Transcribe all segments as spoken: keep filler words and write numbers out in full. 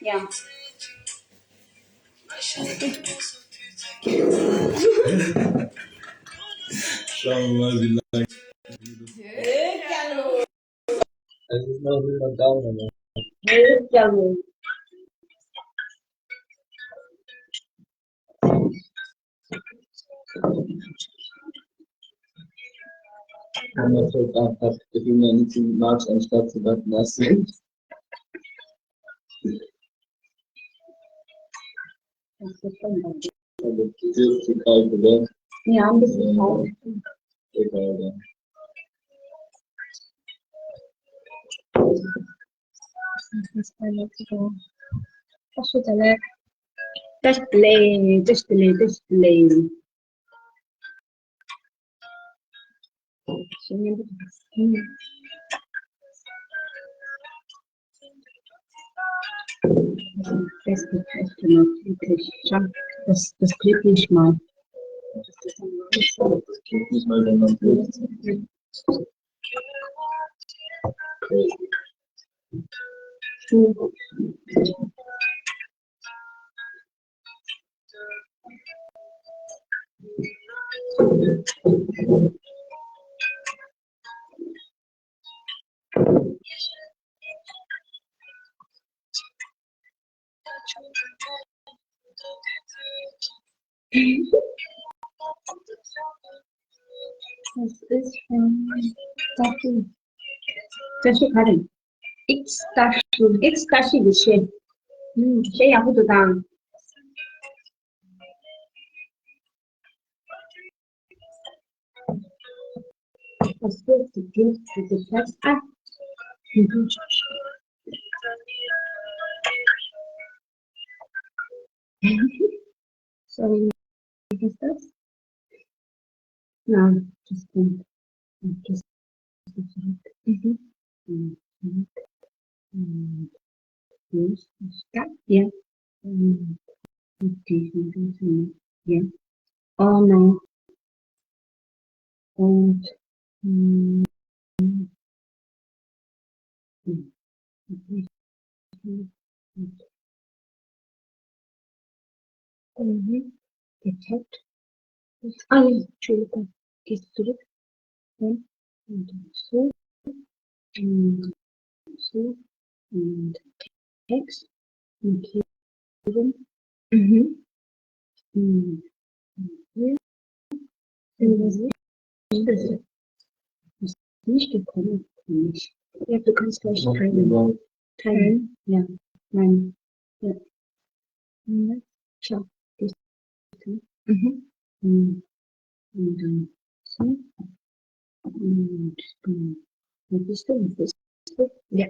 Yeah. I'm not sure if that has to do anything much and stuff, but nothing. Just to call for them. Yeah, I'm just calling. Just to let you go. Just delay, just delay, just delay. Just, just, just, just, just, just, བཀྲ་ཤིས་ག་རེ། ཨིག་སྟ་ཤི། ཨིག་སྟ་ཤི་གི་ཤེས། ཨུམ། ཤེས་ཡག་པོ་འདུག་དང་། Sorry, what is that? No, just think. Just, just, mm-hmm. Mm-hmm. Mm-hmm. Yes, stop. Yeah. Mm. Okay, yeah. Oh no. Oh. Mm. Mm. Mm-hmm. Detect. Ah, yeah, true. District. Then, and so, and so, and text. Okay. Mm-hmm. Mm. Yeah. Nicht gekommen. Nicht. You have to concentrate time. Time. Yeah. Time. Yeah. Mm. Sure. This. Mm-hmm. Mm. And, um, so, mm, mm. This thing, this. Yeah.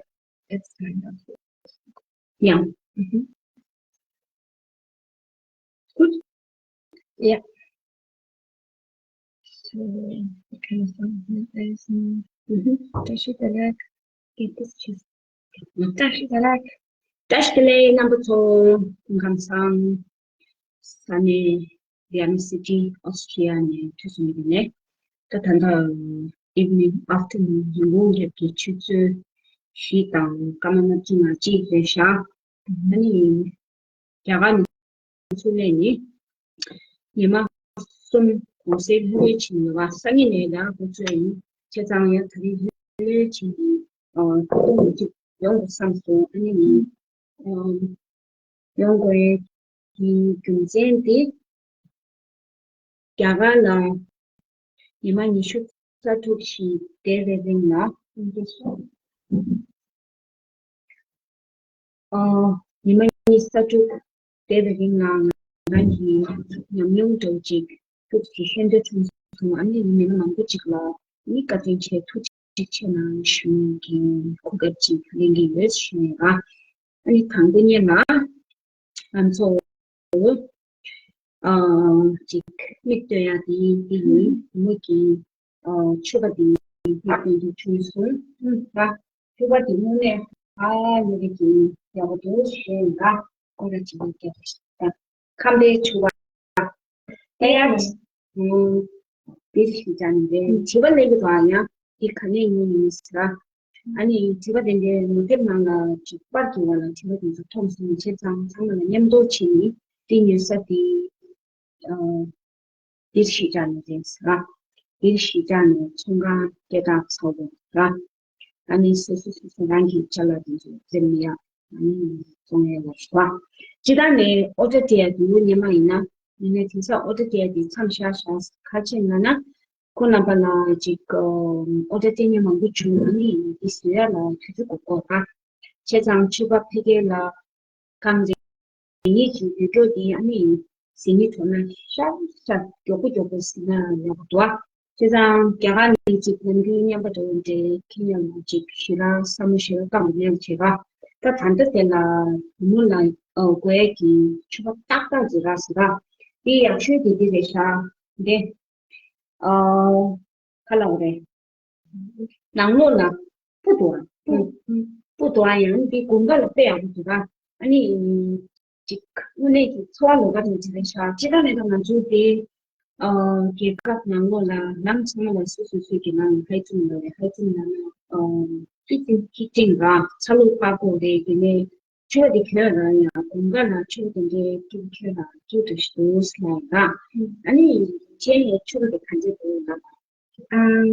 It's kind of. Yeah. Mm-hmm. Gut. Ja. So, ich kann das auch nicht lesen. Mhm. Da steht der Like. Geht es tschüss. Da steht der Like. བཀྲ་ཤིས་བདེ་ལེགས་རྣམ་པ་ཚོ། སྐུ་ཁམས་བཟང་། ས་གནས་Vienna City, Austria ནས་ཐུགས་སུ་མི་དེ་ནས། ད་ད་ལྟ་evening, afternoon, ཉིན་གུང་རྒྱབ་ཀྱི་ཆུ་ཚོད་བཞི་དང་སྐར་མ་ལྔ་བཅུ་ང་གཅིག་རེད་ཤག་ཨ་ནི། རྒྱ་གར་ནས་ཚུར་སླེབས་ནས་ཉི་མ་གསུམ་གོང་གསལ་ལྷོད་ལྷོད་བྱས་ཡོད་པ། སང་ཉིན་ནས་ཡང་འགོ་བཙུགས་ཡིན། བྱས་ཙང་ཡང་ད་རིང་ལྷོད་ལྷོད་བྱས་ནས་ཨ་ཐུགས་ཐུགས་ཀྱི་ཡོང་དགོས་བསམ་སོང་། ཨ་ནི་ཨ་ཡོང་དགོས་ཀྱི་རྒྱུ་མཚན་དེ། རྒྱ་གར་ལ་ཉི་མ་ཉི་ཤུ་རྩ་དྲུག་ཞིག་བསྡད་པའི་རིང་ལ། ཨ། ཉི་མ་ཉི་ཤུ་རྩ་དྲུག་བསྡད་པའི་རིང་ལ་ང་རང་གི་ཉམས་མྱོང་འདྲ་བོ་ཅིག་ཐུགས་ཀྱི་ཤེས་འདོད་བྱུང་སོང་། ཨ་ནི་མི་སྣ་མང་པོ་ཅིག་ལ་ནི་བཀའ་དྲིན་ཆེ། ཐུགས་རྗེ་ཆེ་གནང་ཞུ་གི་གོ་སྐབས་ཅིག་ལེན་གྱི་ཡོད་ཞུ་ཡིན་ལ། ཨ་ནི་དང་པོ་ཉིད་ལ་ང་ཚོ་ཨ་ཅིག་མིག་ལྟོས་ཡ་དེ་དེ་ཡིན། མོ་གི་ཨ་ཕྱུ་པ་དེ་མིག་ལྟོས་དུ་བྱུང་སོང་། ཨུམ། ད་ཕྱུ་པ་དེ་དངོས་གནས་ཨ་ནི་རིགས་ཀྱི་ཡག་པོ་འདུག་ཞུ་ཡིན་ལ། སྐོར་ར་ཅིག་ལ་རྒྱབ་ད་ཁམས་པའི་ཕྱུ་པ། ཨེ་ཡ། ཨུམ། དེ་ཞིག་ཅང་རེད། བྱིས་པ་ལས་ཀྱི་བ་ཡང་དེ་ག་ནས་ཡིན་ཡིན་ཟེར། ཨ་ནི་དྲི་བ་དེ་འདྲའི་ངོ་དེབ་ནང་ལ་ཅིག་པར་གྱི་འོག་ལ་དྲི་བ་དེ་ཚོ་མཐོང་སོང་བྱས་ཙང་ཚང་མ་ལ་མཉམ་དུ་བྱས་ནས་དེ་ཉོ་ས་དེ་ཨ་འདིར་གཞིས་ཆགས་ནས་རེད་ཟེར་ར། འདིར་གཞིས་ཆགས་ནས་ཚོང་ཁང་སྐད་གྲགས་ཚ་བོ་ར། ཨ་ནི་སོ་སོ་སོ་སོ་རང་གི་ཅ་ལག་དེ་ཚོ་འཛེམ་མི་ཡག་ཨ་ནི་བཙོང་ཡས་ལ་ཞུ་བ། སྤྱི་བཏང་ནས་ཨོ་ཊ་སྤྲད་ཡ་དེ་ཉི་མ་ཡིན་ན་ཡིན་ན་དེང་སང་ཨོ་ཊ་སྤྲད་ཡ་དེ་མཚམས་བཞག་བཞག་ཁ་ཆེ་ན་ན་ཁོ་རྣམ་པ་ལ་ཅིག་ཨོ་ཊ་སྤྲད་མཁན་མང་པོ་བྱུང་ཨ་ནི་འདི་བཟོ་ཡ་ལ་དུས་ཚོད་དགོས་དགོས་ར། བྱས་ཙང་ཕྱུ་པ་ཕ་གི་ལ་གང་རེད། ངེད་ཀྱི་ཡུལ་སྐྱོར་འདི་ཨ་ནི་ཟིན་ནི་དོ་ན་ཤར་ཤར་མགྱོགས་པོ་མགྱོགས་པོ་ཟིན་ན་ཡག་པོ་འདུག་ཨ། བྱས་ཙང་རྒྱ་གར་ནས་ཅིག་ལམ་རྒྱུས་སྙན་པ་འདྲ་བོ་འདྲ་ཁྱེད་ཉིད་ལ་ཅིག་ཞེ་དྲག་བསམ་བློ་ཞེ་དྲག་བཏང་དགོས་མེད་བྱས་པ། ད་ད་ལྟ་དེ་ལ་བུ་མོ་ལ་ཨ་དགོས་ཡས་ཀྱི་ཕྱུ་པ་ཏག་ཏག་ཅིག་རག་ཟེར་ར། འདི་ཡག་ཤོས་དེ་འདི་རེད་ཤག་འདི་ཨ་ག་ལབ་དགོས་རེད། ནང་ལོགས་ལ་སྤུ་འདུག་ཨ། སྤུ་སྤུ་འདུག་ཨ། ཡང་འདི་དགུན་ཁ་ལ་དཔེ་ཡག་པོ་འདུག་ཨ། ཨ་ནི་ཅིག་དངོས་གནས་ཀྱི་འཚོ་བ་ལོགས་ཀ་དང་བྱེད་པའི་ཤག་སྤྱི་བཏང་ནས་ད་ང་ཚོའི་དེ་ཨ་རྒྱལ་ཁབ་ནང་ལོགས་ལ་ལམ་ཚང་མ་ལ་སོ་སོ་སོ་གི་ནང་ལ་ཧའེ་ཙུང་ལ་རེད། ཧའེ་ཙུང་ལ་ན་ཨ་ཧི་ཅིང་ཧི་ཅིང་ར་ཚ་ལུ་པ་ཀོ་རེད། དེ་ནས་ཆུ་བ་དེ་གྱོན་ར་ཡང་དགུན་ཁ་ལ་ཆུ་བ་དེ་འདྲའི་ཀྱུ་གྱོན་ར་ཀྱུ་དུ་ཞུ་སླ་ཡ་ར། ཨ་ནི་ཁྱེད་ནས་ཆུ་བ་དེ་ག་འདྲས་འདུག་ལབ། ཨམ།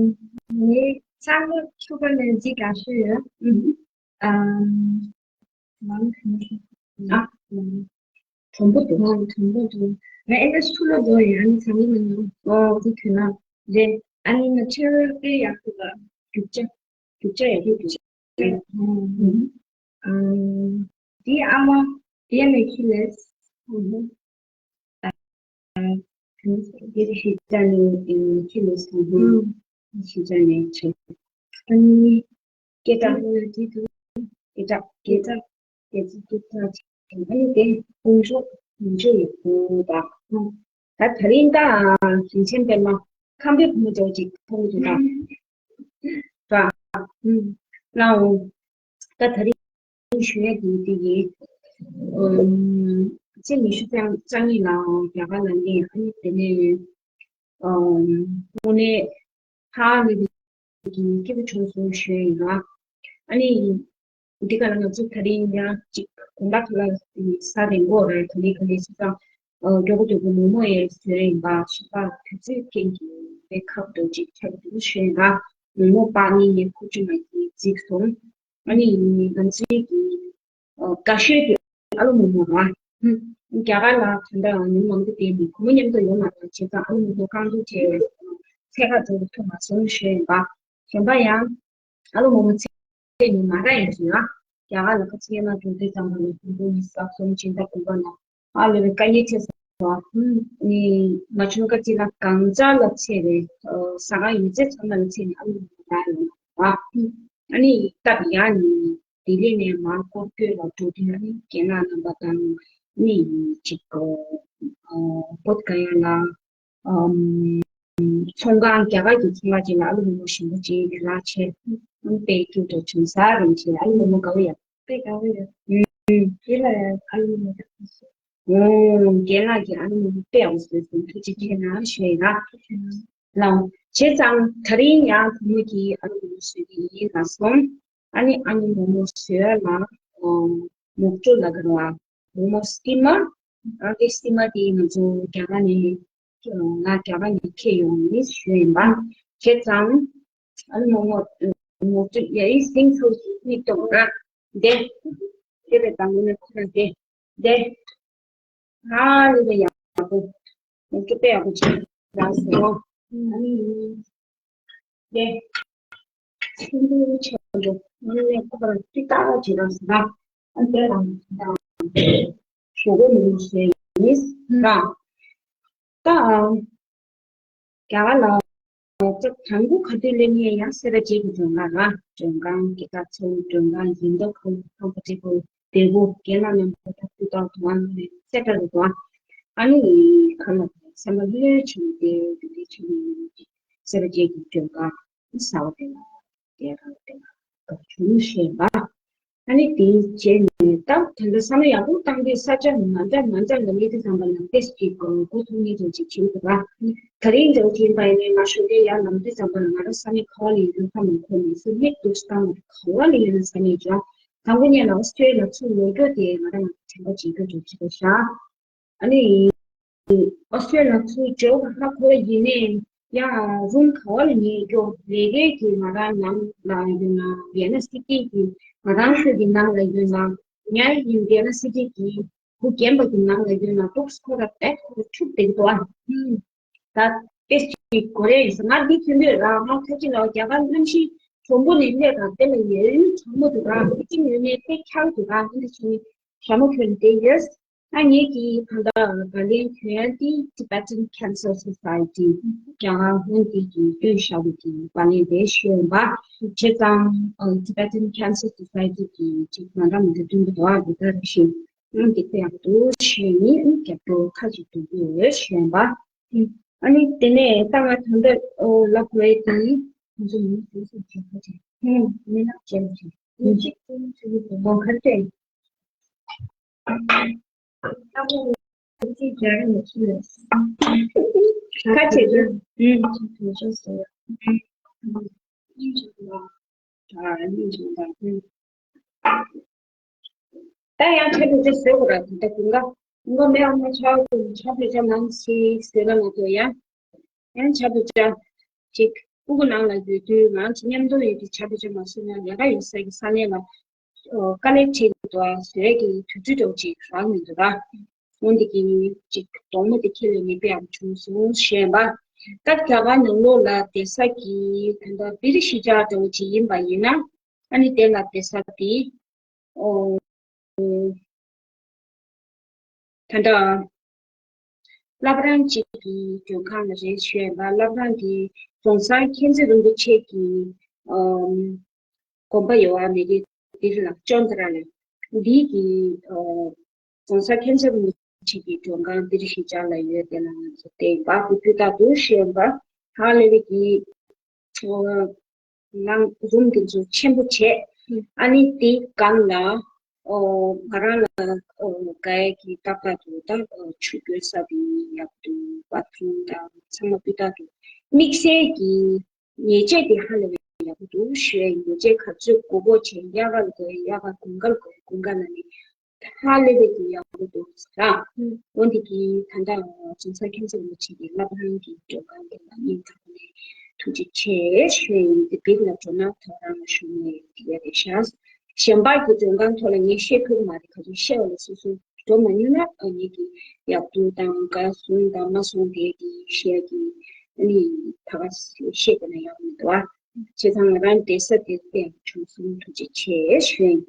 ངའི་ཚང་མ་ཕྱུ་པ་ལ་འཇིགས་དགའ་ཤོས་ཡོད། ཨམ། མང་གང་ཞིག་ཨ། དྲོན་པོ་འདུག་ཨ། དྲོན་པོ་འདུག་ང་ཨེ་ལ་ཆུ་ལ་འགྲོ་ཡ་ནི་ཚང་མ་ནང་ཨོ་དེ་དུས་ན་རེད། ཨ་ནི་ང་ཆེ་བའི་དཔེ་ཡག་པོ་ལ་རྒྱུག་ཆ་རྒྱུག་ཆ་ཡག་པོ་འདུག་ཨམ། དེའི་ཨ་མ་དེ་ནས་ཁྱི་ལས། དེ་ཞིག་ཅང་ནས་ཁྱི་ལས་སོང་ཧུམ། ཞིག་ཅང་ནས་ཆེ། ཨ་ནི་སྐད་གྲགས་སྐད་གྲགས་སྐད་གྲགས་སྐད་གྲགས་སྐད་གྲགས་ཨ་ནི་དེ་དཀོན་མཆོག་དཀོན་མཆོག་ཡོད་དགོས་པ། ད་དེ་རིང་ད་རིན་ཆེན་པད་མ་ཁམས་པའི་བུ་མོ་འདྲ་བོ་ཅིག་མཐོང་གི་འདུག་ད། ལའོ། ད་དེ་རིང་ཞུ་ཡ་དེ་དེ་ཡིན། ཨམ། ཚེས་ཉི་ཤུ་རྩ་གཉིས་ལ་རྒྱ་གར་ལ་སླེབས། ཨ་ནི་དེ་ནས་ཨམ། དངོས་གནས་ཧ་ལས་པའི་གི་སྐྱིད་པོ་བྱུང་སོང་ཞུ་ཡ་ཡིན་ལ། ཨ་ནི་འདི་ག་ལ་ང་ཚོ་དེ་རིང་ཡང་གཅིག་དགོན་པ་ཁ་ལ་ས་རེད་འགོ་རེད། ག་ལེ་ག་ལེ་སོང་ཙང་མགྱོགས་པོ་མགྱོགས་པོ་མོག་མོག་ཡས་བཟོས་ཡིན་པ། ཞོགས་པ་དུས་ཚོད་རྐྱེན་གྱིས་དཔེ་ཁག་པོ་ཅིག་ཆགས་འདུག་ཞུ་ཡིན་ལ། མོག་མོག་པ་ནི་ངའི་ཁུག་ཆུ་མ་གིས་བརྫིས་སོང་། ཨ་ནི་ང་ཚོའི་གི་དགའ་ཤོས་དེ་ཨ་ལོ་མོག་མོག་ར། རྒྱ་གར་ལ་ད་ལྟ་ཉིན་མང་པོ་བསྡད་ནས་བུ་མོ་མཉམ་དུ་ཡོང་མ་ཐུབ་བྱས་ཙང་ཨ་ལོ་མོག་མོག་རྐང་འཛུགས་བྱས་འཚོལ་ག་འགྲོ་ཐུབ་མ་སོང་ཞུ་ཡིན་པ། གཞན་པ་ཡང་ཨ་ལོ་མོག་མོག་ཚེ་ཚེ་ནི་མ་ར་ཡིན་ཞུ་ཡ། རྒྱ་གར་ལ་ཁ་ཆེ་མ་འགྲོ་དུས་ཙམ་པ་ལ་ཕུང་པོ་ནི་ཟགས་སོང་། ཕྱིན་ད་ཕུང་པ་ན་ཨ་ལོ་བའི་དཀའ་ངལ་ཆེ་སོང་བ། ནི་མ་བྱུང་ཁ་ཅིག་ལ་གང་ཅག་ལ་ཚེ་རེད། ས་ག་ཡུལ་རྫས་ཚང་མ་ལ་ཚེ་ནི་ཨ་ལོ་མོག་མོག་ར་ཡོང་བ། ཨ་ནི་སྟབས་ཡག་ནི་ལྡི་ལི་ནས་མར་སྐོར་སྐྱོད་ལ་འགྲོ་དུས་ཨ་ནི་རྒན་ལགས་རྣམ་པ་དང་ནི་ཅིག་བོད་ག་ཡ་ལ། ཨམ། ཚོང་ཁང་རྒྱ་གར་གྱི་ཚོང་ཁང་ཅིག་ལ་ཨ་ལོ་མོག་མོག་ཞིམ་པོ་ཅིག་ལ་ཆེ། ཨམ་དཔེ་སྐྱིད་འགྲོ་བྱུང་ས་རིན་ཆེན་ཨ་ལོ་མོག་མོག་དགའ་བོ་ཡ། དཔེ་དགའ་བོ་ཡ། ཨུམ། དེ་ལ་ཡ་ཨ་ལོ་མོག་མོག་དགའ་བོ་ཞིག་ཨོ། རྒན་ལགས་ཀྱིས་ཨ་ལོ་མོག་མོག་དཔེ་ཡག་པོ་བཟོས་སོང་། ཐུགས་རྗེ་ཆེ་གནང་ཞུ་ཡ་ཡིན་ལ། བྱས་ཙང་དེ་རིང་ཡང་བུ་མོ་གིས་ཨ་ལོ་མོག་མོག་བཟོས་ཀྱི་ཡིན་ལབ་སོང་། ཨ་ནི་ཨ་ནི་མོག་མོག་བཟོ་ཡ་ལ་ཨོ་མོག་གྲུ་ལ་ག་ར་བ་མོག་མོག་སི་ཊི་མར། ཨ་དེ་སི་ཊི་མར་དེ་ང་ཚོ་རྒྱ་གར་ནས་ང་རྒྱ་གར་ནས་ཁྱེར་ཡོང་ནི་ཞུ་ཡིན་པ། བྱས་ཙང་ཨ་ནི་མོག་མོག་མོག་གྲུ་ཡ་ཡི་སིང་ཚོ་ཞིག་ནི་གཏོང་ར་དེ་དེ་རེད། དང་པོ་ནས་ཁོ་རང་དེ་དེ། ཧ་ལས་པའི་ཡག་པོ། ཡག་པོ་དཔེ་ཡག་པོ་བྱས་ལ་སོང་། ཨ་ནི་ཡིན། ཡེ། ཆུང་དུ་ཆེ་འགྲོ། ཨ་ནི་ཁོ་པར་ཏི་ཏ་བྱེད་ར་སོང་། ཨ་ནི་དེ་ལ་ཞོགས་པ་མི་ཤེས་ཡིན་ར། ད། རྒྱ་གར་ལ་ལྕགས་དང་པོ་ག་དུས་སླེབས་ངེས་ཡང་སེ་ར་བྱེས་ཀྱི་མགྲོན་ཁང་ར། མགྲོན་ཁང་གི་ད་ཚོ་མགྲོན་ཁང་ཡིན་མདོག་ཁ་ལ་ཁང་པ་ཏྲི་པོ་བདེ་པོ་རྒན་ལགས་རྣམ་པ་ད་ཕུ་ཏག་དུ་ཨ་ནི་སེ་ར་རུ་དུ་ཨ་ནི་ཁ་ལ་སེམས་པ་ལྷོད་ཆེན་ཏེ་དུ་ཏེ་ཆེན་སེ་ར་བྱེས་ཀྱི་མགྲོན་ཁང་ས་བ་དེ་ལ་དེ་ར་དེ་ལ་ག་བྱུང་ཤེས་པ། ཨ་ནི་དེའི་རྗེས་ ད་དེ་འདྲ་བསམ་བློ་ཡག་པོ་བཏང་དུས་ས་ཆ་མ་འདྲ་མ་འདྲ་ལ་སླེབས་དུས་ཙམ་པ་ལ་ཏོག་ཙམ་ཅིག་མགོ་ཚོད་མཁན་ཅིག་བྱེད་ཀྱི་འདུག་ག་དེ་རིང་འདྲ་བོ་ཅིག་ཡིན་པ་ཡིན་ནའི་ང་གཞུང་འབྲེལ་ཡར་ལངས་དུས་ཙམ་པ་ལ་ང་རང་ས་གནས་ག་བ་ལ་ཡོད་རྒྱུ་ཧ་མ་གོ་མ་སོང་། སླེབས་འདུག་སེ་བཏང་བ་ག་བ་ལ་ཡོད་ན་ས་གནས་ཅིག་དང་པོ་ཉིད་ལ་ཨོ་སི་ཀྲི་ལི་ཡ་ལ་ཚུར་ལོག་རྒྱུ་དེ་ང་རང་ལ་དྲན་པ་བརྗེད་རྒྱུ་འདྲ་བོ་ཅིག་རེད་ཤག་ཨ་ནི། ཨོ་སི་ཀྲི་ལི་ཡ་ཚུར་འབྱོར་བ་ཧ་གོ་བ་ཡིན་ནའི་ཡང་རུམ་ག་བ་ལ་ཉལ་རྒྱུ། ལས་ཀའི་གི་ང་རང་ནང་ལ་ཡོད་ན་ཡང་ན་སི་ཊི་གི་ང་རང་ཤོད་ཀྱི་ནང་ལ་ཡོད་ན། ཉལ་ཡིན་ཡང་ན་སི་ཊི་གི་སྒོ་རྒྱན་པ་གི་ནང་ལ་ཡོད་ན་ཏོག་ཙམ་ཁོ་ར་བེད་ཁོ་ར་འཁྲུག་བསྡད་འདུག་ཨ། ད་དཔེ་ཅིག་གོ་རེ་ཡིན་ཟེར་ང་འདི་ཐོན་དུས་རང་ང་ཁ་ཅིག་ལ་རྒྱ་གར་གནམ་གཤིས་གྲང་མོ་ནས་སླེབས་ར་དེ་ལ་ཡལ་ཡུན་གྲང་མོ་འདུག་ར་ཅིག་ཡོད་ནས་དཔེ་འཁྱག་འདུག་ར་འདི་འདྲ་བྱས་ནས་ཞྭ་མོ་གྱོན་བསྡད་ཡོད། ཨ་ངེད་ཀྱིས་ད་ལྟ་བར་ལན་གྱོན་ཡ་དེ་Tibetan Cancer Society རྒྱ་གར་སྔོན་དེ་གི་སྟོད་བཞག་པའི་གི་བར་ལན་དེ་ཞུས་ཡིན་པ། བྱས་ཙང་Tibetan Cancer Society གི་ཅིག་མ་འདྲ་མི་འདྲ་སྟོན་གྱི་འདུག་ཨ་འདི་ལྟར་ཞུས། ཨང་འདི་ལྟ་ཡག་འདུག་ཞུས་ཡིན། རྒྱབ་སྐྱོར་ཁ་ཅིག་འདུག་ཡོད་ཞུས་ཡིན་པ། ཨ་ནི་དེ་ནས་ད་ང་ད་ལྟ་ལབ་དགོས་དེ་ང་ཚོ་མི་སུ་སུ་བྱེད་ཁ་ཅིག་ཧུམ་མི་ནག་ཅན་ཅིག་མི་གཅིག་ཏུ་ཚུད་པའི་གོང་ཁ་སྟོན། ཨ་ཁུ་ཅིག་རྒྱ་རི་མི་ཚུད་ལས། ཁ་ཆེ་རྒྱུ། ཨུམ། ཅིག་དུ་ཅོ་སོ། ཨུམ། ཨ་སྙིང་རྗེ་པོ། ད་ཡང་ཆ་བོད་ཇ་བཟོ་དགོས་ར་དེ་ད་ཀུན་དགའ་ཀུན་དགའ་མེད་ཨ་མ་ཆ་བོད་ཇ་ཆ་བོད་ཇ་མང་སི་ཟེར་ན་མ་གཏོགས་ཡ། ཡང་ཆ་བོད་ཇ་ཅིག་ཕྲུ་གུ་ནང་ལ་ཡོད་དུས་ང་ཚོ་མཉམ་དུ་ཡོད་དུས་ཆ་བོད་ཇ་མ་བཟོས་ན་ལས་ཀ་ཡོད་ས་གི་ས་གནས་ལ་དཀའ་ལས་འཕྲད་ཀྱི་འདུག་ཨ། བཟོས་ཀྱི་དུས་ཚོད་འདྲ་བོ་ཅིག་རག་མི་འདུག་ར། འོན་ཏེ་གི་ཅིག་གདོང་མོ་དེ་ཁྱེར་ལས་མི་དཔེ་ཡག་བྱུང་སོང་ཞེས་པ། སྐབས་རྒྱ་གར་ནང་ལོགས་ལ་བསྡད་ས་གི་ད་ལྟ་བི་རི་ཤི་ཇ་འདྲ་བོ་ཅིག་ཡིན་པ་ཡིན་ན་ཨ་ནི་དེ་ལ་བསྡད་ས་དེ་ཨོ་ད་ལྟ་བླ་བྲང་གཅིག་གི་མགྲོན་ཁང་ལ་རེད་ཞུས་པ། བླ་བྲང་གི་རྫོང་སར་མཁྱེན་བརྩེ་རིན་པོ་ཆེ་གི་ཨོ་དགོན་པ་ཡོད་པ་མེད་ཀི་འདིར་ལ་ཅོན་ཏ་ར་ལ་འདི་གི་ཨོ་རྫོང་སར་མཁྱེན་བརྩེ་རིན་པོ་ཆེ་གི་མགྲོན་ཁང་འདིར་གཞིས་ཆགས་ལ་ཡོད་དེ་ལ་ང་ཚོ་བལྟས་པ་དེ་དུས་ད་དུ་ཞུས་པ་ཧ་ལས་པའི་གི་ཨོ་ནང་རུམ་དེ་ཚོ་ཆེན་པོ་བྱས། ཨ་ནི་དེའི་སྒང་ལ་ཨོ་ང་རང་ལ་ཨོ་ག་ཡ་གི་ཏག་ཏག་ཏུ་ད་ཨོ་ཆུ་སྐྱོལ་ས་དེ་ཡག་པོ་འདུག་བ་ཐུང་དང་ཚང་མ་སྤུས་དག་འདུག་དམིགས་བསལ་གྱི་ཉལ་ཆས་དེ་ཧ་ལས་པའི་ཡག་པོ་འདུག་ཞུ་ཡ་ཡིན། ཉལ་ཆས་ག་ཚོད་དགོས་དགོས་བྱས་གཡག་ག་ལ་དགོས་གཡག་ག་དགུན་ཁ་ལ་དགོས་དགུན་ཁ་ལ་ནི་ཧ་ལས་པའི་གི་ཡག་པོ་འདུག་ཟེར་ར། འོན་ཏེ་གི་ད་ལྟ་རྫོང་སར་མཁྱེན་བརྩེ་རིན་པོ་ཆེ་གི་བླ་བྲང་གི་མགྲོན་ཁང་དེ་ལ་སྙིང་ཐག་པ་ནས་ཐུགས་རྗེ་ཆེ་ཞུ་ཡ་ཡིན། དེ་བིར་ལ་འགྲོ་ན་ཐོ་རངས་ལ་ཞུ་ནས་དེ་ཡ་རེད་ཤག་གཞན་པ་གི་མགྲོན་ཁང་ཐོག་ལ་ངས་བཤད་ཐུབ་ཀྱི་མ་རེད། ག་ཚོད་བཤད་པ་ལ་སོ་སོ་འགྲོ་མ་མྱོང་ན་ཨ་ནི་གི་ཡག་སྡུག་དང་ག་སོང་དང་མ་སོང་དེ་གི་བཤད་ཀྱི་ཨ་ནི་ད་ག་བཤད་དགོས་ན་ཡག་མི་འདུག་ཨ། བྱས་ཙང་ང་རང་བསྡད་ས་དེ་ལྟས་བྱུང་སོང་། ཐུགས་རྗེ་ཆེ་ཞུ་ཡིན།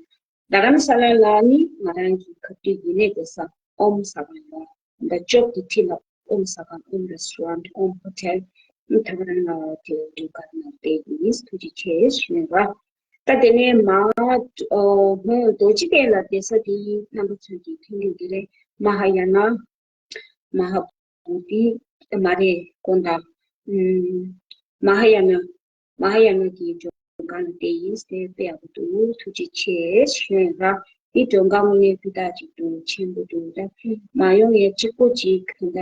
རྡ་རམ་ས་ལ་ལ་ནི་ང་རང་གི་ཁ་ཐུག་ཡིན་ནའི་བསྡད་ས་ཨོམ་ཟ་ཁང་ཡོད། ད་ཅོག་གི་འཁྲིས་ལ་ཨོམ་ཟ་ཁང་ཨོམ་རེ་སི་ཊོ་རན་ཊི་ཨོམ་ཧོ་ཊེལ་ཨོམ་ཐང་རང་ལ་དེ་འདུག་ག་ནང་བསྡད་ཡིན། ཐུགས་རྗེ་ཆེ་ཞུ་ཡིན་ར། ད་དེ་ནས་མ་ཨོ་ཧོ་རྡོ་རྗེ་གདན་ལ་བསྡད་ས་དེ་རྣམ་པ་ཚོས་ཀྱི་མཐོང་རྒྱུ་དེ་རེད། མ་ཧཱ་ཡ་ན། མ་ཧཱ་བོ་དྷི་མ་རེད་དགོངས་དག་ཨུམ། མ་ཧཱ་ཡ་ན། མ་ཧཱ་ཡ་ན་གི་མགྲོན་ཁང་ལ་བསྡད་ཡིན་ཟེར་དཔེ་ཡག་པོ་འདུག་ཐུགས་རྗེ་ཆེ་ཞུ་ཡིན་ར། འདི་མགྲོན་ཁང་དངོས་གནས་སྤུས་དག་ཅིག་འདུག་ཆེན་པོ་འདུག་ད་མ་ཡོང་ཡ་གཅིག་པོ་ཅིག་ད་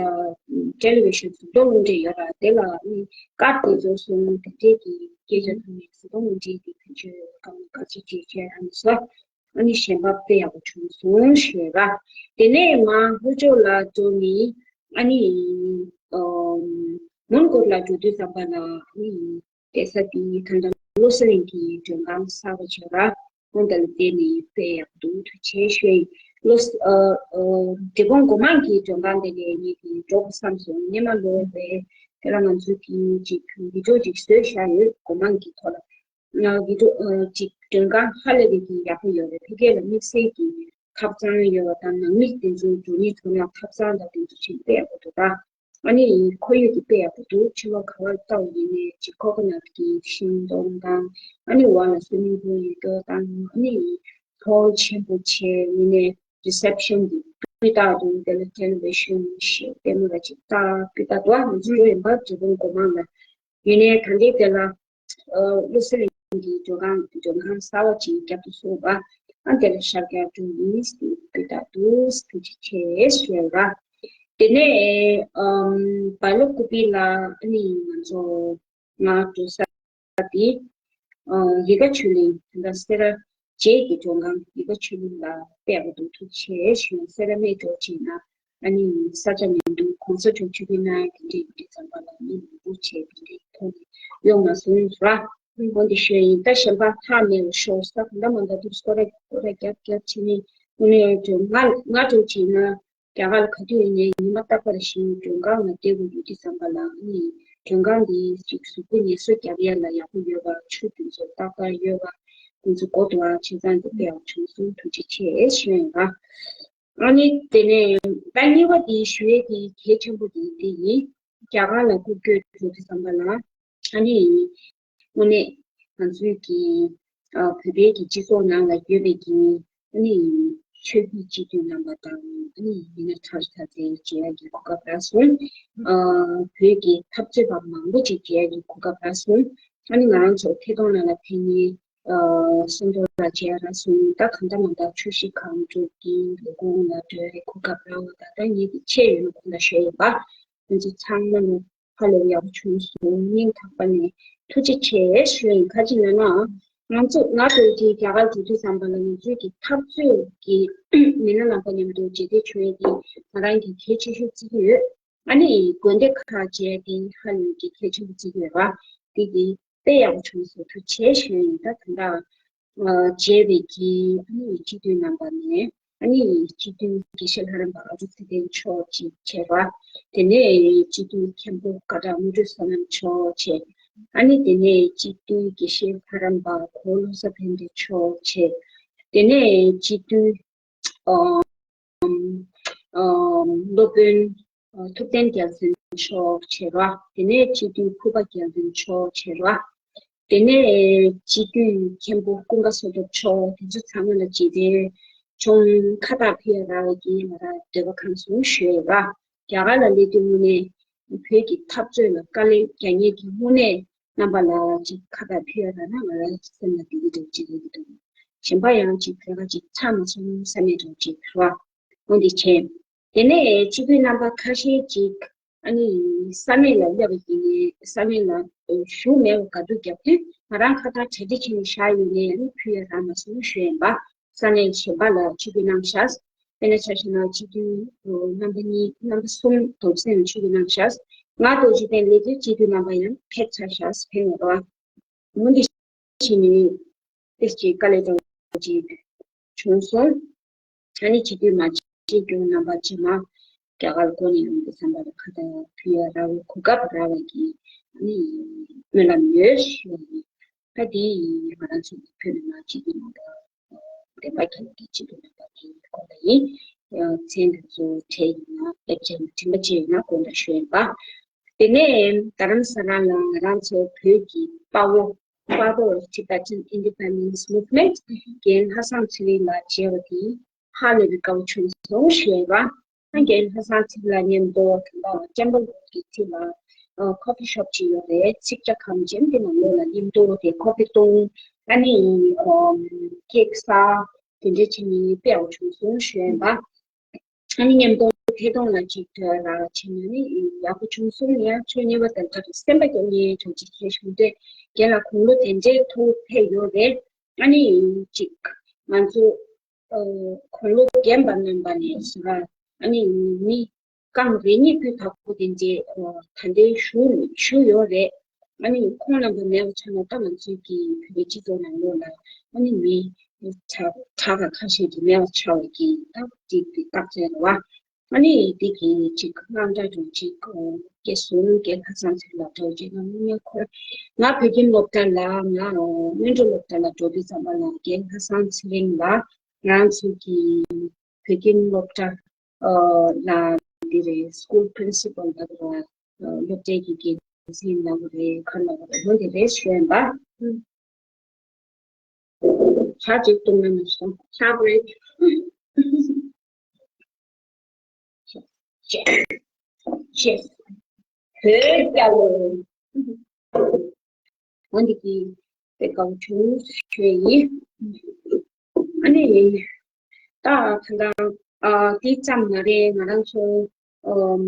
ཊེ་ལི་བི་ཤན་གཟུགས་མཐོང་རླུང་འཕྲིན་ཡོད་ར། དེ་ལ་ནི་ཀར་དེ་ཚོ་སོང་དེ་འདྲས་ཀྱི་སྐད་ཆ་ཐོན་ནས་གཟུགས་མཐོང་རླུང་འཕྲིན་གྱི་དོན་ཆོས་སྐར་མ་སྐར་ཆ་གཅིག་བྱས་ར་མི་སོ། ཨ་ནི་གཞན་པ་དཔེ་ཡག་པོ་བྱུང་སོང་ཞེས་ར། དེ་ནས་མ་ལྷོ་ཕྱོགས་ལ་འགྲོ་ནི་ཨ་ནི་ཨོ་མོན་གྷོ་ལ་འགྲོ་དུས་ཙམ་པ་ལ་ཨ་ནི་བསྡད་ས་དེ་ད་ལྟ་བློ་གསལ་གླིང་གི་མགྲོན་ཁང་གསར་པ་བྱས་ར། ཁོང་དང་ལ་བལྟས་ནས་དཔེ་ཡག་པོ་འདུག་ཐུགས་རྗེ་ཆེ་ཞུ་ཡིན། བློ་ཨོ་འབྲས་སྤུངས་སྒོ་མང་གི་མགྲོན་ཁང་དེ་ལས་ངེད་ཀྱིས་འགྲོ་དགོས་བསམ་སོང་། སྔོན་མ་ལོ་རེ་དེ་ལ་ང་ཚོས་ཀྱིས་ཅིག་བི་ཌི་ཡོ་ཅིག་བཟོས་བཞག་ཡོད། སྒོ་མང་གི་ཐོག་ལ། ང་གི་འགྲོ་ཨ་ཅིག་མགྲོན་ཁང་ཧ་ལས་པའི་གི་ཡག་པོ་ཡོད་རེད། ཕ་གི་ལ་དམིགས་བསལ་གྱི་ཐབ་ཚང་ཡོད་དང་ནང་མི་དེ་ཚོ་འགྲོ་ནི་ཚོ་ལ་ཐབ་ཚང་དང་དེ་ཚོ་ཅིག་དཔེ་ཡག་པོ་འདུག་ད་ཨ་ནི་ཁོར་ཡུག་གི་དཔེ་ཡག་པོ་འདུག་ཕྱི་ལོགས་ག་བར་ལྟ་བ་ཡིན་ནའི་ཅིག་ཁོ་ཁོ་ནཊ་གི་ཤིང་སྡོང་དང་ཨ་ནི་འོག་ལ་སུ་མིང་པུལ་ཡོད་རྒྱུ་དང་ཨ་ནི་ཧོལ་ཆེན་པོ་བྱས་ཡིན་ནའི་རི་སེབ་ཤན་གྱི་སྤུས་དག་འདུག་དེ་ལ་ཊེ་ལི་བི་ཤན་ཞེས་ལྟད་མོ་ལ་ཅིག་ལྟ་སྤུས་དག་འདུག་ང་ཚོ་འགྲོ་ཡིན་པ་འབྲས་སྤུངས་སྒོ་མང་ལ། ཡིན་ནའི་ད་ལྟའི་དེ་ལ་ཨ་བློ་གསལ་གླིང་གི་མགྲོན་ཁང་མགྲོན་ཁང་གསར་པ་ཅིག་རྒྱབ་ཏུ་བཟོས་པ། ཨ་དེ་ལ་ཤར་རྒྱག་འགྲོ་ཡིན་ཟེར་དུས་ད་དུ་ཐུགས་རྗེ་ཆེ་ཞུ་ཡ་ར། དེ་ནས་ཨམ་བ་ལོ་ཀུ་པི་ལ་ཨ་ནི་ང་ཚོ་ང་འགྲོ་ས་དེ་ཨ་ཡི་ག་ཆོས་གླིང་ད་ལྟ་སེ་ར་བྱེས་ཀྱི་མགྲོན་ཁང་ཡི་ག་ཆོས་གླིང་ལ་ཕེབས་པ་དུ་ཐུགས་རྗེ་ཆེ་ཞུ་ཡ། སེ་ར་སྨད་འགྲོ་བྱས་ན་ཨ་ནི་ས་ཆ་མི་འདུག་གོང་ས་མཆོག་ཆོས་ཀྱི་ནང་དེ་འདྲའི་དེ་ཙམ་པ་ལ་མི་མང་པོ་བྱས་དེ་འདྲའི་ཐོག་ནས་གཡོག་མ་སོང་ར། འོ་འདི་ཞུ་ཡིན། ད་གཞན་པ་ལྷག་མེད་པ་ཤོག་ས་གང་འདྲ་མ་འདྲ་འདུག་སྐོར་ར་སྐོར་ར་རྒྱབ་རྒྱབ་བྱས་ནས་དངོས་གནས་ང་ང་འགྲོ་བྱས་ན་རྒྱ་གར་ལ་ག་དུས་ཡིན་ནའི་ཉི་མ་རྟག་པར་བཞིན་མགྲོན་ཁང་ལ་བསྡད་དགོས་ཡོད་དུས་ཙམ་པ་ལ་ཨ་ནི་མགྲོན་ཁང་འདི་ཅིག་གཟུགས་པོ་ངལ་གསོ་རྒྱབ་ཡ་ལ་ཡག་པོ་ཡོད་པ། ཆུ་དེ་ཚོ་ཏག་ཏག་ཡོད་པ། དེ་ཚོ་མགོ་དུ་བ་བྱས་ཙང་དེ་དཔེ་ཡག་བྱུང་སོང་། ཐུགས་རྗེ་ཆེ་ཞུ་ཡིན་ལ། ཨ་ནི་དེ་ནས་ད་གཉིས་པ་དེ་ཞུ་ཡས་དེ་གལ་ཆེན་པོ་དེ་དེ་ཡིན། རྒྱ་གར་ལ་སྐུ་སྐྱོད་འགྲོ་དུས་ཙམ་པ་ལ་ཨ་ནི་དངོས་གནས་ང་ཚོའི་གི་ཨ་བོད་པའི་གི་སྤྱི་ཚོགས་ནང་ལ་ཡོད་པའི་གི་ཨ་ནི་ཆོས་བརྒྱུད་སྤྱི་འཐུས་རྣམ་པ་དང་ཨ་ནི་མི་སྣ་གྲངས་ཀྱི་ཐ་ཚད་མཇལ་ཡ་གི་གོ་སྐབས་རག་སོང་། ཨ་བོད་ཀྱི་འཐབ་རྩོད་པ་མང་པོ་ཅིག་མཇལ་ཡ་གི་གོ་སྐབས་རག་སོང་། ཨ་ནི་ང་རང་ཚོ་ཐད་གཏོང་ནང་ལ་ཕེབས་མཁན་ཨ་སུམ་མདོ་ལ་མཇལ་ཡ་རག་སོང་། ད་གང་འདྲ་མ་འདྲ་ཆུ་བཞི་སྒང་དྲུག་གི་ལས་ཁུངས་ལ་འགྲོ་ཡ་གི་གོ་སྐབས་རག་པ་ད་ལྟ་ངེད་ཀྱི་ཆེད་ཡོད་ན་གོང་ལ་ཞུས་ཡོད་པ། ང་ཚོ་ཚང་མ་ནི་ཧ་ལས་ཡག་པོ་བྱུང་སོང་། སྙིང་ཐག་པ་ནས་ཐུགས་རྗེ་ཆེ་ཞུ་ཡིན། ག་ཅི་ཡོད་ན་ང་ཚོ་ང་ཚོའི་གི་རྒྱ་གར་འགྲོ་དུས་ཙམ་པ་ལ་ང་ཚོའི་གི་འཐབ་རྩོད་ཀྱི་མི་སྣ་རྣམ་པ་མཉམ་དུ་མཇལ་འཕྲད་བྱུང་ཡས་དེ་ང་རང་གི་གལ་ཆེ་ཤོས་བརྩི་གི་ཡོད། ཨ་ནི་དགོན་སྡེ་ཁག་མཇལ་དེ་ཧ་ལས་ཀྱི་གལ་ཆེན་པོ་བརྩི་གི་ཡོད་ར། དེ་གི་དཔེ་ཡག་པོ་བྱུང་སོང་། ཐུགས་རྗེ་ཆེ་ཞུ་ཡིན། ད་ད་ལྟ་མཇལ་བའི་གི་ཨ་ནི་སྤྱི་འཐུས་རྣམ་པ་ནས་ཨ་ནི་སྤྱི་འཐུས་དགེ་བཤེས་ལྷ་རམས་པ་ཨ་ཇོ་ཚེ་བརྟན་མཆོག་ཅིག་བྱས་ར། དེ་ནས་སྤྱི་འཐུས་མཁན་པོ་སྐད་གྲགས་དངོས་གྲུབ་བསོད་ནམས་མཆོག་བྱས། ཨ་ནི་དེ་ནས་སྤྱི་འཐུས་དགེ་བཤེས་ལྷ་རམས་པ་གོ་བོ་བློ་བཟང་ཕན་བདེ་མཆོག་བྱས། དེ་ནས་སྤྱི་འཐུས་ཨ་ཨ་སློབ་དཔོན་ཨ་ཐུབ་བསྟན་རྒྱལ་མཚན་མཆོག་བྱས་ར། དེ་ནས་སྤྱི་འཐུས་ཕུར་པ་རྒྱལ་མཚན་མཆོག་བྱས་ར། དེ་ནས་སྤྱི་འཐུས་མཁན་པོ་ཀུན་དགའ་བསོད་སྟོབས་མཆོག་དེ་ཚོ་ཚང་མ་ལ་རྗེས་དྲན་ཆུང་ཁ་བཏགས་ཕུལ་ཡ་རག་པའི་གི་ང་རང་འདོད་པ་ཁེངས་སོང་ཞུ་ཡ་ར། རྒྱ་གར་ལ་སླེབས་དུས་དངོས་གནས་བོད་ཀྱི་འཐབ་རྩོད་ལ་དཀའ་ལས་རྒྱག་མཁན་གྱི་དངོས་གནས་རྣམ་པ་ལ་ཅིག་ཁ་བཏགས་ཕུལ་ཡ་རག་ན་ང་རང་སེམས་ལ་བདེ་སྐྱིད་འདྲ་ཅིག་རེད་འདུག་གཞན་པ་ཡང་ཅིག་བོད་པ་ཅིག་ཆགས་མ་སོང་བསམ་ཡས་འདྲ་ཅིག་རེད་བ། འོ་འདི་བྱས། དེ་ནས་སྤྱི་འཐུས་རྣམ་པ་ཁ་ཤས་ཅིག་ཨ་ནི་ས་གནས་ལ་སླེབས་པ་ཡིན་ནའི་ས་གནས་ལ་བཞུགས་མེད་པ་དགའ་སྡུག་རྒྱབ་དུས་ང་རང་ཁ་བཏགས་གྲ་སྒྲིག་བྱས་ནས་བཞག་ཡོད་ནའི་ཨ་ནི་ཕུལ་ཡ་རག་མ་སོང་ཞུ་ཡིན་པ། ས་གནས་གཞན་པ་ལ་སྤྱི་འཐུས་གནང་ཤག་དཔེར་ན་ཆ་བཞག་ན་སྤྱི་འཐུས་རྣམ་པ་གཉིས་རྣམ་པ་གསུམ་དོགས་སེམས་སྤྱི་འཐུས་གནང་ཤག་ང་རྡོ་རྗེ་གདན་སླེབས་དུས་སྤྱི་འཐུས་རྣམ་པ་ཡང་ཕེབས་ཚར་ཤག་ཕེབས་ཡོད་རེད་བ། འོ་འདི་བྱས་ནས་ཏོག་ཙམ་དཀའ་ལས་ཁག་པོ་ཅིག་བྱུང་སོང་། ཨ་ནི་སྤྱི་འཐུས་མ་བྱེད་རྒྱུ་རྣམ་པ་རྗེས་མ་རྒྱ་གར་འགོ་ནས་ཡོང་དུས་ཙམ་པ་ལ་ཁ་བཏགས་ཕུལ་ཡ་རག་པའི་གོ་སྐབས་རག་པ་གི་ཨ་ནི་སྨོན་ལམ་ཡོད་ཞུ་ཡ་ཡིན། ད་དེ་ཡིན་ང་རང་ཚོ་བོད་མི་མང་སྤྱི་འཐུས་རྣམ་པ་བདེན་པ་རྒྱལ་གྱི་སྤྱི་འཐུས་རྣམ་པ་དེའི་སྐོར་ལ་ཡིན། མཚན་དེ་ཚོ་བྲིས་ཡིན་ན་ལེགས་བྱས་དྲན་པ་བྱས་ཡིན་ན་དགོངས་དག་ཞུ་ཡིན་པ། དེ་ནས་རྡ་རམ་ས་ལ་ལ་ང་རང་ཚོ་བོད་ཀྱི་དཔའ་བོ་Father of Tibetan Independence Movement རྒན་ལྷ་བཟང་ཚེ་རིང་ལགས་མཇལ་བ་དེ་ཧ་ལས་པའི་དགའ་བོ་བྱུང་སོང་ཞུ་ཡིན་པ། ཨ་རྒན་ལྷ་བཟང་ཚེ་རིང་ལགས་མཉམ་དུ་དེ་འདྲ་ཅམ་པ་ལོག་གི་ཐིག་ལ་ཁོ་ཕི་ཤོབ་ཅིག་ཡོད་རེད། ཚིག་ཇ་ཁང་ཅན་དེ་ནང་ལོགས་ལ་མཉམ་དུ་དེ་ཁོ་ཕི་བཏུང་ཨ་ནི་ཀེག་ཟ་དེ་འདྲ་བྱས་ནས་དཔེ་ཡག་བྱུང་སོང་ཞུ་ཡིན་པ། ཨ་ནི་མཉམ་དུ་ཐད་གཏོང་ལ་ཅིག་ལ་ཕྱིན་ནས་ནི་ཡག་པོ་བྱུང་སོང་། ཡང་ཆོས་ཉན་པ་དང་འདྲ་སེམས་པ་སྐྱོ་ངེས་ཐོག་ཅིག་ཁྱེད་ཞུ་འདོད་རྒན་ལགས་དགུང་ལོ་དེ་འདྲའི་ཐུག་ཕེབས་ཡོད་རེད། ཨ་ནི་ཅིག་ང་ཚོ་དགུང་ལོ་རྒན་པ་རྣམ་པ་ནས་ཟེར་བ་ཨ་ནི་མི་རྐང་རེ་གཉིས་ཕུད་དག་པོ་དེ་འདྲའི་ད་ལྟའི་བཞུགས་བཞུགས་ཡོད་རེད། ཨ་ནི་ཁོང་རྣམ་པ་མེད་པ་ཆགས་ན་ད་ང་ཚོའི་གི་བོད་པའི་སྤྱི་ཚོགས་ནང་ལོགས་ལ་ཨ་ནི་མི་ཁྲག་ཁྲག་ཁ་ཤས་ཀྱི་མེད་པ་ཆགས་པའི་གི་ད་ཅིག་གི་རྟགས་མཚན་རེད་བ། ཨ་ནི་དེ་གི་ཅིག་དངངས་སྐྲག་འདྲ་ཅིག་སྐྱེས་སོང་། རྒན་ལྷ་བཟང་ཚེ་རིང་ལགས་འདྲ་ཅིག་ང་དངོས་གནས་ཁོ་ང་བོད་ཁྱིམ་སློབ་གྲྭ་ལ་ང་སྔོན་འགྲོ་སློབ་གྲྭ་ལ་འགྲོ་དུས་ཙམ་པ་ལ་རྒན་ལྷ་བཟང་ཚེ་རིང་ལགས་ང་ཚོ་གི་བོད་ཁྱིམ་སློབ་གྲྭ་ལ་འདི་རེད། སྐུལ་པི་རིན་སི་པལ་ལབ་ར། སློབ་གྲྭའི་གི་འགན་འཛིན་ལབ་རེད། ག་ལབ་རེད། འོ་འདི་རེད་ཞུ་ཡིན་པ། ཇ་ཅིག་བཏུང་ན་མ་སོང་། ཇ་བོད་ཇ་བོད་རྒྱལ་ལོ། འོ་འདི་གི་དཔེ་དགའ་བོ་བྱུང་ཞུ་ཡིན། ཨ་ནི། ད་ད་ལྟ་ཨ་དེ་ཙམ་མ་རེད། ང་རང་ཚོ་ཨམ་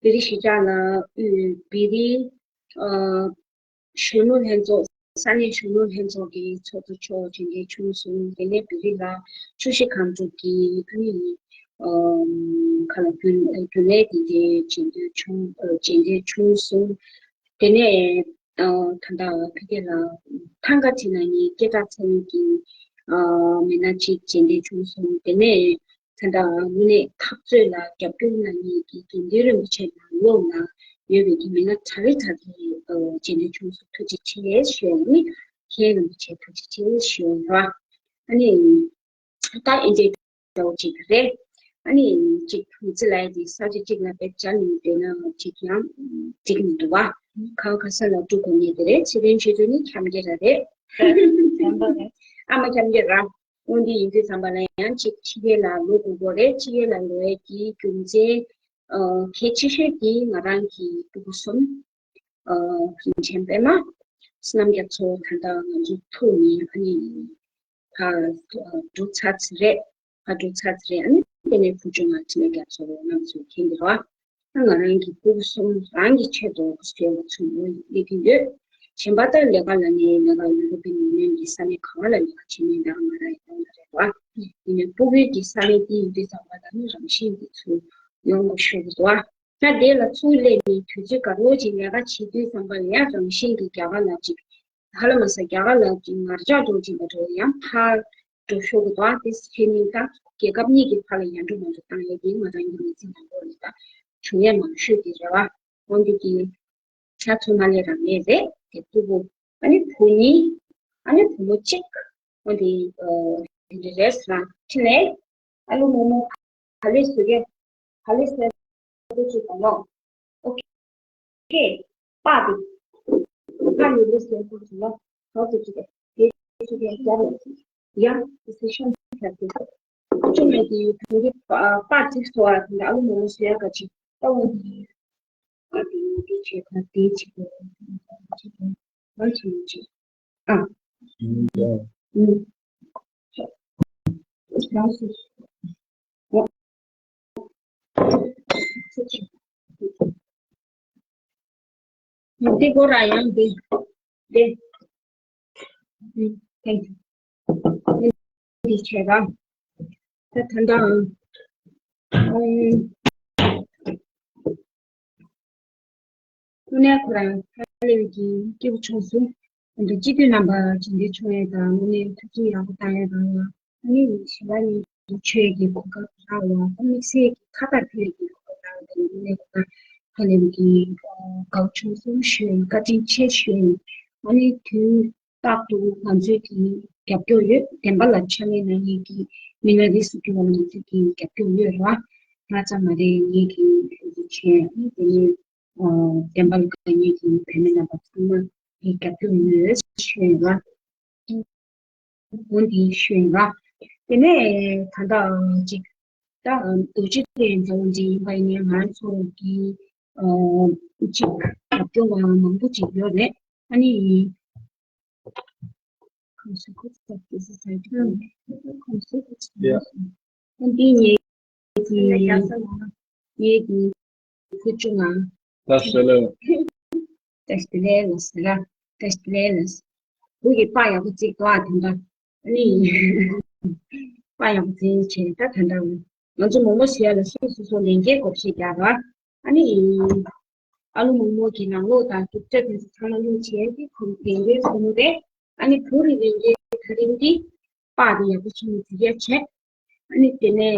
བེ་རི་གཞིས་ཆགས་ལ་དབུས་བེ་རི་ཨ་གཞོན་ནུ་ལྷན་ཚོགས། ས་གནས་གཞོན་ནུ་ལྷན་ཚོགས་ཀྱི་ཚོགས་གཙོ་མཆོག་མཇལ་འཕྲད་བྱུང་སོང་། དེ་ནས་བེ་རི་ལ་ཆུ་བཞི་སྒང་དྲུག་གི་ཨ་ནི་ཨམ་ག་ལ་རྒྱུན་རྒྱུན་ལས་དེ་འདྲའི་མཇལ་འཕྲད་བྱུང་། ཨ་མཇལ་འཕྲད་བྱུང་སོང་། དེ་ནས་ཨ་ད་ལྟ་ཕ་གི་ལ་ཐང་ག་ཅིག་ནང་ནས་སྐད་གྲགས་ཚང་གི་ཨ་མི་སྣ་ཅིག་མཇལ་འཕྲད་བྱུང་སོང་། དེ་ནས་ད་ལྟ་དངོས་གནས་འཐབ་རྩོད་ལ་རྒྱབ་སྐྱོར་གནང་མཁན་གྱི་དགེ་འདུན་རིན་པོ་ཆེ་ནང་ལོགས་ལ་ཡོད་པའི་གི་མི་སྣ་གྲ་རེ་གྲ་རེ་ཨ་མཇལ་འཕྲད་བྱུང་སོང་། ཐུགས་རྗེ་ཆེ་ཞུ་ཡ་ནི་མཁན་རིན་པོ་ཆེ་ཐུགས་རྗེ་ཆེ་ཞུ་ཡ་ར། ཨ་ནི། ད་ཨེ་འདྲའི་འདྲ་བོ་ཅིག་རེད། ཨ་ནི་ཅིག་བུ་ཙི་ལའི་དེ་ས་ཆ་གཅིག་ལ་བེད་སྤྱད་ནས་བསྡད་ན་ཅིག་ཡང་འགྲིག་མི་འདུག་བ། ཁ་ཁ་ས་ལ་འགྲོ་དགོས་ངེས་དེ་རེད། ཚེ་རིང་ཆོས་སྒྲོན་ནི་འཁྱམ་རྒྱ་ར་རེད། ཨ་མ་འཁྱམ་རྒྱ་ར། འོན་ཏེ་ཡིན་དུས་ཙམ་པ་ལ་ཡང་ཅིག་ཕྱི་རྒྱལ་ལ་ལོག་དགོས་དགོས་རེད། ཕྱི་རྒྱལ་ལ་ལོག་ཡས་ཀྱི་རྒྱུ་མཚན་གལ་ཆེ་ཤོས་དེ་ང་རང་གི་སྤུ་གུ་གསུམ། ཨ་རིན་ཆེན་པད་མ། བསོད་ནམས་རྒྱ་མཚོ། ད་ལྟ་ང་ཚོ་ཐུག་ནས་ཨ་ནི་ཕར་འགྲོ་ཚར་ཚར་རེད། ཕར་འགྲོ་ཚར་ཚར་རེད། ཨ་ནི་དེ་ནས་བུ་ཆུང་ང་འཕྲིན་ལས་རྒྱ་མཚོ་རྣམ་ཚོ་མཁྱེན་གྱི་རེད་བ། ད་ང་རང་གི་སྤུ་གུ་གསུམ་རང་གི་ཆེད་དུ་བཟོས་པ་ཚུར་ལོག་སླེབས་ཀྱི་ཡོད། གཞན་པ་ད་ལས་ཀ་ལ་ནི་ལས་ཀ་ཡུ་རོབ་པའི་ཡུ་ནན་གྱི་ས་གནས་གང་ལ་ལས་ཀ་བྱེད་མིན་ད་ང་རང་ཡོང་ལ་རེད་བ། ཡིན་ནའི་སྤུ་གུའི་གི་ས་གནས་དེ་ཡིན་དུས་ཙམ་པ་ད་ནི་རང་བཞིན་གྱིས་ཚུར་ཡོང་དགོས་ཤོར་གྱི་འདུག་བ། ད་དེ་ལ་ཚུར་སླེབས་ནས་དུས་ཚོད་ག་རོ་ཅིག་ལས་ཀ་བྱེད་དུས་ཙམ་པ་ལ་ཡང་རང་བཞིན་གྱིས་རྒྱ་གར་ལ་ཅིག་ཧ་ལམ་ས་རྒྱ་གར་ལ་ཅིག་ངར་ལྕགས་འགྲོ་ཅིག་ལ་འགྲོ་ཡང་ཕར་འགྲོ་ཤོར་གི་འདུག་དེ་བྱས་ནས་ད་རྒྱལ་ཁབ་གཉིས་ཀྱི་བར་ལ་ཡར་འགྲོ་མར་འགྲོ་བཏང་ཡས་དེ་ང་རང་གི་མི་ཚེ་ནང་ལོགས་ལ་ད་བྱུང་ཡས་མང་ཤོས་དེ་རེད་བ། འོན་ཏེ་དེ་ཆ་ཚང་མ་ལས་རང་ལས་རེད་དེ་སྤུ་གུ། ཨ་ནི་བུ་གཉིས། ཨ་ནི་བུ་མོ་གཅིག་འོན་ཏེ་ཨ་དེ་འདྲ་རེད་ཟེར་ན་ཕྲིན་ལས། ཨ་ལུ་མོ་མོ། ག་ལེ་ཟེར་གི། ག་ལེ་ཟེར་གི་ཅིག་གོ་ལོ། ཨོ་ཁེ། པ་དེ། པ་ནི་ལེ་ཟེར་གི་ཅིག་ལོ། ག་ཟེར་གི་དེ། དེ་ཅིག་གི་རྒྱབ་ལ་ཅིག་ཡ། དེ་སི་ཤོན་ཁ་དེ། ཅུང་མེད་དེ་ཐུང་གི་པ་པ་ཅིག་སོ་བ་དེ་ཨ་ལུ་མོ་མོ་ཟེར་ཡ་ག་ཅིག་ལྟ་བུ་དེ། ཨ་དེ་དེ་ཆེ་ཁ་དེ་ཆེ་གི། ཨ་ཆེ་ཆེ། ཨ། ཨུ། འདི་སྒོ་ར་ཡང་འདི། འདི། ཨུ། འདི་བྱས་ར། ད་ད་ལྟ་ཨང་། ཨང་། དངོས་གནས་ཁོ་རང་ཧ་ལས་པའི་གི་སྐྱིད་པོ་བྱུང་སོང་། ཨ་ནི་སྤྱི་འཐུས་རྣམ་པ་མཇལ་འཕྲད་བྱུང་ཡས་དང་དངོས་གནས་ཐུགས་རྗེ་ཡག་པོ་བཏང་ཡས་དང་ཡང་ཨ་ནི་གཞན་པ་ནི་ཆོས་ཀྱི་གོ་སྐབས་རག་ལ་ད་དམིགས་བསལ་གྱི་ཁ་པར་ཕུལ་གྱི་གོ་སྐབས་རག་ལ་དངོས་གནས་ཁོ་རང་ཧ་ལས་པའི་གི་དགའ་པོ་བྱུང་སོང་ཞུ་ཡིན། བཀའ་དྲིན་ཆེ་ཞུ་ཡིན། ཨ་ནི་དུས་རྟག་ཏུ་ང་ཚོའི་གི་རྒྱབ་སྐྱོར་ཡོད། བདེན་པ་ལ་ཕྱག་ལས་གནང་མཁན་གྱི་མི་སྣ་རིགས་སུ་གྱུར་པ་ལ་ང་ཚོའི་གི་རྒྱབ་སྐྱོར་ཡོད་རེད་བ། ང་ཙམ་མ་རེད། ངེད་ཀྱི་འཛུགས་ཆེན་དེ་ནས་བདེན་པ་ལ་དགའ་མཁན་གྱི་བོད་མི་རྣམ་པ་ཚང་མ་གི་རྒྱབ་སྐྱོར་ཡོད་ཞུ་ཡིན་ར། འོན་ཏེ་ཞུ་ཡིན་ར། དེ་ནས་ད་ལྟ་ཅིག་ད་རྡོ་རྗེ་གདན་འཛམ་བུ་གླིང་ཡིན་པ་ཡིན་ནའི་ང་ཚོ་གི་ཅིག་རྒྱབ་སྐྱོར་བ་མང་པོ་ཅིག་ཡོད་རེད། ཨ་ནི། Yeah. འདི་ངེད་ཀྱི་ངེད་ཀྱི་བུ་ཆུང་ང་། བཀྲ་ཤིས་བདེ་ལེགས། བཀྲ་ཤིས་བདེ་ལེགས་ལ་ཟེར་ར། བཀྲ་ཤིས་བདེ་ལེགས་ལ་ཟེར། བུ་གི་པ་ཡག་པོ་གཅིག་འདུག་ཨ་དེ་འདྲ། ཨ་ནི། པ་ཡག་པོ་ཅིག་བྱས་ད་དེ་འདྲ། ང་ཚོ་མོག་མོག་བཟོ་ཡ་ལ་སོ་སོ་སོ་ལས་འགན་བགོ་བཤའ་རྒྱག་ར། ཨ་ནི། ཨ་ལུ་མོག་མོག་གི་ནང་ལོགས་དང་རྒྱུ་ཆ་དེ་ཚོ་ཚང་མ་ལོག་བྱས་ཏེ་ཁོང་གི་ལས་འགན་བཟོ་མོ་རེད། ཨ་ནི་བུ་རི་ལས་འགན་ད་རིང་འདི་པ་དེ་ཡག་པོ་བྱུང་ནས་འཛུགས་ཡ་བྱས། ཨ་ནི་དེ་ནས་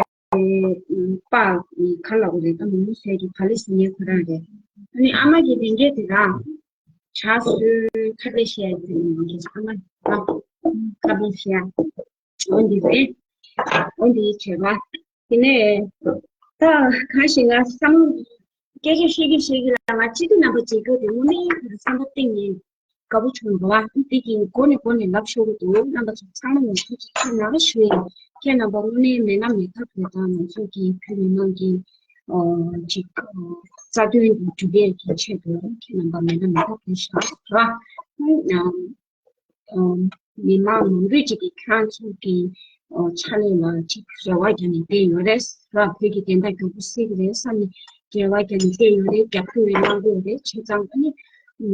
པ་ག་ལ་འོ་རེད་ད་མོག་མོག་ཟེར་གི་ག་ལེ་ཟེར་ཉན་ཁོ་རང་རེད། ཨ་ནི་ཨ་མ་གི་ལས་འགན་དེ་ར་ཇ་བཟོས་ཁ་པར་བཤད་ཡ་དེ་ཨ་མ་ཁ་པར་བཤད་འོ་འདི་རེད། འོ་འདི་བྱས་པ། དེ་ནས་ད་གང་ཞིག་ང་བསམ་སྐད་ཆ་བཤད་ཀྱི་བཤད་ཀྱི་ལ་ང་སྤྱི་འཐུས་རྣམ་པ་མཇལ་རྒྱུ་དེ་དངོས་གནས་ཁོ་རང་བསམ་པ་གཏིང་ནས་དགའ་པོ་བྱུང་འདུག་ཨ། འདི་གི་མགོ་ནས་མགོ་ནས་ལབ་ཤོར་གི་འདུག་རྣམ་པ་ཚོ་ཚང་མ་ནས་ཐུགས་རྗེ་ཆེ་གནང་ཞུ་ཡིན། ཁྱེད་རྣམ་པ་དངོས་གནས་མེད་ན་མེད་ཐབས་རེད་དང་ང་ཚོ་གི་བོད་མི་མང་གི་ཅིག་རྩ་དོན་གྱི་འགྲུལ་པའི་གི་ཆེད་དུ་ཁྱེད་རྣམ་པ་མེད་ན་མེད་ཐབས་རེད་ཤག་ར། མི་མང་མང་པོས་ཅིག་གིས་ཁྱེད་རང་ཚོ་གི་ ཕྱག་ལས་ལ་ཅིག་རེ་བ་རྒྱག་ནས་བསྡད་ཡོད་རེད། རང་བོད་ཀྱི་བདེན་མཐའ་མགྱོགས་པོ་གསལ་གྱི་རེད་བསམ་ནས་རེ་བ་རྒྱག་ནས་བསྡད་ཡོད་རེད། རྒྱབ་སྐྱོར་བའི་གནང་དགོས་རེད། བྱས་ཙང་ཨ་ནི་ད་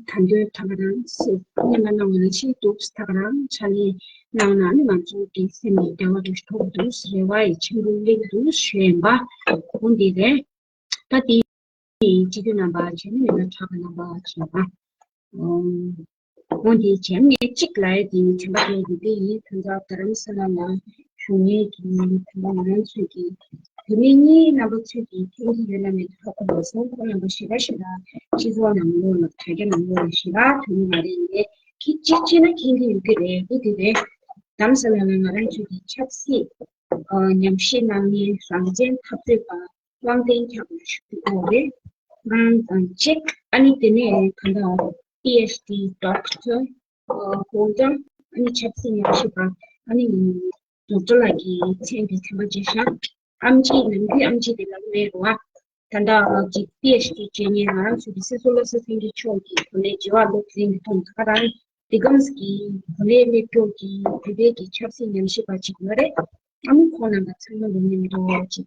དུང་ད་ག་རང་སེ་སྙན་པ་གནང་བ་ནང་བཞིན་འདུག་ད་ག་རང་ཕྱག་ལས་གནང་ན་ནི་ང་ཚོ་གི་སེམས་ནས་བདེ་བ་རུ་ཐོབ་འདུག་རེ་བ་ཡི་ཆེན་པོ་སླེབས་འདུག་ཞུ་ཡིན་པ་འོ་འདི་རེད། ད་དེ་སྤྱི་འཐུས་རྣམ་པ་བྱས་ན་མི་སྣ་གྲགས་པ་རྣམ་པ་བྱས་ན། འོ་འདི་བྱས་ནས་གཅིག་ལ་ཡ་དེ་ནི་དྲན་པ་དེ་འདི་དེ་ཡིན། ད་ལྟ་རྡ་རམ་ས་ལ་ལ་བཞུགས་མཁན་གྱི་ད་ལྟ་ང་རང་ཚོས་ཀྱི་བུད་མེད་གཉིས་རྣམ་པ་ཚོས་ཀྱི་མཁྱེན་གྱི་ཡོད་ན་མེད་ཧ་གོ་མ་སོང་། ཁོང་རྣམ་པ་ཞེ་དྲག་ཞེ་དྲག་སྤྱི་ཚོགས་ནང་ལོགས་ལ་དྲ་རྒྱ་ནང་ལོགས་ལ་ཞེ་དྲག་ཐོན་གྱི་མ་རེད། ངས་ཁྱི་གཅིག་བྱས་ན་མཁྱེན་གྱི་ཡོད་ཀྱི་རེད། འདི་དེ་རེད། རྡ་རམ་ས་ལ་ལ་ང་རང་ཚོས་ཀྱི་ཆབ་སྲིད་ཉམས་ཞིབ་གནང་མཁན་རང་བཙན་འཐབ་རྩོད་པ་དབང་ལྡན་ཁྱབ་ལ་ཞུགས་ཡོད་རེད། ཁོང་དང་གཅིག་ཨ་ནི་དེ་ནས་ད་ལྟ་པི་ཨེཆ་ཌི་ཌོག་ཊར་ཧོལ་ཌར། ཨ་ནི་ཆབ་སྲིད་ཉམས་ཞིབ་པ། ཨ་ནི་ཌོག་ཊར་ལགས་ཀྱི་མཚན་དེ་ཚན་པ་བརྗེ་ཤག་ཨེམ་ཆི་ནམ་རྒྱུན་ཨེམ་ཆི་དེ་ལབ་མེད་རེད་བ། ད་ལྟ་ཀྱི་པི་ཨེཆ་ཌི་བྱེད་མཁན་ང་རང་ཚོ་གི་སྲིད་ཟུར་བློ་བཟང་སེང་གེ་མཆོག་གི་གོ་གནས་བརྗེ་བ་སློབ་ཚན་གྱི་ཐོག་ད་ག་རང་འདི་གམ་གི་གོ་གནས་སླེབས་མཁན་གྱི་བོད་པའི་གི་ཆབ་སྲིད་ཉམས་ཞིབ་པ་ཅིག་ཡོད་རེད། ཨ་ནི་ཁོང་རྣམ་པ་ཚང་མ་ལོ་མཉམ་དུ་ཅིག་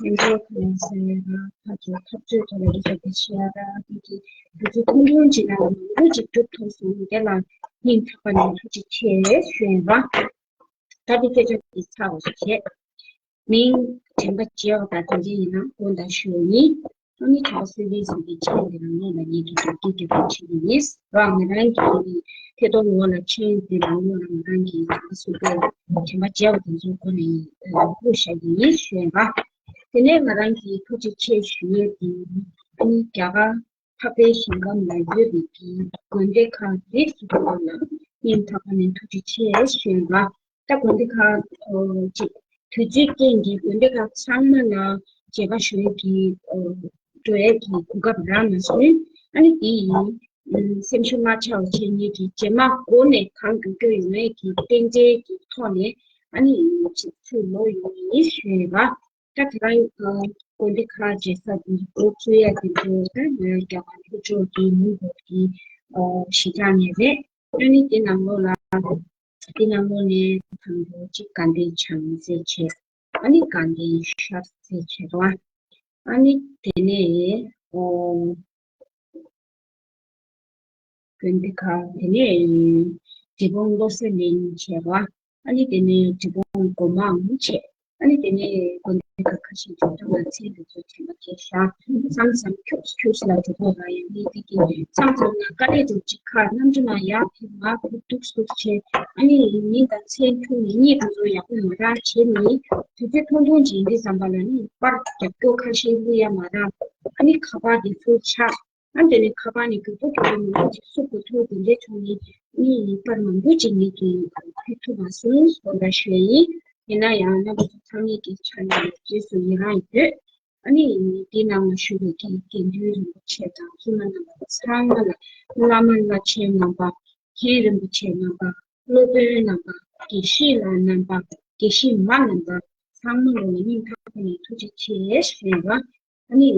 མཉམ་དུ་ཁོང་ཟེར་ཡ་ཕར་ཚུར་འཐབ་རྩོད་ཐོག་ལ་རེ་བ་དེ་བྱེད་ཡ་ར་དེ་གི་དུས་ཚོད་ཐུང་ཐུང་ཅིག་ནང་ལ་མང་པོ་ཅིག་གྲུབ་ཐུབ་སོང་། དེ་ལ་སྙིང་ཐག་པ་ནས་ཐུགས་རྗེ་ཆེ་ཞུ་ཡིན་པ། ད་དེ་སྐད་ཆ་དེ་ཚར་བ་ཞིག་བྱས། མིང་དྲན་པ་བརྗེ་བ་དང་དེ་འདྲ་ཡིན་ན་དགོངས་དག་ཞུ་ཡ་ཡིན། ཨ་ནི་ད་སུ་ལས་སུ་གི་ཆེད་དེ་རང་ཉིད་ལ་ངེད་ཀྱི་རྒྱབ་སྐྱོར་རྒྱབ་སྐྱོར་བྱེད་ཀྱི་ཡིན། རང་ང་རང་གི་ཐད་གཏོང་འོག་ལ་ཆེད་དེ་རང་ཉིད་ལ་ང་རང་གི་ད་སུ་གི་དྲན་པ་བརྗེ་བ་དེ་ཚོའི་སྒོ་ནས་བློ་བཞག་གི་ཡིན་ཞུ་ཡ་ཡིན་པ། དེ་ནས་ང་རང་གི་ཐུགས་རྗེ་ཆེ་ཞུ་ཡས་དེ་ཨ་ནི་རྒྱ་གར་འཕགས་པའི་ཞིང་ཁམས་ལ་ཡོད་པའི་གི་དགོན་སྡེ་ཁག་རིགས་སུ་འདུ་བ་ལ་སྙིང་ཐག་པ་ནས་ཐུགས་རྗེ་ཆེ་ཞུ་ཡིན་པ། ད་དགོན་སྡེ་ཁག་ཅིག་དུས་ཚོད་རྐྱེན་གྱིས་དགོན་སྡེ་ཁག་ཚང་མ་ལ་མཇལ་ཁ་ཞུ་ཡས་ཀྱི་འགྲོ་ཡས་ཀྱི་གོ་སྐབས་རག་མ་སོང་། ཨ་ནི་དེ་ཡིན་སེམས་ཤུགས་མ་ཆག་པ་བྱས་ངེད་ཀྱི་རྗེས་མ་འགོ་ནས་གང་མགྱོགས་མགྱོགས་ཡོང་ཡས་ཀྱི་རྟེན་འབྲེལ་གྱི་ཐོག་ནས་ཨ་ནི་ཅིག་ཚུར་ལོག་ཡོང་ཡིན་ཞུ་ཡིན་པ། ད་དེ་རིང་དགོན་སྡེ་ཁག་མཇལ་ས་དེ་འགོ་ཚུགས་ཡ་དེ་ཚོ་ད་ང་རྒྱ་གར་ལྷོ་ཕྱོགས་ཀྱི་མུན་པོ་གི་གཞིས་ཆགས་ནས་རེད། ཨ་ནི་དེ་ནང་ལོགས་ལ་དེ་ནང་ལོགས་ནས་དང་པོ་གཅིག་དགའ་ལྡན་བྱང་རྩེ་བྱས། ཨ་ནི་དགའ་ལྡན་ཤར་རྩེ་བྱས་རོ། ཨ་ནི་དེ་ནས་ཨོ། དགོན་སྡེ་ཁག་དེ་ནས་འབྲས་སྤུངས་བློ་གསལ་གླིང་བྱས་པ། ཨ་ནི་དེ་ནས་འབྲས་སྤུངས་སྒོ་མང་བྱས། ཨ་ནི་དེ་ནས་དགོན་སྡེ་ཁག་ཁ་ཤས་ཀྱི་ཐོག་ལ་མཚན་དེ་ཚོ་དྲན་པ་སྐྱེས་ཤག་མཚམས་མཚམས་ཁྱུག་ཁྱུག་ལ་འགྲོ་དགོས་ར་ཡང་མི་དེ་གི་མཚམས་མཚམས་ལ་དཀའ་ལས་འགྲོ་གཅིག་ཁ་གནམ་གྲུ་ནང་ཡར་ཕེབས་མར་ཕེབས་འདུག་འདུག་བྱས། ཨ་ནི་མིང་དང་མཚན་ཁྱུག་ནས་གཉིད་དེ་ཚོ་ཡག་པོ་མ་རག་བྱས་ནས་དུས་ཚོད་ཐུང་ཐུང་ཅིག་ཡིན་དུས་ཙམ་པ་ལ་ནི་པར་རྒྱབ་སྐྱོར་ཁ་ཤས་བླུག་ཡ་མ་རག་ཨ་ནི་ཁ་པར་དེ་ཚུར་ཆག་ཨ་དེ་ནས་ཁ་པར་ནས་མགྱོགས་པོ་མགྱོགས་པོ་མང་པོ་ཅིག་བསུབ་དགོས་ཐུག་དེ་འདྲའི་བྱུང་ནས་ཨ་ནི་པར་མང་པོ་ཅིག་ངེད་ཀྱིས་ཕུལ་ཐུབ་མ་སོང་། དགོངས་དག་ཞུ་ཡ་ཡིན། ཡིན་ན་ཡང་རྣམ་པ་ཚོ་ཚང་མས་ཀྱི་ཆ་ནས་རྗེས་སུ་ཡི་རང་ཡོད། ཨ་ནི་འདི་ནང་ལ་བཞུགས་པའི་དགེ་འདུན་རིན་པོ་ཆེ་དང་བཙུན་མ་རྣམ་པ་ཚང་མ་ལ་བླ་མ་བླ་ཆེན་རྣམ་པ། མཁན་རིན་པོ་ཆེ་རྣམ་པ། སློབ་དཔོན་རྣམ་པ། དགེ་བཤེས་ལགས་རྣམ་པ། དགེ་བཤེས་མ་རྣམ་པ། ཚང་མ་ལ་སྙིང་ཐག་པ་ནས་ཐུགས་རྗེ་ཆེ་ཞུ་ཡ་ཡིན། ཨ་ནི།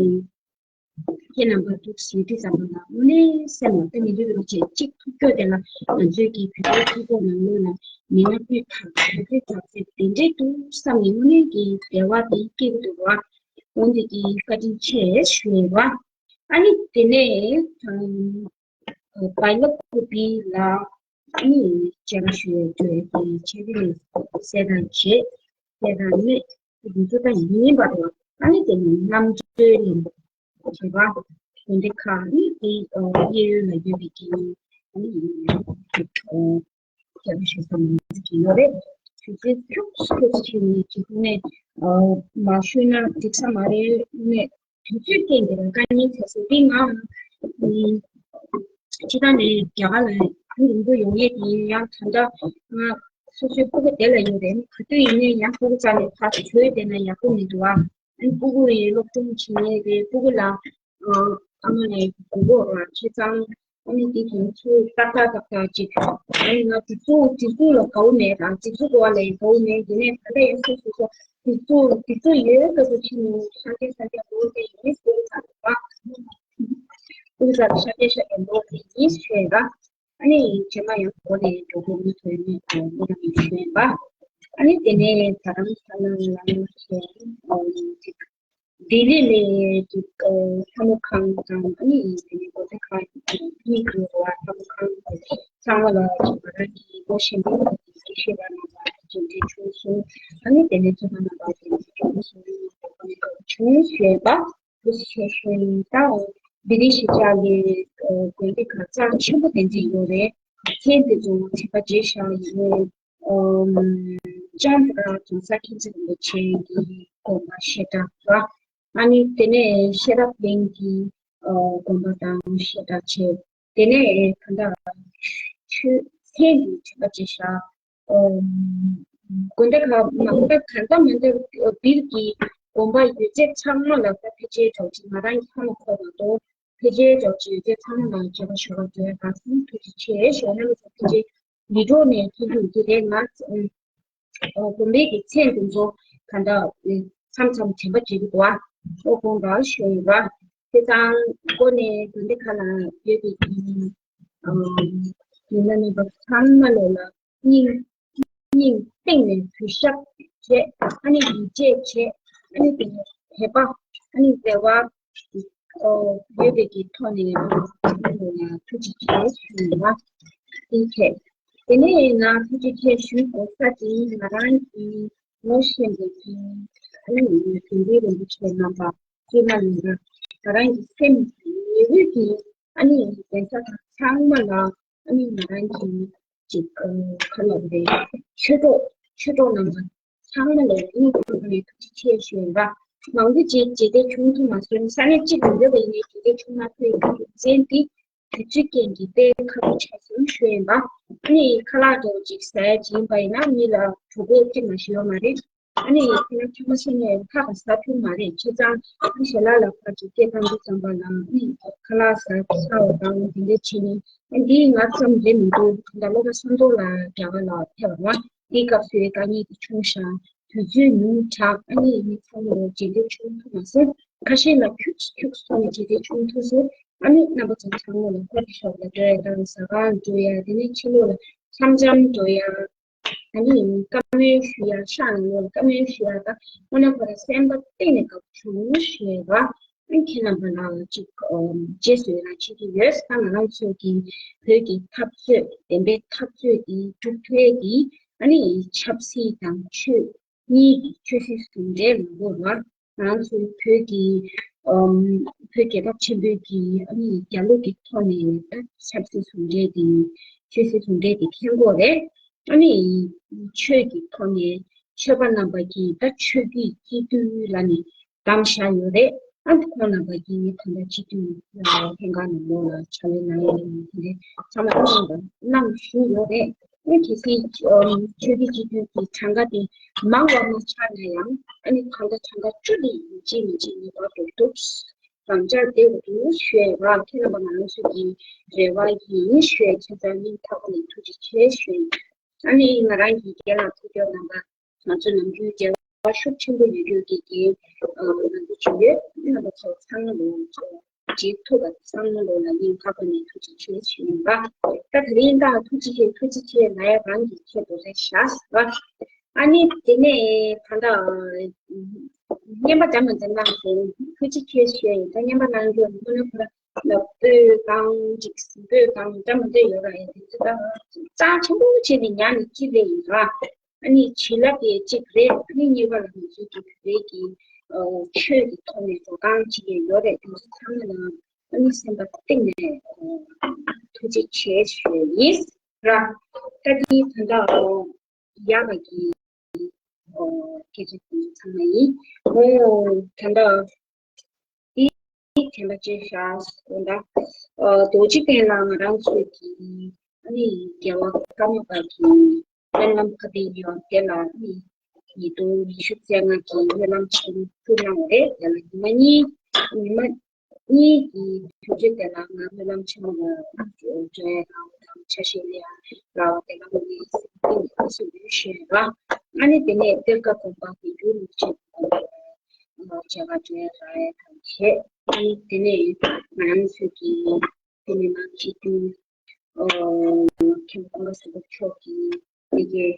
ཁྱེད་རྣམ་པ་འདུག་ཟེར་དུས་ཙམ་པ་ལ་དངོས་གནས་སེམས་ལ་ད་ཉིན་རེ་རེ་བྱས་གཅིག་ཐུག་སྐྱོ་དེ་ལ་ང་ཚོའི་གི་བོད་པའི་སྤྱི་ཚོགས་ནང་ལོགས་ལ་མི་སྣ་སྤུས་དག་བོད་པའི་དག་ཚད་དེ་འདྲས་འདུག་བསམ་ནས་དངོས་གནས་ཀྱི་བདེ་བ་དེ་སྐྱེ་གི་འདུག་བ། འོན་ཏེ་ཀྱི་བཀའ་དྲིན་ཆེ་ཞུ་ཡ་ཡིན་བ། ཨ་ནི་དེ་ནས་བའི་ལབ་ཀུ་པི་ལ་ཨ་ནི་མཇལ་ཁ་ཞུ་ཡ་འགྲོ་ཡ་གི་ཆེད་དུ་གསལ་བསྒྲགས་བྱས། དེ་དང་ནི་དེ་ཚོ་ད་ཡིན་པ་དང་ཨ་ནི་དེ་ནི་རྣམ་དཔྱོད་ལེན་བྱེད་པ་དེ་འདྲ་ཁག་ནི་དེ་གཡས་གཡོན་ལ་ཡོད་པའི་གི་ཨ་ནི་ཡིན་ཡང་དེ་ཚོ་རྒྱབ་ཞུ་ས་མི་འདུག་གི་ཡོད་རེད། ཞུ་ཚིག་ཁྱུག་ཁྱུག་བྱས་ནས་ཅིག་ནས་མ་ཞུས་ན་འགྲིག་ས་མ་རེད་ནས། དུས་ཚོད་ཐད་ཀྱི་དཀའ་ངལ་འཕྲད་སོང་། དེ་ང་ཨ་སྤྱི་བཏང་ནས་རྒྱ་གར་ལ་རྒྱུན་རིང་པོ་ཡོང་ཡས་དེ་ཡང་ད་ལྟ་ང་སོ་སོའི་སྤུ་གུ་དེ་ལ་ཡོད་རེད། ག་དུས་ཡིན་ནའི་ཡང་སྤུ་གུ་རྩ་ནས་ཕར་བྲོས་བསྡད་ན་ཡག་པོ་མི་འདུག་ཨ། ཨ་ནི་སྤུ་གུ་ཡི་སློབ་སྦྱོང་བྱེད་ཡས་རེད། སྤུ་གུ་ལ་ཨ་མ་ནས་མགོ་སྐོར་བ་བྱས་ཙང་ཨ་ནི་དེ་དུས་ཚོད་ཏག་ཏག་ཏག་ཏག་ཅིག་ཨ་ནི་ང་སྒྲིག་འཛུགས་སྒྲིག་འཛུགས་ལ་དགའ་བོ་མེད་དང་སྒྲིག་འཛུགས་འོག་ལ་ཡང་དགའ་བོ་མེད། ཡིན་ནའི་ད་ལྟ་ཡང་སོ་སོ་སོ་དེ་ཚོ་དེ་ཚོ་ཡོད་སྐབས་སུ་ཕྱིན་ནས་ཤག་ཤག་ཤག་ལོག་དེ་ཡིན་ཟེར་ཙང་བ། ཀུན་ཙང་ཤག་ཤག་ཤག་ལོག་དེ་ཡིན་ཞེས་པ། ཨ་ནི་རྗེས་མ་ཡང་འགོ་ནས་འགྲོ་དགོས་མི་ཐོན་མེད་དང་མི་རང་ཡིན་ཞེས་པ། ཨ་ནི་དེ་ནས་ད་རང་ཚ་ན་ལ་ལ་ཞེས་ཨོ་ཅིག་ལྡི་ལི་ནས་ཅིག་ཨོ་ལྷ་མོ་ཁང་དང་ཨ་ནི་དེ་ནས་དགོན་སྡེ་ཁག་གཉིས་ཀྱི་ར་ལྷ་མོ་ཁང་ཚང་མ་ལ་ཅིག་ང་རང་གི་ངོ་ཤེས་པའི་སྐད་ཤེས་པ་རྣམ་པ་ཅིག་འབྲེལ་བྱུང་སོང་། ཨ་ནི་དེ་ནས་ཚོ་པ་རྣམ་པ་ཅིག་འབྲེལ་བྱུང་སོང་། བྱུང་ཞེས་པ། དེ་བྱས་ཤིང་ད་བི་དེ་ཤི་ཅག་གི་དགོན་སྡེ་ཁག་རྩ་ཆེན་པོ་དེ་འདྲ་ཡོད་རེད། མཚན་དེ་ཚོ་དྲན་པ་བརྗེད་བཞག་ཡིན་ནའི་ལྕམ་དང་གོང་ས་མཁྱེན་བརྩེ་རིན་པོ་ཆེ་གི་དགོན་པ་བཤད་གྲྭ་བ། ཨ་ནི་དེ་ནས་ཤེས་རབ་གླིང་གི་དགོན་པ་དང་བཤད་གྲྭ་བྱས། དེ་ནས་ད་ལྟ་ཆོས་མཚན་དེ་དྲན་པ་བརྗེད་བཞག་དགོན་སྡེ་ཁག་མང་པོ་གང་ལྟར་མི་འདུག་བིར་གྱི་དགོན་པ་ཡོད་ཚད་ཚང་མ་ལ་ད་ཕལ་ཆེར་གྲོགས་ཅིག་ང་རང་གི་ཧ་མ་གོ་བ་དང་ཕལ་ཆེར་གྲོགས་ཅིག་ཡོད་ཚད་ཚང་མ་ལ་མཇལ་ཁ་ཞུ་བ་དེ་ག་སེ་ཐུགས་རྗེ་ཆེ་ཞུ་ན་མི་ཚོ་ཕལ་ཆེར་ལི་གྲོ་ནས་ཐོན་རྒྱུ་དེ་རེད། ང་དགོན་པའི་གི་མཚན་དེ་ཚོ་ག་འདྲ་མཚམས་མཚམས་དྲན་པ་བརྗེད་ཀྱི་འདུག་བ། ཨོ་དགོངས་དག་ཞུ་ཡིན་བ། དེ་དང་སྒོ་ནས་དགོན་སྡེ་ཁག་ལ་ཡོད་པའི་གི་ཡིན་ན་ནི་བ་ཚང་མ་ལོ་ལ་སྙིང་སྙིང་གཏིང་ནས་གུས་ཞབས་བྱས། ཨ་ནི་ཡིད་ཆེས་བྱས། ཨ་ནི་དེ་ནས་དད་པ། ཨ་ནི་བརྩེ་བ། ཨོ་ཡོད་པའི་གི་ཐོག་ནས་ཐུགས་རྗེ་ཆེ་ཞུ་ཡིན་བ། དེ་བྱས། དེ་ནས་ང་ཐུགས་རྗེ་ཆེ་ཞུ་དགོས་ས་དེ་ང་རང་གི་ངོ་ཤེས་པའི་གི་ཨ་ནི་དགེ་འདུན་རིན་པོ་ཆེ་རྣམ་པ་བཅས་མ་ཡིན་པ་ང་རང་གི་སེམས་ཀྱི་ཉེ་བའི་གི་ཨ་ནི་གདན་ས་དང་ཚང་མ་ལ་ཨ་ནི་ང་རང་གི་ཅིག་ཁ་ལབ་རེད། ཆོས་གྲོགས་ཆོས་གྲོགས་རྣམ་པ་ཚང་མ་ལ་སྙིང་ཐག་པ་ནས་ཐུགས་རྗེ་ཆེ་ཞུ་ཡིན་པ། མང་པོ་ཅིག་མཇལ་འཕྲད་བྱུང་ཐུབ་མ་སོང་། ས་གནས་གཅིག་ཏུ་ཡོད་པ་ཡིན་ནའི་མཇལ་འཕྲད་བྱུང་མ་ཐུབ་ཡིན་པ་རྒྱུ་མཚན་དེ་དུས་ཚོད་རྐྱེན་གྱིས་དཔེ་ཁག་པོ་ཆགས་སོང་ཞུ་ཡིན་པ། ཨ་ནི་ཁ་ལག་འདྲ་བོ་ཅིག་ཟ་ཡ་ཅིག་ཡིན་པ་ཡིན་ན་མི་ལ་གྲོགས་པོ་ཅིག་མ་ཞིག་ཡོད་མ་རེད། ཨ་ནི་ཁྱེད་རང་ཁྱོད་མ་ཤེས་ནས་ཁ་ལག་ཟ་ཐུབ་མ་རེད། བྱས་ཙང་ཨ་ནི་ཞལ་ལག་ལ་ཕར་ཅིག་སྐད་བཏང་དུས་ཙམ་པ་ལ་ཨ་ནི་ཁ་ལག་ཟ་ཚར་བ་དང་དེ་འདྲ་བྱས་ནས་ཨ་འདི་ང་ཙམ་རེད་མི་འདུག་ད་སློབ་གྲྭ་སུམ་མདོ་ལ་རྒྱ་གར་ལ་ཕེབས་པ་ན་འདིའི་སྐབས་སུ་དཀའ་ངལ་དེ་བྱུང་ཤག་དུས་ཚོད་ཉུང་དྲགས། ཨ་ནི་མི་ཚང་མ་མཇལ་འཕྲད་བྱུང་ཐུབ་མ་སོང་། ཁ་ཤས་ལ་ཁྱུག་ཁྱུག་སོང་ནས་མཇལ་འཕྲད་བྱུང་ཐུབ་སོང་། ཨ་ནི་རྣམ་པ་ཚོ་ཚང་མ་ལ་ཁོ་ཊི་ཤོབ་ལ་འགྲོ་ཡ་དང་ཟ་ཁང་འགྲོ་ཡ། དེ་ནས་ཕྱི་ལོགས་ལ་འཆམ་འཆམ་འགྲོ་ཡ། ཨ་ནི་བཀའ་མོལ་ཞུ་ཡ། ཤག་ནང་ལོགས་ལ་བཀའ་མོལ་ཞུ་ཡ་དང་དངོས་གནས་ཁོ་རང་སེམས་པ་གཏིང་ནས་དགའ་པོ་བྱུང་ཞེས་པ། ཨ་ནི་ཁྱེད་རྣམ་པ་ལ་ཅིག་རྗེས་སུ་ཡི་རང་བྱེད་ཀྱི་ཡོད། ད་ང་རང་ཚོ་གི་བོད་ཀྱི་འཐབ་རྩོད་བདེན་པའི་འཐབ་རྩོད་འདི་སྒྲུབ་ཐུབ་ཡས་ཀྱི་ཨ་ནི་ཆབ་སྲིད་དང་ཆོས་གཉིས་ཀྱི་ཆོས་སྲིད་ཟུང་འབྲེལ་ལ་དགོས་པ། ང་ཚོ་བོད་ཀྱི་ཨམ་བོད་རྒྱལ་ཁབ་ཆེན་པོའི་གི་ཨ་ནི་རྒྱལ་གླུ་གི་ཐོག་ནས་ད་ཆབ་སྲིད་ཟུང་འབྲེལ་དེ་ཆོས་སྲིད་ཟུང་འབྲེལ་དེ་འཐེན་དགོས་རེད། ཨ་ནི་ཆོས་ཀྱི་ཐོག་ནས་ཆོས་པ་རྣམ་པ་གིས་ད་ཆོས་བརྒྱུད་སྤྱི་འཐུས་ལ་ནི་བདམས་བཞག་ཡོད་རེད། ཨ་ནི་ཁོང་རྣམ་པ་གིས་ད་ལྟ་སྤྱི་འཐུས་ལྷན་ཁང་ནང་ལོགས་ལ་ཕྱག་ལས་གནང་ཡ་ཡིན་དེ་འདྲའི་ཚང་མ་གནང་གནང་བཞིན་ཡོད་རེད། ཨ་ནི་གལ་སྲིད་ཆོས་བརྒྱུད་སྤྱི་འཐུས་ཀྱི་གྲངས་ཀ་དེ་མང་བ་མ་ཆགས་ན་ཡང་ཨ་ནི་གང་ལྟར་གྲངས་ཀ་བཅུ་དེ་ཡིན་གཅིག་མིན་གཅིག་ངེས་པར་དུ་འདུག་རང་འཇགས་བདེ་བོ་འདུག་ཞུ་ཡ་རང་ཁྱེད་རྣམ་པ་ང་ཚོ་གི་རེ་བ་ཡིན་ཞུ་ཡ། ཁྱེད་ཚོ་སྙིང་ཐག་པ་ནས་ཐུགས་རྗེ་ཆེ་ཞུ་ཡ། ཨ་ནི་ང་རང་གི་རྒན་ལགས་ཐུགས་སྐྱོ་རྣམ་པ། ང་ཚོ་ནམ་རྒྱུན་འབྲེལ་བ་ཤུགས་ཆེན་པོ་ཡོད་རྒྱུ་གི་གི་ཨ་ང་ཚོ་བྱུང་ཡོད། རྣམ་པ་ཚོ་ཚང་མ་ལོ་ཚོ་བྱེད་ཐུབ་པ་ཚང་མ་ལོ་ལ་སྙིང་ཐག་པ་ནས་ཐུགས་རྗེ་ཆེ་ཞུ་ཡིན་པ། ད་དེ་རིང་ད་ཐུགས་རྗེ་ཆེ་ཐུགས་རྗེ་ཆེ་ལ་ཡ་རང་གི་ཆེད་དུ་རེད་ཤག་ཟེར་བ། ཨ་ནི་དེ་ནས་ད་ལྟ་བརྙན་པ་འདྲ་མི་འདྲ་གནང་སོང་། ཐུགས་རྗེ་ཆེ་ཞུ་ཡིན། ད་བརྙན་པ་གནང་རྒྱུ་དངོས་གནས་ཁོ་རང་ལ་སྤོས་དང་ཅིག་སྤོས་དང་འདྲ་མི་འདྲ་ཡོད་ར། ཡིན་དེ་ཚོ་ད་གཙང་ཆེན་པོ་བྱས་ནས་ཉར་ནས་ཅི་ལས་ཡིན་ར། ཨ་ནི་བྱིན་རླབས་དེ་གཅིག་རེད། ཨ་ནི་གཉིས་པ་ལ་ང་ཚོའི་གི་བོད་པའི་གི་ཆོས་ཀྱི་ཐོག་ནས་འགྲོ་སྟངས་གཅིག་ཡང་ཡོད་རེད། དེ་ཚོ་ཚང་མ་ལ་ཨ་ནི་སེམས་པ་གཏིང་ནས་ཐུགས་རྗེ་ཆེ་ཞུ་ཡིན་ར། ད་དེ་ད་ལྟ་ཡག་པ་གི་སྐད་ཆ་དེ་ཚང་མ་ཡིན། ཨོ་ད་ལྟ་དེ་དྲན་པ་བརྗེད་བཞག་འོ་ད། རྡོ་རྗེ་གདན་ལ་ང་རང་ཚོའི་གི་ཨ་ནི་རྒྱལ་བ་ཀརྨ་པ་གི་སྨོན་ལམ་ཁ་དེ་ཡོད། དེ་ལ་ཨ་ནི་ཉིས་སྟོང་ཉི་ཤུ་རྩ་ལྔ་གི་སྨོན་ལམ་ཆེན་པོ་གནང་བ་རེད། དེ་ལ་ཉི་མ་གཉིས་ཉི་མ་གཉིས་ཀྱི་དུས་ཚོད་དེ་ལ་ང་སྨོན་ལམ་ཆེན་མོ་ལ་འགྲོ་ཡ་རག་པ་དང་ཆ་ཤས་ལེན་ཡ་རག་པ་དེ་ལ་ངོ་མའི་སེམས་གཏིང་ནས་ཐུགས་རྗེ་ཆེ་ཞུ་ཡ་ར། ཨ་ནི་དེ་ནས་གཏེར་ཁ་དགོན་པ་དགེ་འདུན་རིན་པོ་ཆེ་དང་མཇལ་ཁ་འགྲོ་ཡ་རག་ཡ་དང་བྱས། ཨ་ནི་དེ་ནས་ང་རང་ཚོའི་གི་དེ་ནས་ནང་སྤྱི་འཐུས་མཁན་པོ་ཀུན་དགའ་བཟང་པོ་མཆོག་གིས་དེ་གའི་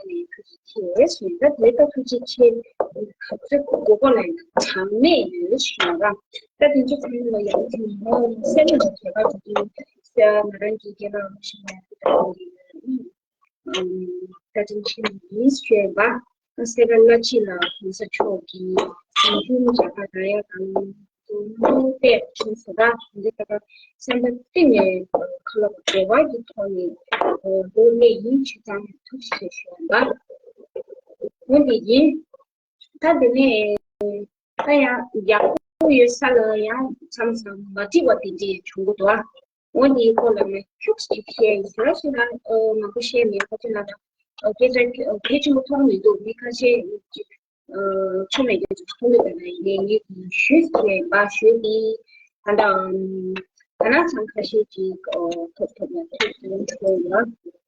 ངོས་ནས་ཐུགས་རྗེ་ཆེ་ཞུ་ཡིན། ད་དེ་ལྟ་ཐུགས་རྗེ་ཆེ། ག་ཚོད་དགོས་མཁོ་ལ་ཡང་གྲངས་མེད་ཡོད་ཞུ་ཡིན་ར། ད་དེ་ཚོ་ཚང་མ་ལ་ཡང་དེ་ངོ་སེམས་ལ་ག་པར་འགྲོ་གི་ཡོད་ཟེར་ང་རང་གི་རྒན་ལགས་རུ་ཞིག་ལ་ཡང་དེ་ལྟ་ཡོད། བཀའ་དྲིན་ཆེ་ཡིན་ཞུས་པ། སེ་ར་བླ་སྤྱི་ལགས་གོང་ས་མཆོག་གིས་ཞིང་ཆུང་རྒྱ་གར་ར་ཡ་དང་དུ་མོ་པས་ཆུང་སོ་ར་འདི་ལྟར་སེམས་པ་གཏིང་ནས་ཁ་ལོ་བདེ་བ་གི་ཐོག་ནས་ལོ་ལེགས་ཡིན་ཆུ་ཚང་ཐུགས་རྗེ་ཆེ་ཞུ་བ། འོ་འདི་ཡིན། ད་དེ་ནས་ད་ཡང་ཡག་པོ་ཡོད་ས་ལ་ཡང་མཚམས་མཚམས་མ་འགྲིག་པ་དེ་འདྲ་བྱུང་གི་འདུག་ཨ། འོ་འདིའི་སྐོར་ལ་ངས་ཁྱུག་ཅིག་བཤད་ཡིན་ཟེར་ཞེ་ན། ཨ་མང་པོ་བཤད་མེད། ཁ་ཅིག་ལ་ད་སྐད་ཆ་གལ་ཆེན་པོ་ཐོགས་མི་འདུག་མི་ཁ་ཤས་ཅིག་ཆོ་མེད་སྐད་ཆ་ཐོགས་མེད་པ་ན་ཡིན་ནའི་ངས་ཞུས་བཤད་པ་ཞུས་ཏེ། ད་ལྟ་ད་ན་ཚང་ཁ་ཤས་ཅིག་ཐོབ་ཐོབ་ཡང་ཐོབ་ཐོབ་ཐོབ་ཡང་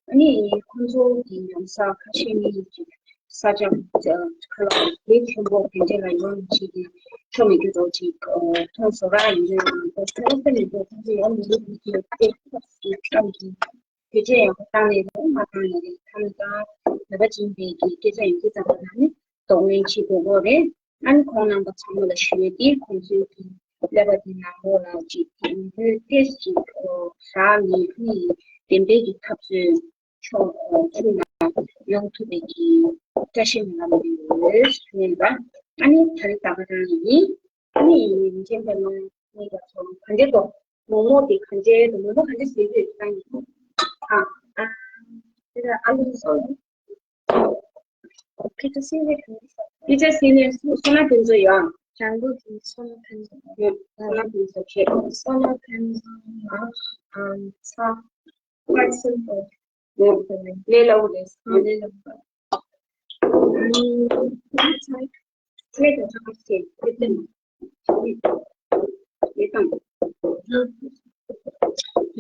ཨ་ནི་ཁོང་ཚོ་གི་ཉམས་ས་ཁ་ཤས་ནི་ཅིག་ས་ཆ་ཁ་ལ་གེ་ཆེན་པོ་དེ་འདྲ་ལ་ཡོང་ཅིག་གི་ཆོ་མི་རྒྱུ་དོ་ཅིག་མཐོང་སོ་ར་ཡིན་ན་ཁོ་ཁོ་ཁོ་མི་འདུག་ཁོ་ཚོ་ཡང་མི་འདུག་གི་ཏེ་ཁོ་ཚོ་ཁམས་ཀྱི་དེ་འདྲ་ཡང་བཏང་ནས་རེད། མ་བཏང་ནས་རེད། ཁམས་ཀ་ནད་པ་ཅན་པའི་གི་སྐད་ཆ་ཡིན་གྱི་ཙམ་པ་ན་ནི་གདོང་ལེན་བྱེད་དགོས་གོ་རེད། ཨ་ནི་ཁོང་རྣམ་པ་ཚང་མ་ལ་ཞུ་ཡས་དེ་ཁོང་ཚོའི་གི་ཀླད་པ་དེ་ནང་ལོགས་ལ་ཅིག་དེ་འདྲའི་ཏེས་ཅིག་རག་ནས་ཨ་ནི་བདེན་པའི་གི་འཐབ་རྩོད་ཕྱོགས་ཚུར་ལ་ཡོང་ཐུབ་པའི་གི་བཀྲ་ཤིས་སྨོན་ལམ་ཡོད་ཞུ་ཡིན་པ། ཨ་ནི་ད་རེས་ད་ག་རང་ཡིན། ཨ་ནི་ཡིན་མཁན་པ་ནང་གཉིས་པ་ཚོ་ག་འདྲས་དོ། མོག་མོག་དེ་ག་འདྲས་དོ། མོག་མོག་ག་འདྲས་ཟེར་གྱི་ཡོད་ད་ཡིན། ཨ་ཨ་དེ་ལ་ཨ་ལུ་སོ་ཕི་ཀ་སི་ནི་ཕི་ཀ་སི་ནི་སོ་ན་དེ་ཚོ་ཡོད། ལྗང་གུ་དེ་སོ་ན་ཕན་ཚུན་ཡོད། སོ་ན་ཕན་ཚུན་ཁྱེད་སོ་ན་ཕན་ཚུན་ཨ་ཨ་ཚ། Quite simple. ལས་སླ་པོ་རེད། ལས་སླ་པོ། ཨ་ནི་ཚ་ཚ་ཚ་ཚ་ཚ་ཚ་ཚ་ཚ། དེ་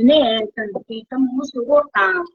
ནས་དང་དེ་དང་མོ་སུ་གོ་དང་།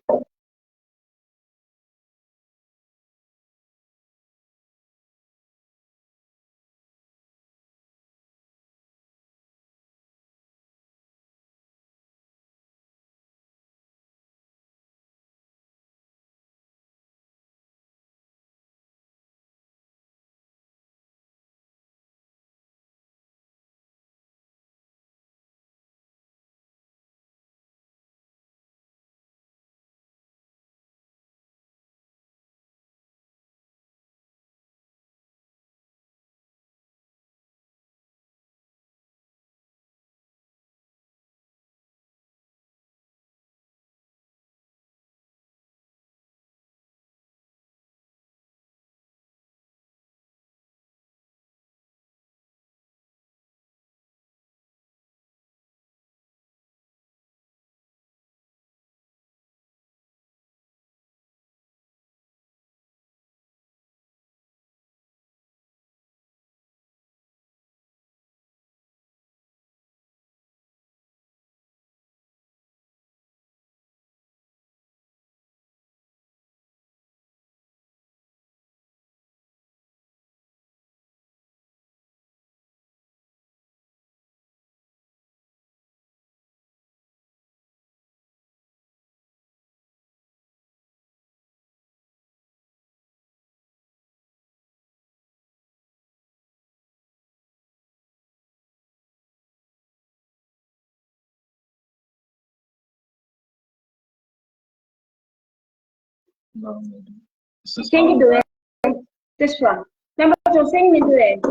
གསན་གྱི་འདུག་གས། ཏེ་སུ་ཨ། རྣམ་པ་ཚོ་གསན་གྱི་མི་འདུག་གས།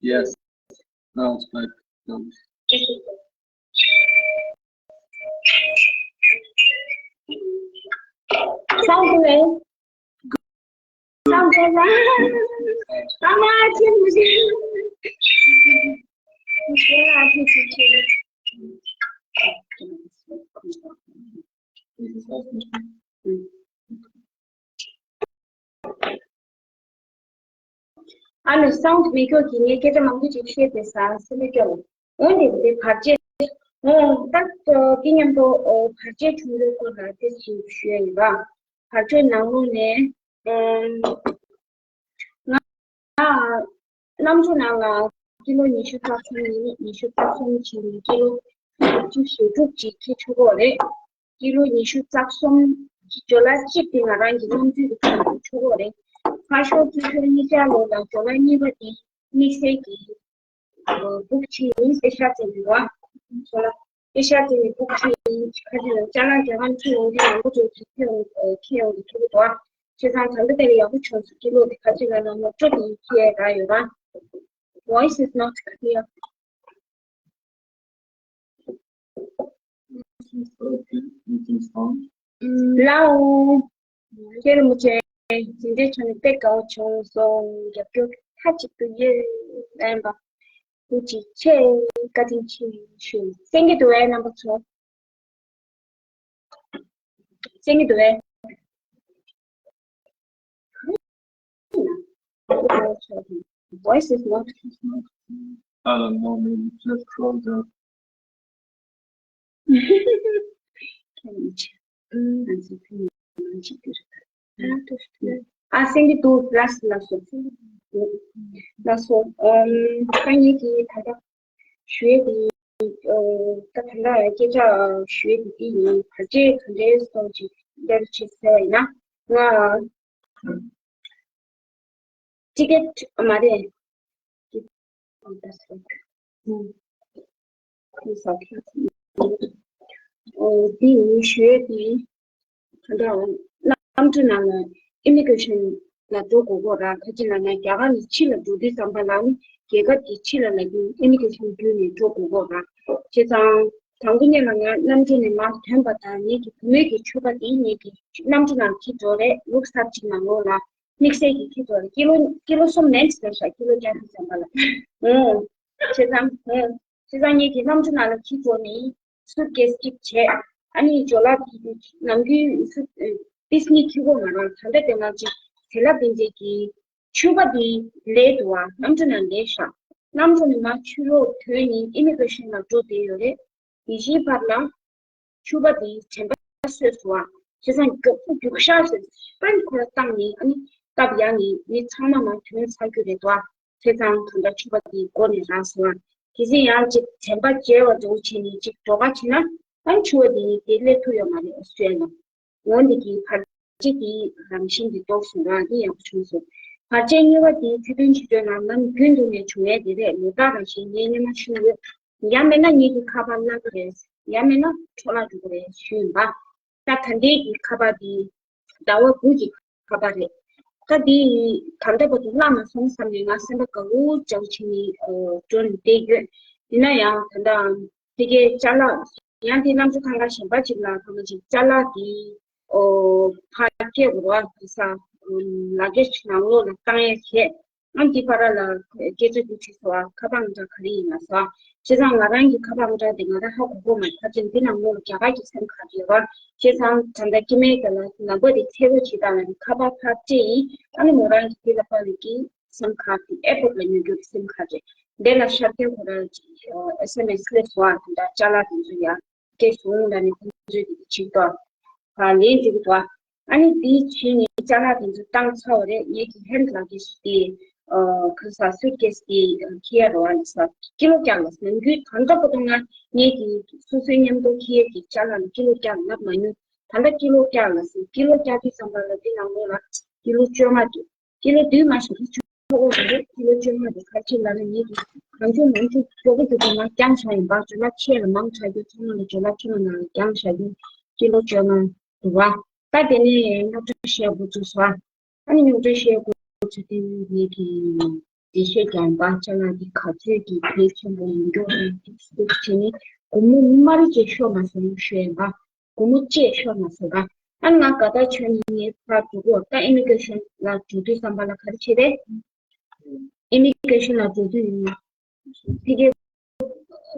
Yes. Now it's back. ལ་སའུན་མི་སྐྱོ་གི་ངས་སྐད་ཆ་མང་པོ་ཅིག་བཤད་དེ་ས་སེམས་སྐྱོ་ལ། འོན་ཏེ་དེ་བར་ཆད། འོ་ད་དེ་མཉམ་དུ་བར་ཆད་བྱུང་ཡོད་སྐོར་ལ་དེ་ཞིག་ཞུ་ཡ་ཡིན་པ། བར་ཆད་ནང་ལོགས་ནས་ང་གནམ་གྲུ་ནང་ལ་ཀི་ལོ་ཉི་ཤུ་རྩ་གསུམ་ཡིན། ཉི་ཤུ་རྩ་གསུམ་བྱས་ནས་ཀི་ལོ་བཅུ་ཞེ་དྲུག་ཅིག་ཁྱེར་ཆོག་གི་རེད། ཀི་ལོ་ཉི་ཤུ་རྩ་གསུམ་ཇོ་ལ་གཅིག་དེ་ང་རང་གི་གནམ་གྲུ་གི་ཁྱེར་ཆོག་གི་རེད། ཁ་ཤོར་ཆུ་ཤོར་གཉིས་ཆ་ལོ་ལ་ཇོ་ལ་གཉིས་པ་དེ་དམིགས་བསལ་གྱི་སྦུག་ཆེ་ཡིན། ཨེ་ཤ་ཙེ་ནས་བ། ཇོ་ལ་ཨེ་ཤ་ཙེ་ནས་སྦུག་ཆེ་ཡིན། ཁ་ཅིག་ལ་ཅ་ལག་རྒྱ་གར་ཁྱེར་ཡོང་དུས་ནང་པོ་ཅན་གྱི་ཁྱེར་ཡོང་ཁྱེར་ཡོང་གི་ཐུག་གི་འདུག་བ། བྱས་ཙང་ད་ལྟ་དེ་ལ་ཡག་པོ་བྱུང་སོང་། ཀི་ལོ་དེ་ཁ་ཅིག་ལ་ན་མོ་སྤྲོ་དེ་ཁྱེར་ར་ཡོད་ར། Voice is not clear. ལའོ། ཁྱེད་རིན་པོ་ཆེ། འཛིན་གྲྭའི་ཆ་ནས་དཔེ་དགའ་བོ་བྱུང་སོང་། རྒྱབ་སྐྱོར་མཐའ་གཅིག་ཏུ་ཡོད་ཨེམ་པ། ཐུགས་རྗེ་ཆེ། བཀའ་དྲིན་ཆེ་ཞུ། གསན་གྱི་འདུག་བས་རྣམ་པ་ཚོ། གསན་གྱི་འདུག་བས། Voice is not. I don't know, maybe just close up. ཨ་སེང་གི་འདུག་ལགས་སོ། ལགས་སོ། ལགས་སོ། ཨམ། ད་ངེད་ཀྱིས་ད་ལྟ་ཞུ་ཡས་དེ། ཨ། ད་ད་ལྟ་སྐད་ཆ་ཞུ་ཡས་དེ་འདི་ཡིན། བར་ཆད་ག་འདྲའི་སོགས་ཅིག་འདིར་ཅིག་ཟེར་བ་ཡིན་ན། ང་ཊི་ཀེ་ཊི་མ་རེད། འདི་ཞུ་ཡས་དེ། ད་ལྟ་གནམ་གྲུ་ནང་ལ་ཨི་མི་གྷི་རེ་ཤན་ལ་འགྲོ་དགོས་ཀྱི་རེད། ག་ཅི་ལབ་ན་རྒྱ་གར་ནས་ཕྱི་ལ་འགྲོ་དུས་ཙམ་པ་ལ་ནི་རྒྱལ་ཁབ་ཀྱི་ཕྱི་ལ་ལབ་དུས་ཨི་མི་གྷི་རེ་ཤན་བརྒྱུད་ནས་འགྲོ་དགོས་ཀྱི་རེད། བྱས་ཙང་དང་པོ་ཉིད་ལ་ང་གནམ་གྲུ་ནས་མར་ཐོན་པ་དང་ངེད་ཀྱི་བུ་མོ་གི་ཕྱུ་པ་དེ་ངེད་ཀྱི་གནམ་གྲུ་ནང་འཁྱེར་འགྲོ་རེད། རུག་སར་ཅིག་ནང་ལོགས་ལ་དམིགས་བསལ་གྱི་འཁྱེར་འགྲོ་རེད། ཀི་ལོ་ཀི་ལོ་གསུམ་མན་ཟེར་ཤག་ཀི་ལོ་བརྒྱ་དེ་ཙམ་པ་ལ། ཨོ། བྱས་ཙང་། ཨོ། བྱས་ཙང་ངེད་ཀྱི་གནམ་གྲུ་ནང་ལ་འཁྱེར་འགྲོ་ནས། སུཊ་ཀེས་གཅིག་བྱས། ཨ་ནི་ཇོ་ལ་དེ་ནམ་རྒྱུན་སུཊ་ཨེ། པིས་གཉིས་འཁྱེར་དགོས་མ་རེད། ད་ལྟ་དེ་ང་ཅིག་ཟེར་ལབ་དེ་འདྲས་ཀྱི་ཕྱུ་པ་དེ་ལས་འདུག་བ། གནམ་གྲུ་ནང་ལས་ཤག་གནམ་གྲུ་ནས་མར་ཕྱི་ལོགས་ཐོན་ནས་ཨི་མི་གྷི་རེ་ཤན་ལ་འགྲོ་བསྡད་ཡོད་རེད། དེ་བཞིན་བར་ལ་ཕྱུ་པ་དེ་དྲན་པ་གསོས་སོང་བ། བྱས་ཙང་རྒྱུགས་རྒྱུགས་ཤར་ཟེར་པན་ཁོ་ར་བཏང་ནས། ཨ་ནི་སྟབས་ཡག་ནས་མི་ཚང་མ་མར་ཐོན་ཚར་རྒྱུ་རེད་དོ། བྱས་ཙང་ད་ལྟ་ཕྱུ་པ་དེའི་མགོ་ནས་རག་སོང་བ། དེ་བཞིན་ཡང་ཅིག་དྲན་པ་བརྗེད་པ་འདྲ་བོ་བྱས་ནས་ཅིག་འགྲོ་ཁ་བྱས་ན། ཨ་ནི་ཕྱུ་པ་དེ་དེ་སླེབས་ཐུབ་ཡོད་མ་རེད། ཨོ་སི་ཊྲེ་ལི་ཡ་ལ། འོ་འདི་གི་བར་ཆད་དེའི་རང་བཞིན་དེ་རྟོགས་སོང་ར། དེ་ཡག་པོ་བྱུང་སོང་། བར་ཆད་གཉིས་པ་དེ་ཚིག་དོན་ཆུ་ཚོད་ནང་ནམ་རྒྱུན་དུ་ནས་བྱུང་ཡས་དེ་རེད། ལོ་ཏོག་རང་བཞིན་ངས་སྔོན་མ་ཞུས་ཡོད། ཡང་མིན་ན་ངེད་ཀྱི་ཁ་པར་བརླག་གི་རེད། ཡང་མིན་ན་འཕྲོ་བརླག་འགྲོ་གི་རེད་ཞུས་ཡིན་པ། ད་ད་ལྟའི་གི་ཁ་པར་འདི་ཟླ་བ་དགུ་གི་ཁ་པར་རེད། ད་འདི་ད་ལྟ་བར་དུ་བརླག་མ་སོང་བསམ་ནས་ང་སེམས་པ་དགའ་བོ་ཅིག་བྱས་ནས་འགྲོ་ནས་བསྡད་ཡོད། ཡིན་ན་ཡང་ད་ལྟ་དེ་གའི་ཅ་ལག་ཡང་དེ་གནམ་གྲུ་ཐང་ག་གཞན་པ་ཅིག་ལ་ཐང་ག་ཅིག་ཅ་ལག་འདི་ཕར་སྐྱེལ་དགོས་རེད་བ། དེ་ས་ལ་གེ་ཇི་ནང་ལོགས་ལ་བཏང་ཡས་བྱས། ཨ་འདི་བར་ལ་སྐད་ཆ་འདི་དྲིས་སོང་བ། ཁ་པར་ཨང་གྲངས་ག་རེ་ཡིན་ལབ་སོང་། བྱས་ཙང་ང་རང་གི་ཁ་པར་ཨང་གྲངས་དེ་ང་རང་ཧ་གོ་གོ་མ་རེད། ཕལ་ཆེར་འདི་ནང་ལོགས་ལ་རྒྱ་གར་གྱི་སིམ་ཁཌ་ཡོད་པ། བྱས་ཙང་ད་ལྟ་སྐྱེ་དམན་དེ་ལ་ནམ་བར་དེ་འཚོལ་སྒོ་བྱེད་སྟངས་ལ་ནི་ཁ་པར་ཕར་སྤྲད་ཡིན། ཨ་ནི་མོ་རང་གི་དེ་ལ་ཕར་ལ་གི་སིམ་ཁཌ་དེ་ཨེར་པོརཊ་ལ་ཉོ་རྒྱུ་གི་སིམ་ཁཌ་རེད། འདི་ལ་ཤར་སྐྱོད་ཁོ་རང་གི་ཨེ་སི་ཨེམ་ཨེས་སླེབས་སོང་བ། དེ་འདྲ་ཅ་ལག་དེ་ཚོ་ཡ། སྐད་བྱུང་ལ་ནི་ཁོང་ཚོས་དེ་བྱེད་དོ། ལན་འགྲིག་གི་འདུག་ཨ་ནི་དེའི་ཕྱིན་ནས་ཅ་ལག་དེ་ཚོ་བཏང་ཚར་བ་རེད། ངེད་ཀྱི་ཧེན་ཌི་ལག་གི་ཤི་དེ། ཁ་ས་སུཊ་ཀེས་དེ་འཁྱེར་ཡ་རེད་བ། ལ་ས་ཀི་ལོ་བརྒྱ་ལ་ཟེར། ནམ་རྒྱུན་ད་ལྟ་བར་དུ་ང་ངེད་ཀྱི་སོ་སོའི་མཉམ་དུ་འཁྱེར་ཡས་ཀྱི་ཅ་ལག་ལ་ཀི་ལོ་བརྒྱ་ལབ་མ་མྱོང་། ད་ལྟ་ཀི་ལོ་བརྒྱ་ལ་ཟེར། ཀི་ལོ་བརྒྱ་དུས་ཙམ་པ་ལ་འདི་ནང་ལོགས་ལ་ཀི་ལོ་བཅོ་ལྔ་འདུག་ཀི་ལོ་བདུན་མ་ཞིག་རེད། ཆོག་གོ་རེད། ཀི་ལོ་བཅོ་ལྔ་དེ་ཁ་ཕྱིར་ལ་ནི་ངེད་ཀྱིས་གང་བྱུང་མང་བྱུང་མགྱོགས་པོ་མགྱོགས་པོ་ང་བརྐྱངས་བཞག་ཡིན་པ། ཇོ་ལ་ཆེ་ལ་མང་དྲགས་རྒྱུ་ཚང་མ་ལ་ཇོ་ལ་ཆུང་ལ་ནང་ལ་བརྐྱངས་བཞག་རྒྱུ་ཀི་ལོ་བཅོ་ལྔ་འདུག་བ། ད་དེ་ནས་རྙོག་དྲ་བཤད་འགོ་ཚུགས་སོང་། ཨ་ནི་རྙོག་དྲ་བཤད་འགོ་ཚུགས་དུས་ངེད་ཀྱིས་འགྲེལ་བཤད་རྒྱག་ཡིན་པ། ཅ་ལག་འདི་ག་ཚོད་ཀྱི་གལ་ཆེན་པོ་ཡིན་མགྱོགས་རེད། འདུག་བྱས་ནས་སྒོར་མོ་དམར་རུ་ཅིག་ཤོར་མ་སོང་ཞུ་ཡིན་པ། སྒོར་མོ་གཅིག་ཤོར་མ་སོང་ར། ཨ་ནི་ང་དགའ་ཐག་ཆོད་ནས་ངའི་ཕར་འགྲོ་གོ། ད་ཨི་མི་གྷི་རེ་ཤན་ལ་འགྲོ་དུས་ཙམ་པ་ལ་ག་རེ་བྱེད་རེད། ཨི་མི་གྷི་རེ་ཤན་ལ་འགྲོ་དུས་ཡིན། ཕ་གིའི་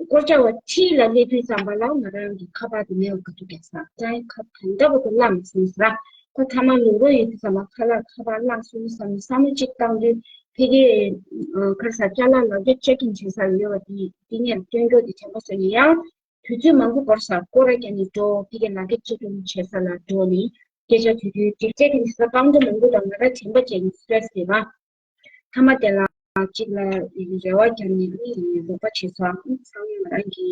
སྐོར་ཆ་བ་ཁྲི་ལ་སླེབས་དུས་ཙམ་པ་ལ་ང་རང་གི་ཁ་པར་དེ་མེད་པ་ག་དུས་རྒྱག་ས། ད་ཁ་ད་ལྟ་བར་དུ་བརླག་མ་སོང་ཟེར་ར། ཁོ་ཐ་མ་ལོག་རོགས་ཡོད་དུས་ཙམ་པ་ཁ་ལག་ཁ་པར་བརླག་སོང་བསམ་ནས་བསམ་བློ་གཅིག་བཏང་དུས། ཕ་གི་ཁར་ས་ཅ་ལག་ལག་འཁྱེར་ཅེག་ཨིན་བྱེད་ས་ཡོད་པ་དེ་དེ་ནས་སྟོན་རྒྱུ་དེ་བྱས་པ་སོང་ནས་ཡང་དུས་ཚོད་མང་པོ་འགོར་ས་སྐོར་ར་རྒྱག་ནས་འགྲོ། ཕ་གི་ལག་འཁྱེར་ཅེག་ཨིན་བྱེད་ས་ལ་འགྲོ་ནས་སྐད་ཆ་དུས་དུས་ཅིག་ཅེག་ཨིན་བྱེད་ས་ཀའུན་ཊར་མང་པོ་དང་ང་ར་དྲན་པ་བརྗེད་ནས་སི་ཊེ་རེ་སི་དེ་མ། མཐའ་མ་དེ་ལ་གཅིག་ལ་རེ་བ་བརྒྱབ་ནས་ནི་རོགས་པ་བྱས་སོང་། ཚང་མས་ང་རང་གི་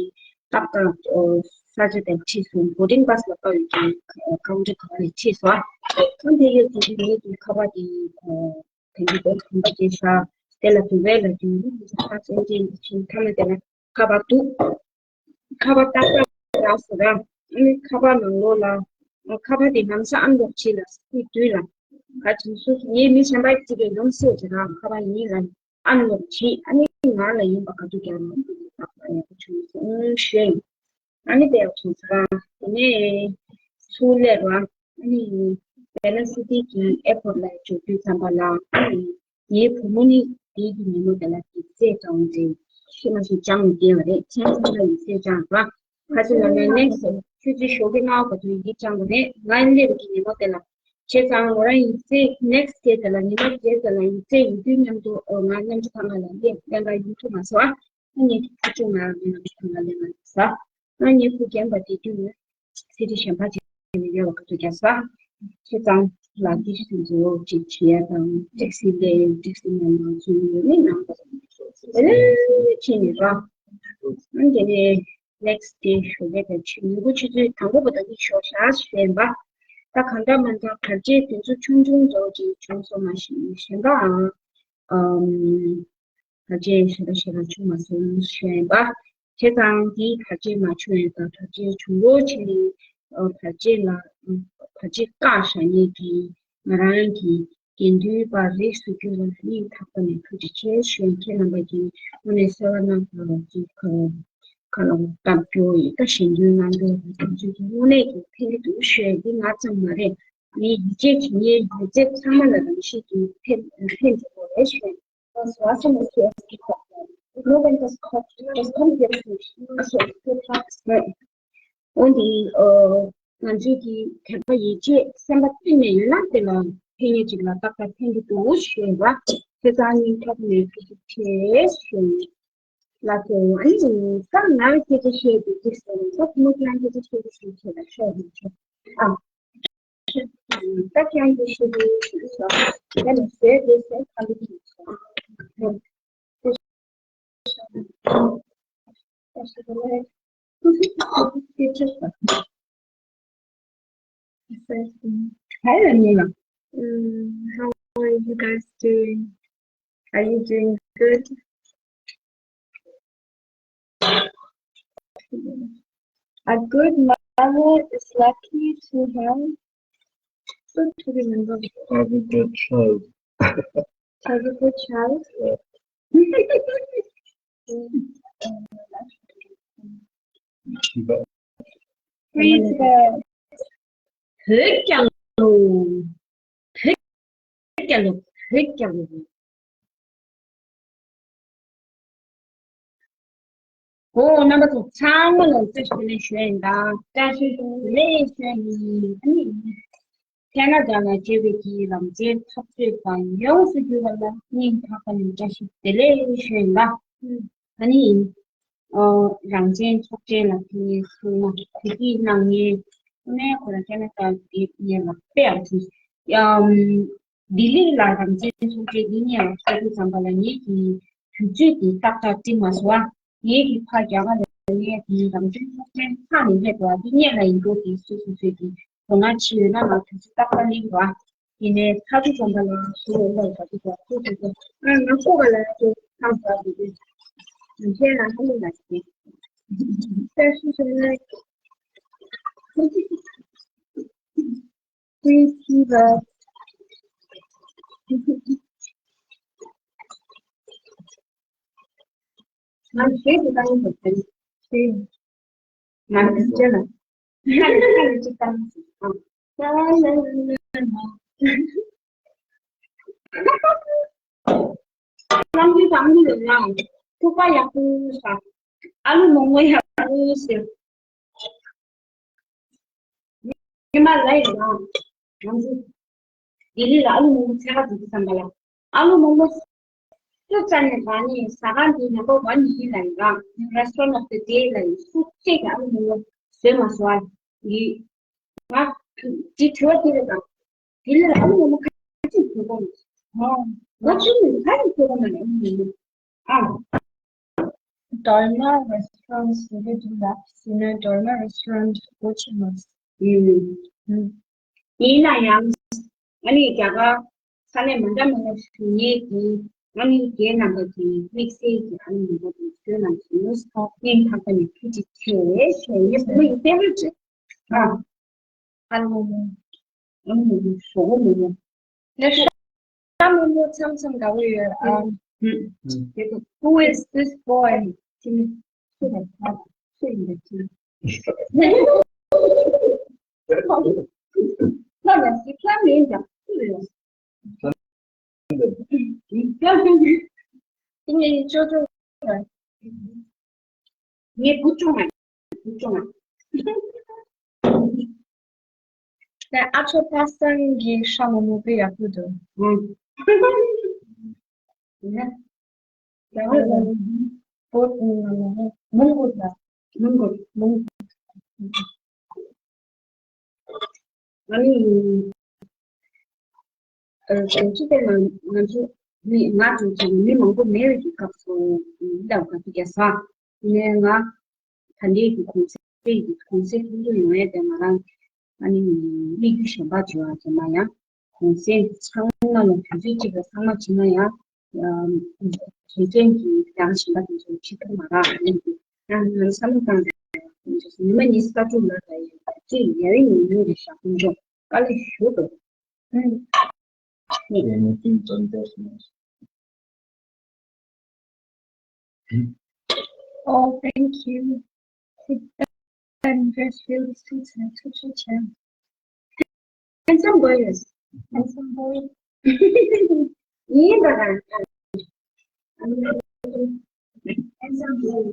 ཏག་ཏག་ས་ཆ་དེར་ཁྲིད་སོང་། བོར་ཌིང་བྷ་སི་ལ་བཀག་ཡོད་ཀྱི་ཀའུན་ཊར་ག་པར་ཁྲིད་སོང་། ཨ་དེ་ཡོད་ཙང་ངེད་ཀྱི་ཁ་པར་དེ་དེ་འདྲའི་སྒོ་གོམ་པ་བརྒྱབ་ཤག་དེ་ལ་དུ་བས་ལ་དུ་ཡིན་ཚ་ཅན་ཅན་གྱི་ཕྱིན་མཐའ་མ་དེ་ལ་ཁ་པར་འདུག་ཁ་པར་ཏག་ཏག་རག་སོང་ར། ཨ་ནི་ཁ་པར་ནང་ལོགས་ལ་ཁ་པར་དེ་ལམ་སང་ཨ་ནི་ལོག་བྱས་ལ་སི་དུས་ལ་ག་དུས་སུ་ངའི་མི་གཞན་པ་གཅིག་གིས་ཡོང་སྲིད་ཅེས་རང་ཁ་པར་ཡིན་ལ་ཨ་ནི་ལོག་བྱས། ཨ་ནི་ང་ལ་ཡིན་པ་ག་དུས་ཀྱང་རང་དེ་ལ་བཏགས་པ་ཡག་པོ་བྱུང་སོང་ཞུས། ཨ་ནི་དེ་ཡག་བྱུང་ས་ར། དེ་ནས་ཚུར་སླེབས་ར། ཨ་ནི་བེ་ལ་སི་ཊི་གི་ཨེར་པོར་ལ་འབྱོར་དུས་ཙམ་པ་ལ་ཨ་ནི་ངའི་བུ་མོ་ནི་དེའི་གི་ཉིན་མོ་དེ་ལ་ཡིག་ཚད་སྦྱང་རེད། ཤི་མ་ཤི་སྦྱང་མི་བདེ་བ་རེད། མཚན་ཚང་ལ་ཡིག་ཚད་སྦྱང་ར། ཁ་ཅིག་ལ་ནས་ནེག་སི་ཆུ་ཚོད་ཞོགས་ཀས་ལྔ་པ་དུ་ཡིག་སྦྱང་དགོས་རེད། ང་སླེབས་ཀྱི་ཉིན་མོ་དེ་ལ་བྱས་ཙང་ང་རང་ཡིག་ཚད་ནེག་སི་ཌེ་དེ་ལ་ཉི་མ་བརྒྱད་དེ་ལ་ཡིག་ཚད་ཡིན་དུས་མཉམ་དུ་ང་མཉམ་དུ་ཐང་ང་ལ་སླེབས་ལེན་ག་ཡིན་ཐུབ་མ་སོང་། ཨ་ནི་ཁ་ཅིག་ང་རང་མཉམ་དུ་ཐང་ང་སླེབས་མ་སོང་། ང་ཉེ་ཕུ་རྒན་པ་དེ་དུས་སི་ཊི་གཞན་པ་ཅིག་ནས་ཡོད་པ་ག་ཚོད་རྒྱག་ས། ཁྱེད་ཚང་ལ་ཏི་ཤི་དེ་ཚོ་ཅིག་བྱེད་ཡ་དང་ཊེག་སི་ལས་ཊེག་སི་ནང་ནང་ཚུད་ནས་ནང་དེ་ལས་ཕྱིན་ནས་ར། ཨ་ནི་དེ་ནས་ནེག་སི་ཌེ་ཞོགས་པ་དང་ཕྱི་ཉིན་གུང་ཆུ་ཚོད་དང་པོ་བར་དུ་ནི་ཞོགས་ཤག་ཞེས་པ། ད་གང་འདྲ་མ་འདྲ་བར་ཆད་དེ་ཚོ་ཆུང་ཆུང་འདྲ་བོ་ཅིག་བྱུང་སོང་མ་གཞི་གཞན་པའང་ཨམ། བར་ཆད་ཞེ་དྲག་ཞེ་དྲག་བྱུང་མ་སོང་ཞེས་པ། བྱས་ཙང་འདིའི་བར་ཆད་མ་བྱུང་ཡས་དང་བར་ཆད་བྱུང་རོགས་བྱས་ནས་བར་ཆད་ལ་བར་ཆད་བཀག་བཞག་མཁན་གྱི་ང་རང་གི་དགེ་འདུན་པ་རིགས་སུ་གྱུར་པ་སྙིང་ཐག་པ་ནས་ཐུགས་རྗེ་ཆེ་ཞུ། ཁྱེད་རྣམ་པ་གིས་དངོས་གནས་གསོལ་བ་གནང་དགོས་ཀྱི་ཁ་ལོ་བཏབ་རྒྱུ་ཡིན་ད་ཞེན་རྒྱུའི་ངང་དུ་ཐམས་ཅད་ཀྱི་དངོས་གནས་ཀྱི་ཕན་གྱི་འདུག་ཞུ་ཡས་འདི་ང་ཙམ་མ་རེད། ངས་ཡིད་ཆེས་བྱེད་མཁན་ཡོད་ཚད་ཚང་མ་ལ་རང་བཞིན་གྱིས་ཕན་ཕན་འགྲོ་དགོས་རེད་ཞུ། As fast as you can. No one just caught, just come here to us. འོན་ཏེ་ང་ཚོའི་གི་དད་པ་ཡིད་ཆེས་སེམས་པ་གཏིང་ནས་ཡོད་ན་དེ་ལ་ཕན་ཡོན་ཅིག་ལ་ཏག་ཏག་ཕན་གྱི་འདུག་ཞུས་པ། དེ་ཙང་སྙིང་ཐག་ནས་ཐུགས་རྗེ་ཆེ་ཞུ། ལགས་སོ། ཨ་ནི་ད་ང་སྐད་ཆ་བཤད་དུས་ཅིག་ཟེར་ན་ད་ཁོ་མོ་ཁྱེད་རང་སྐད་ཆ་བཤད་དུས་ཞིག་བྱས་ལ་ཤོག་ཞིག་བྱས། ཨ། ད་ཁྱེད་རང་གི་ཤེས་ཀྱི་ཞིག་ཟེར་ན་ཟེར་དེ་ཟེར་ཁ་ལུ་ཞིག་ཟེར། Hi, Anila. Mm, how are you guys doing? Are you doing good? A good mother is lucky to have so to remember. Have a good child. Have a good child. Yeah. Praise God. བོད་རྒྱལ་ལོ། བོད་རྒྱལ་ལོ། བོད་རྒྱལ་ལོ། ཨོ་རྣམ་པ་ཚོ་ཚང་མ་ལ་བཀྲ་ཤིས་བདེ་ལེགས་ཞུ་ཡིན་ད། བཀྲ་ཤིས་བདེ་ལེགས་ཞུ་ཡིན། ཨ་ནི་ཁེ་ན་ཌ་ལ་བྱེད་པའི་གི་རང་བཙན་འཐབ་རྩོད་པ་ཡོངས་སུ་གྱུར་པ་ལ་སྙིང་ཐག་པ་ནས་བཀྲ་ཤིས་བདེ་ལེགས་ཞུ་ཡིན་ད། ཨ་ནི་ཨོ་རང་བཙན་ཚོགས་ཆེན་ལ་དེ་ནས་ཚང་མ་གོ་སྒྲིག་གནང་མཁན་དངོས་གནས་ཁོ་རང་ཁེ་ན་ཌ་འདི་ངས་ལ་དཔེ་ཡག་ཅིག་ཡང་། ལྡི་ལི་ལ་རང་བཙན་ཚོགས་ཆེན་འདི་ཉིད་ལ་ཤར་དུས་ཙམ་པ་ལ་ངེད་ཀྱི་དུས་ཚོད་དེ་ཏག་ཏག་འགྲིག་མ་སོང་བ། ངེད་ཀྱི་ཕ་རྒྱ་གར་ལ་ངས་དེ་རང་བཙན་ཚོགས་ཆེན་ཚང་ནས་སླེབས་པ་འདི་ཉིད་ལ་ཡིན་འགྲོ་དེ་སོ་སོ་སོས་ཀྱི་དོ་སྣང་བྱེད་ཡོད་ན་ང་དུས་ཚོད་ཏག་ཏག་སླེབས་རོགས། ཡིན་ནའི་ཚར་དུས་ཙམ་པ་ལ་ཞུ་ཡོད་ལ་ཡོད་པ་དེ་ཚོ་ཐུགས་རྗེ་ཆེ། ང་ང་ཁོ་ག་ལ་ཡ་ཚོ་ཐང་ཟ་དེ་དེ་མཁྱེན་ན་ཧ་ལས་ན་ཞིག་དེ་ས་ཤི་ཤི་ན། Please give us. ང་ཞེས་དེ་ལྟ་ཡིན་པ་དེ་ཞེས། ང་ནི་ཅི་ལ། ང་ནི་ཅི་ལྟ་ཡིན་ཟེར། ལ་ལ་ལ་ལ་ལ། རང་གི་རང་གི་ལ་ལ། ཐུག་པ་ཡག་པོ་ཟ། ཨ་ལུ་མོག་མོག་ཡག་པོ་ཟ། ཉི་མ་ལ་ཡིན་ན། ང་ཚོ་ལྡི་ལི་ལ་ཨ་ལུ་མོག་མོག་འཚོལ་ག་འགྲོ་དུས་ཙམ་པ་ལ། ཨ་ལུ་མོག་མོག་ སུ་རྩ་ནས་རང་ནི་ཟ་ཁང་འདི་number one ཡིན་ལ་ཡིན་རང་restaurant of the day ལ་ཡིན། སུ་གཅིག་གིས་ཨ་ནི་མོག་མོག་བཟོས་མ་སོང་ཨ། འདི་ང་འདི་དྲི་བ་དེ་རེད་དང་། དེ་ལ་ཨ་ནི་མོག་མོག་ག་ཚོད་བཟོས་གོ་མ། ང་ཚོ་ནི་ག་རེ་བཟོས་གོ་མ་ལ་ཨ་ནི་མོག་མོག་ཨ། Dolma restaurant ཟེར་གྱི་འདུག་ལ། ཟེར་ན་Dolma restaurant འགོ་ཆེན་མོ། ཡིན་ན་ཡང་ཨ་ནི་རྒྱ་གར་ས་གནས་མི་འདྲ་མི་འདྲ་བཞུགས་མཁན་གྱི་ཨ་ནི་རྒན་རྣམ་པ་གྱིས་དམིགས་བསལ་གྱི་ཨ་ནི་མི་འདྲ་དེ་ཚོའི་ནང་བཞིན་སྙིང་ཐག་པ་ནས་ཐུགས་རྗེ་ཆེ་ཞུ་ཡས་བུ་མོ་ཡི་ཕེ་ཝ་རི་ཊི་ཨ། ཨ་ལོ་མོ། ཨ་ལོ་མོ་མོ། ཞོགས་མོ་མོ། ལེ་ཤ་མོ་མོ་མཚམས་མཚམས་དགའ་བོ་ཡོད་ཨ། ཨུ། དེ་གོ Who is this boy? ཅི་ནི་སུ་རེད་ཨ། སུ་ཡིན་པ་ཅི། ཁ་ལ་ཞིག་ཁ་མིན་ཀྱང་སུ་རེད། དེ་ངས་ཅོ་ཅོ་ངས་བུ་ཅུང་ང་བུ་ཅུང་ང་། ད་ཨ་ཆོ་པ་སངས་ཀྱི་ཧྲ་མོ་མོ་དཔེ་ཡག་པོ་འདུག་ཨང་། ཡང་ལ་བོད་ནང་ལ་མོང་གོལ་ལ་མོང་གོལ་མོང་གོལ། ཨ་ནི། ཨ་གཞོན་སྐྱེས་དེ་ང་ང་ཚོ་མི་ང་ཚོ་ཚོ་མི་མང་པོ་མེད་པའི་གི་སྐབས་སུ་འདི་ལ་ག་ཚོད་རྒྱག་ས། དེ་ནས་ང་ད་ལྟའི་གི་གུང་སེང་གི་གུང་སེང་མཐུན་འགྱུར་ཡོང་ཡས་དེ་ང་རང་ཨ་ནི་དམིགས་ཡུལ་གཞན་པ་བྱུང་བ་ཚང་མ་ཡང་གུང་སེང་ཚང་མ་ལ་དུས་ཚོད་གཅིག་ལ་ཚང་མ་བྱུང་ན་ཡང་གལ་ཆེན་གྱི་ཡང་གཞན་པ་དེ་ཚོ་ཁྲིད་ཐུབ་མ་རག་ཡིན་གྱི་ཡང་ང་བསམ་བློ་བཏང་ཡོད་ཉི་མ་ཉི་ཤུ་རྩ་དྲུག་ལ་ད་ཡོད་པ་གཅིག་ཡ་རི་ཉི་མ་རེ་ཞག་ཀུན་སྦྱོང་དཀའ་ལས་ཞུ་འདུག Oh, thank you. Sit down and just feel the seats and touch your chair. Handsome boy. Handsome boy. ཡིན་པ་དང་། Handsome boy.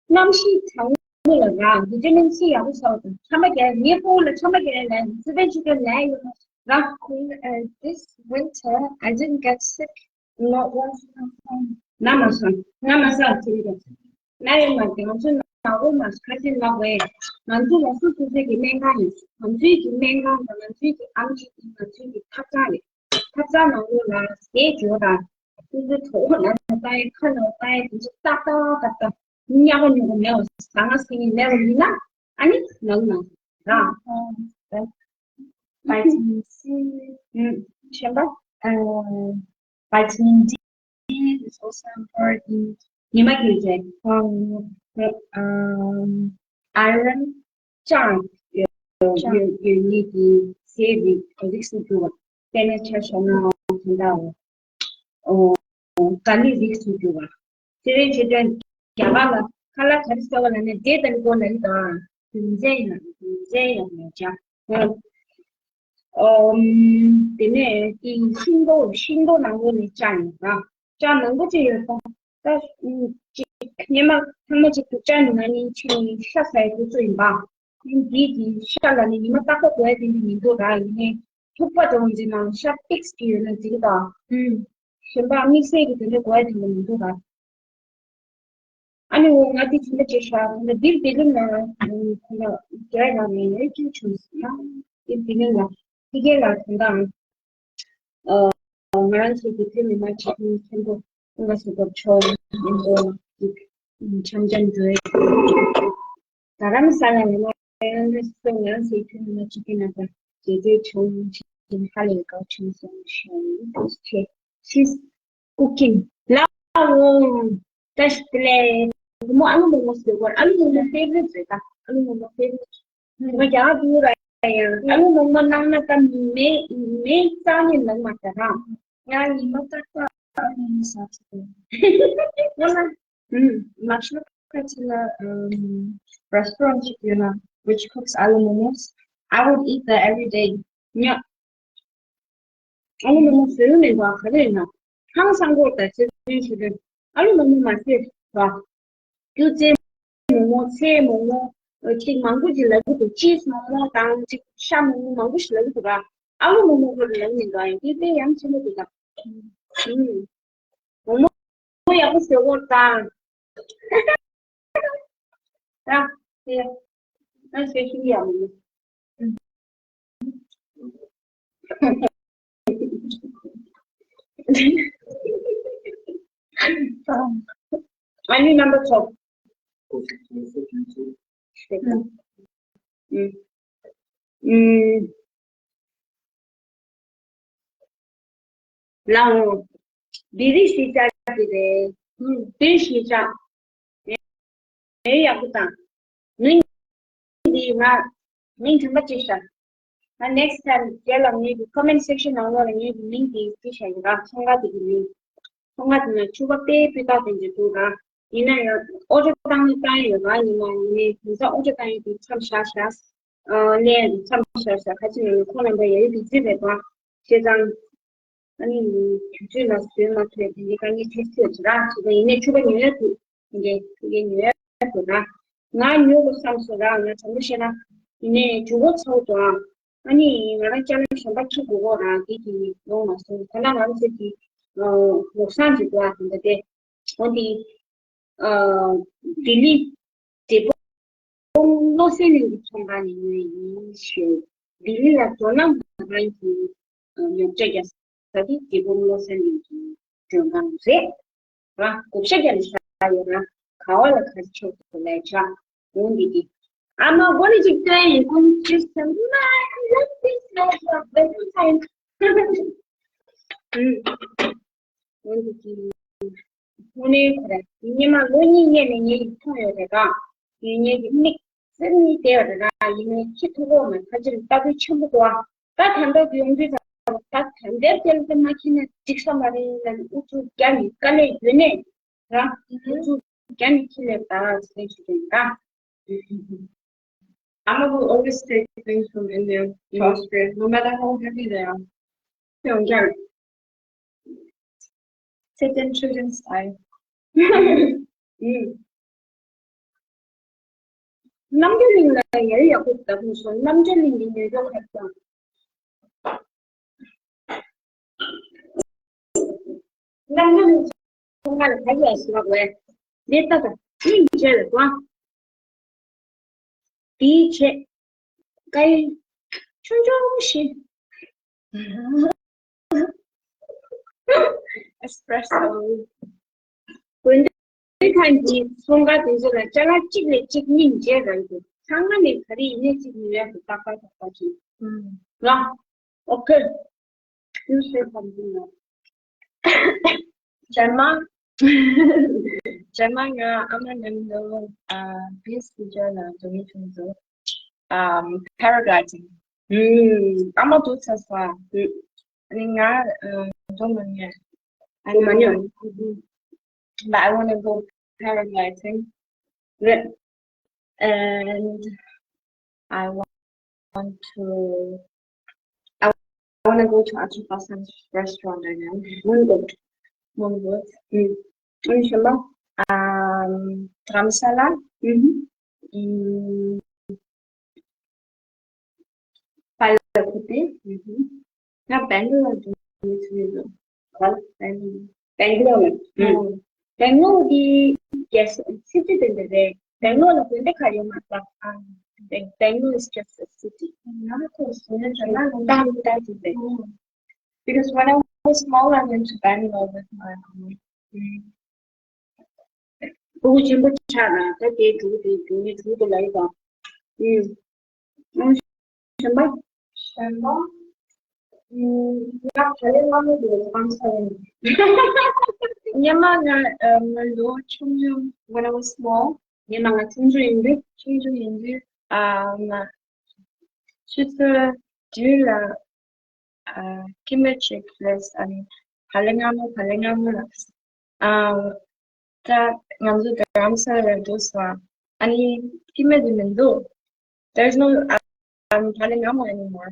གནམ་གཤིས་གྲང་མོ་ལ་ར་བི་ཊ་མིན་སི་ཡག་པོ་ཟ་བ་དང་ཕྲ་མ་རྒྱག་ངའི་ཕུ་བོ་ལ་ཕྲ་མ་རྒྱག་ལ་སི་པན་ཅི་ཀན་ལ་ཡོད་ར། This winter I didn't get sick, not once in a while. ན་མ་ས་ན་མ་ས་ཅི་རེད། ན་ཡོད་མ་རེད། ང་ཚོ་ནག་པོ་མ་ཁ་ཆེ་ནག་པོ་ཡིན། ང་ཚོ་ལ་སོ་སོ་སོའི་གི་སྨན་ཁང་ཡིན། ང་ཚོའི་གི་སྨན་ཁང་དང་ང་ཚོའི་གི་ཨམ་ཆི་དེ་ང་ཚོའི་གི་ཐབ་ཚང་རེད། ཐབ་ཚང་ནང་ལོགས་ལ་ཟས་འཇོག་དང་། སོ་སོའི་གྲོད་ཁོག་ནང་ལ་ལྟ་ཡ་ཁ་ནང་ལ་ལྟ་ཡ་དེ་ཚོ་ཏག་ཏག་ཏག་ཏག་ཉག་ག་ཉོག་ག་མེད་པ་ཟ་ང་ཟིན་ནི་མེད་པ་ཡིན་ན་ཨ་ནི་ནང་ནང་ར། Vitamin C. ཨུམ། གཞན་པ། Uh, vitamin D is also important. ཉི་མ་གི་རེད། Um, um, iron ལྕགས་ཡོད་ཡོད་ཡོད་ནི་གི་ཟས་རིགས་རིགས་སུ་གྱུར་པ། དཔེར་ན་ཆ་བཞག་ན་དེ་འདྲ་འོ། ཨོ། ག་ལེར་རིགས་སུ་གྱུར་པ། དེ་རིང་ཆེད་དོན་རྒྱ་གར་ལ་ཁ་ལག་ག་རེ་ཟ་བ་ལ་ནི་འབྲས་དང་ཀོ་ལ་ཡི་དང་རྒྱུ་མཚན་ཡང་རྒྱུ་མཚན་ཡང་མ་བྱ། ཨོ། དེ་ནས་དེ་ཤིང་ཏོག་ཤིང་ཏོག་ནང་ལོགས་ནས་ལྕགས་ཡིན་པ། ལྕགས་མང་པོ་ཅིག་ཡོད་པ། ད་ཅིག་སྙེ་མ་ཚང་མ་ཅིག་དུག་ལྕགས་ནི་ང་ནི་ཕྱི་ནས་ཤ་ཟ་ཡི་དུས་ཚོད་ཡིན་པ། འདིའི་གི་ཤ་ལ་ནི་ཉི་མ་རྟག་པར་དགོས་ཡ་དེ་འདྲ་མི་འདུག་ར། ཡིན་ནའི་ཐུག་པ་དང་འདི་ནང་ཤ་ཏིགས་ཀྱི་ཡོད་ན་འགྲིག་གི་ད། ཨུམ། གཞན་པ་དམིགས་བསལ་གྱི་དེ་འདྲ་དགོས་ཡ་དེ་འདྲ་མི་འདུག་ར། ཨ་ནི་འོ་ང་དེ་ཚོ་ལ་བྱེད་ཤག་ད་འདིར་བདེ་ལུགས་ན་ད་རྒྱ་ཡ་ནས་ཡོད་ཀྱི་བྱུང་སོང་ན་འདིར་བདེ་ལུགས་ན་ཕ་གི་ལ་དོན་དང་ང་རང་ཚོ་གི་བོད་མི་མང་སྤྱི་འཐུས་མཁན་པོ་ཀུན་དགའ་བསོད་སྟོབས་མཆོག་མཁན་པོ་ཅིག་འཆམ་འཆམ་འགྲོ་ཡ། རྡ་རམ་ས་ལ་ལ་ང་རང་ཚོའི་ང་རང་ཚོའི་བོད་མི་མང་སྤྱི་འཐུས་རྣམ་པ་མཇལ་འཕྲད་བྱུང་ཞིང་ཧ་ལས་དགའ་བྱུང་སོང་ཞེས་ཐུགས་རྗེ་ཆེ། She's cooking. ལའོ། བཀྲ་ཤིས་བདེ་ལེགས། བུ་མོ་ཨ་ལུ་མོག་མོག་ཟེར་བར་ཨ་ལུ་མོག་མོག་ཕེ་ཝ་རི་ཊི་རེད་ད། ཨ་ལུ་མོག་མོག་ཕེ་ཝ་རི་ཊི། ང་རྒྱ་གར་འདུག་ར་ཡང་ཨ་ལུ་མོག་མོག་གནང་ན་ད་མེ་མེ་རྩ་ནས་ལངས་མ་ཐུབ་ར། ང་ཉི་མ་རྟག་པར་ཨ་ལུ་མོག་ཟ་ཐུབ། ང་ལ་ཨུམ་མ་ཤོར་ཁ་ཆེ་ལ་ཨུམ་restaurant ཅིག་ཡོད་ན་which cooks alu momos. I would eat there every day. ཉ། ཨ་ལུ་མོག་མོག་བཟོས་ནས་འགྲོ་ག་རེ་ཡིན་ན། ཧང་སང་གོ་ད་ཟེར་དོན་ཞུ་དོན། ཨ་ལུ་མོག་མོག་མ་ཟེར། ར། སྐྱུ་རྩེ་མོག་མོག་ཚལ་མོག་མོག་ཨ་ཅིག་མང་པོ་ཅིག་ལབ་ཀྱི་འདུག་ཅིས་མོག་མོག་དང་ཅིག་ཤ་མོག་མོག་མང་པོ་ཞིག་ལབ་ཀྱི་འདུག་ར། ཨ་ལུ་མོག་མོག་ཁོ་རེ་ལབ་མི་འདུག་ཨ་ཡིན་དེ་དཔེ་ཡ་མཚན་པོ་འདུག་ད། ཨུམ། མོག་མོག་ཡག་པོ་བཟོ་དགོས་ད། ད་དེ་ད་ཤེས་ཤིག་ཡ་མོག་མོག་ཨ་ནི་རྣམ་པ་ཚོ། ཨུམ། ཨུམ། ལའོ། བི་རི་ཞེས་བྱ་དེ་རེད། ཨུམ། བི་ཞེས་བྱ། ཨེ་ཡག་པོ་དང་། ནི་འདི་ང་མིང་དྲན་པ་བྱེད་ཤག་ང་next time རྗེས་ལ་ངེད་ཀྱི་comment section ནང་ལོགས་ལ་ངེད་ཀྱི་མིང་དེ་བྲིས་བཞག་ཡིན་ར། ཚོང་ཁང་དེ་གི་མིང་། ཚོང་ཁང་དེ་ན་ཕྱུ་པ་དཔེ་སྤུས་དག་དེ་འདྲ་འདུག་ར། ཡིན་ན་ཡང་ཨོ་ཌར་བཏང་ནི་བཏང་ཡོད་ར། ཡིན་ན་ཡིན་ནའི་དེང་སང་ཨོ་ཌར་བཏང་ཡོད་དེ་མཚམས་བཞག་བཞག་ཨ་ལན་མཚམས་བཞག་བཞག་ཁ་ཅིག་ནང་ཁོང་རྣམ་པ་ཡ་ཡི་བི་ཛི་རེད་པ། བྱས་ཙང་ཨ་ནི་དུས་ཚོད་ལ་བཟོས་མ་ཐུབ་དེ་འདྲའི་དཀའ་ངལ་འཕྲད་སྲིད་ཅིག་ར། བྱས་ཙང་ཡིན་ནའི་ཕྱུ་པ་ཉོ་ཡ་ཐུབ། དེ་འདྲའི་ཕྱུ་པ་ཉོ་ཡ་ཐུབ་ར། ང་ཉོ་དགོས་བསམ་སོང་ར། ང་དྲང་པོ་བཤད་ན་ཡིན་ནའི་འཇུ་གོ་ཚ་བོ་འདུག་ཨ་ནི་ང་རང་ཅ་ལག་གཞན་པ་འཁྱེར་དགོས་གོ་ར། དེ་གི་ཡོང་མ་སོང་། ད་ལྟ་ང་རང་ཚོ་གི་ལོ་གསར་ཅིག་འདུག་ཨ། དེ་འདྲ་དེ་འོ་དེ་ཨ་ལྡི་ལི་འབྲས་སྤུངས་བློ་གསལ་གླིང་གི་ཚོང་ཁང་ནས་ཉོས་ཡིན་ཞེས། ལྡི་ལི་ལ་འགྲོ་ན་ང་རང་གི་ཨ་ཉོ་ཆ་རྒྱག་ས་དེ་འབྲས་སྤུངས་བློ་གསལ་གླིང་གི་མགྲོན་ཁང་རེད། ར་བགོ་བཤའ་རྒྱག་ནས་བཞག་ཡོད་ར། ག་བ་ལ་ག་རེ་ཆོག་ཏུ་ལས་བྱ། འོང་འདི་གི་ཨ་མ་སྒོ་ནས་ཅིག་སྟོན་ཡིན། ཁོང་ཅིག་སེམས་ལ་ཡོད་དེ་སེམས་ལ་བེད་སྤྱོད་ས་ཡིན། འོང་འདི་གི་དངོས་གནས་ཁོ་ར་སྔོན་མ་ལོ་གཉིས་སྔོན་ནས་ངས་ཡིག་མཐོང་ཡོད་རེད་ག་ཡིན་ངེད་ཀྱི་མིག་སེར་གཉིས་བསྡད་ཡོད་རེད་ག་ཡིན་ནའི་ཁྱི་ཐུག་གོ་མ་ཁ་ཅིག་ལྟ་བུའི་ཆེན་པོ་གོ་ད་ད་ལྟ་ཡོང་དུས་ད་ད་ད་འདིར་དེ་ལ་མ་ཁྱི་ནས་འགྲིག་ས་མ་རེད་ལ་ཨུ་ཚུགས་རྒྱག་ནས་དཀའ་ལས་ཡོད་ནས་ར་ཨུ་ཚུགས་རྒྱག་ནས་ཁྱི་ལས་ད་ཟེར་ཞུ་དོན་ད། Amma will always take things from India to Australia, no matter how heavy they are. ཡོང་ཀྱང་། Sit in children's style. རྣམ་རྒྱལ་གླིང་ལ་ཡར་ཡག་པོ་ལྟ་བུ་སོང་། རྣམ་རྒྱལ་གླིང་གི་ཉོས་ཀྱོག་ཁ་ཚང་། རྣམ་རྒྱལ་གླིང་ཚོང་ཁང་ལ་ག་རེ་ཡག་ཞིག་ལབ་པས། འདི་ལྟ་དང་གླིང་བྱས་ལ་དང་། དེའི་ཆེད། ཀའི། ཆུང་ཆུང་ཞིག Espresso. དགོན་སྡེ་ཁང་གི་ཚོང་ཁང་དེ་ཚོ་ལ་ཅ་ལག་གཅིག་ལས་གཅིག་སྙིང་རྗེ་རང་གི་ཚང་མ་ནས་ག་རེ་ཡིན་ནས་གཅིག་ཉོ་ཡ་དེ་ཏག་ཏག་ཏག་ཏག་བྱུང་། ལ། ཨོ་ཁེ། You say something now. རྗེས་མ། རྗེས་མ་ང་ཨ་མ་མཉམ་དུ་ཨ་བྷི་སི་ཇར་ལ་འགྲོ་མི་བྱུང་འདུག་ཨམ་paragliding. ཨམ་ཨ་མ་འདུག་ཚ་ས། ཨ་ནི་ང་ཨ་འགྲོ་མ་མྱོང་། འགྲོ་མ་མྱོང་། But I want to go paragliding. And I want to, I want to go to Achupa San's restaurant again. Mongo. Mongo. Mm. And Shamba? Um, Dharamsala. Mm-hmm. Mm. Palakuti. Mm-hmm. Now Bangalore. Bangalore. Bangalore. Mm. Bangalore is, yes, city in the day. Bangalore is in the Kariyamata. Bangalore is just a city. Not a city. That, that is it. Because when I was small, I went to Bangalore with my mom. ཕྲུ་གུ་ཆེན་པོ་ཆགས་ན་ད་དེའི་ཕྲུ་གུ་དེ་ཕྲུ་གུ་ཕྲུ་གུ་དེ་ལ་ཡི་དང་། ཨུམ། གཞན་པ། གཞན་པ། ཨུམ། ང་ད་ལན་སྔ་མོ་དེ་ལ་ཡི་དང་ས་ཡིན། སྔོན་མ་ང་ང་ལོ་ཆུང་ཆུང་། When I was small. སྔོན་མ་ང་ཆུང་ཆུང་ཡིན་དུས། ཆུང་ཆུང་ཡིན་དུས། ཨ་ང་ཆུ་ཚོད་བདུན་ལ། ཨ་སྐྱེ་དམན་ཅིག་ལས་ཨ་ནི་བག་ལེབ་མངར་མོ་བག་ལེབ་མངར་མོ་ལ། ཨ་ད་ང་ཚོ་རྡ་རམ་ས་ལ་འདུག་སོང་། ཨ་ནི་སྐྱེ་དམན་དེ་མི་འདུག There's no um, བག་ལེབ་མངར་མོ་anymore.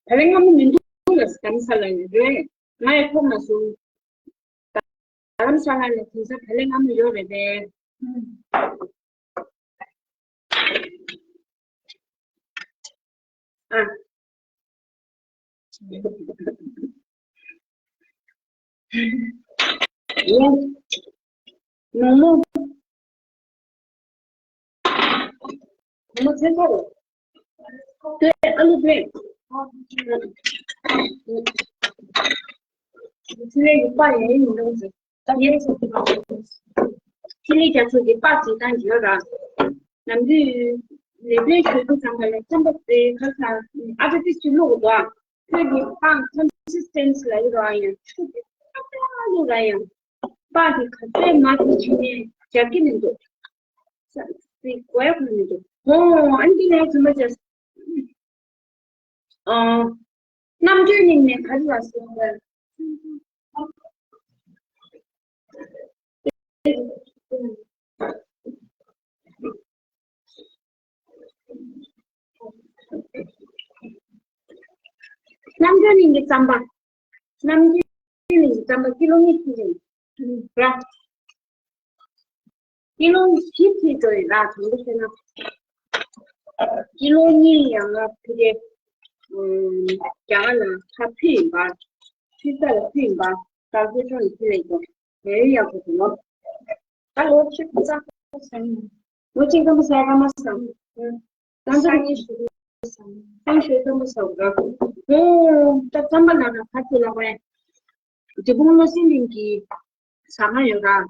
བག་ལེབ་མངར་མོ་མི་འདུག་ལ་རྡ་རམ་ས་ལ་ཡོད་རེད། ང་ཡང་ཐོབ་མ་སོང་། རྡ་རམ་ས་ལ་ལ་དེང་སང་བག་ལེབ་མངར་མོ་ཡོད་རེད་པས། ཨ། ཡ། མོག་མོག་མོག་མོག་ཚན་ཚ་རེད། དེ་ཨ་ལུ་དེ། ཚན་རིག་གི་པར་ཡིན་ཡིན་འདུག་ཟེར། ད་ངས་ཚན་རིག་རྒྱ་མཚོ་གི་པར་ཅིག་བཏང་གི་ཡོད་ར། ནམ་རྒྱུན་ལས་དོན་ཞུ་དུས་ཙམ་པ་ལ་རྩམ་པ་དེ་ག་ས་ཨ་ཏི་ཏི་ཅིག་བླུགས་འདུག་ཨ། ཁོས་ཀྱི་པར་ཀོན་སི་སི་ཊེན་སི་ལ་ཡོད་ར་ཡང་ཆུ་དེ་ཏག་ཏག་བླུགས་ར་ཡང་། པར་དེ་ག་ཚོད་མང་པོ་བྱས་ནས་རྒྱག་གི་མི་འདུག་ས་སི་གོ་ཡ་གོ་མི་འདུག་ཨོ་ཨ་ནི་ངས་རྫུན་མ་བྱས། ཨ། རྣམ་གྲོལ་གླིང་ནས་ག་རེ་ལ་སོང་བ། རྣམ་གྲོལ་གླིང་གི་རྩམ་པ། རྣམ་གྲོལ་གླིང་གི་རྩམ་པ་ཀི་ལོ་གཉིས་ཁྲི་རེད། ར། ཀི་ལོ་བཞི་ཁྲི་འགྲོ་ཡི་ར་དང་པོ་བཤད་ན། ཀི་ལོ་གཉིས་ཡང་ང་ཕི་རེ། ཨམ། རྒྱ་གར་ལ་ཁ་ཕུད་ཡིན་པ། ཕུད་ས་ལ་ཕུད་ཡིན་པ། ད་ཕུད་ཆོག་ཡིན་ཕུད་ལས་ཀྱང་ལས་ཡག་པོ་འདུག་ལོ། ད་ལོ་ཆིག་རྩ་ས་ཡིན། ལོ་གཅིག་ཙམ་པ་ཟ་ག་མ་ཟ། ད་ཚང་ཉིད་ཞུ། ཏང་ཤོས་ཙམ་པ་ཟ་ག། ཨོ། ད་རྩམ་པ་ལ་ན་ཁ་ཚུ་ལ་བས། འབྲས་སྤུངས་བློ་གསལ་གླིང་གི་ཟ་ཁང་ཡོད་ར།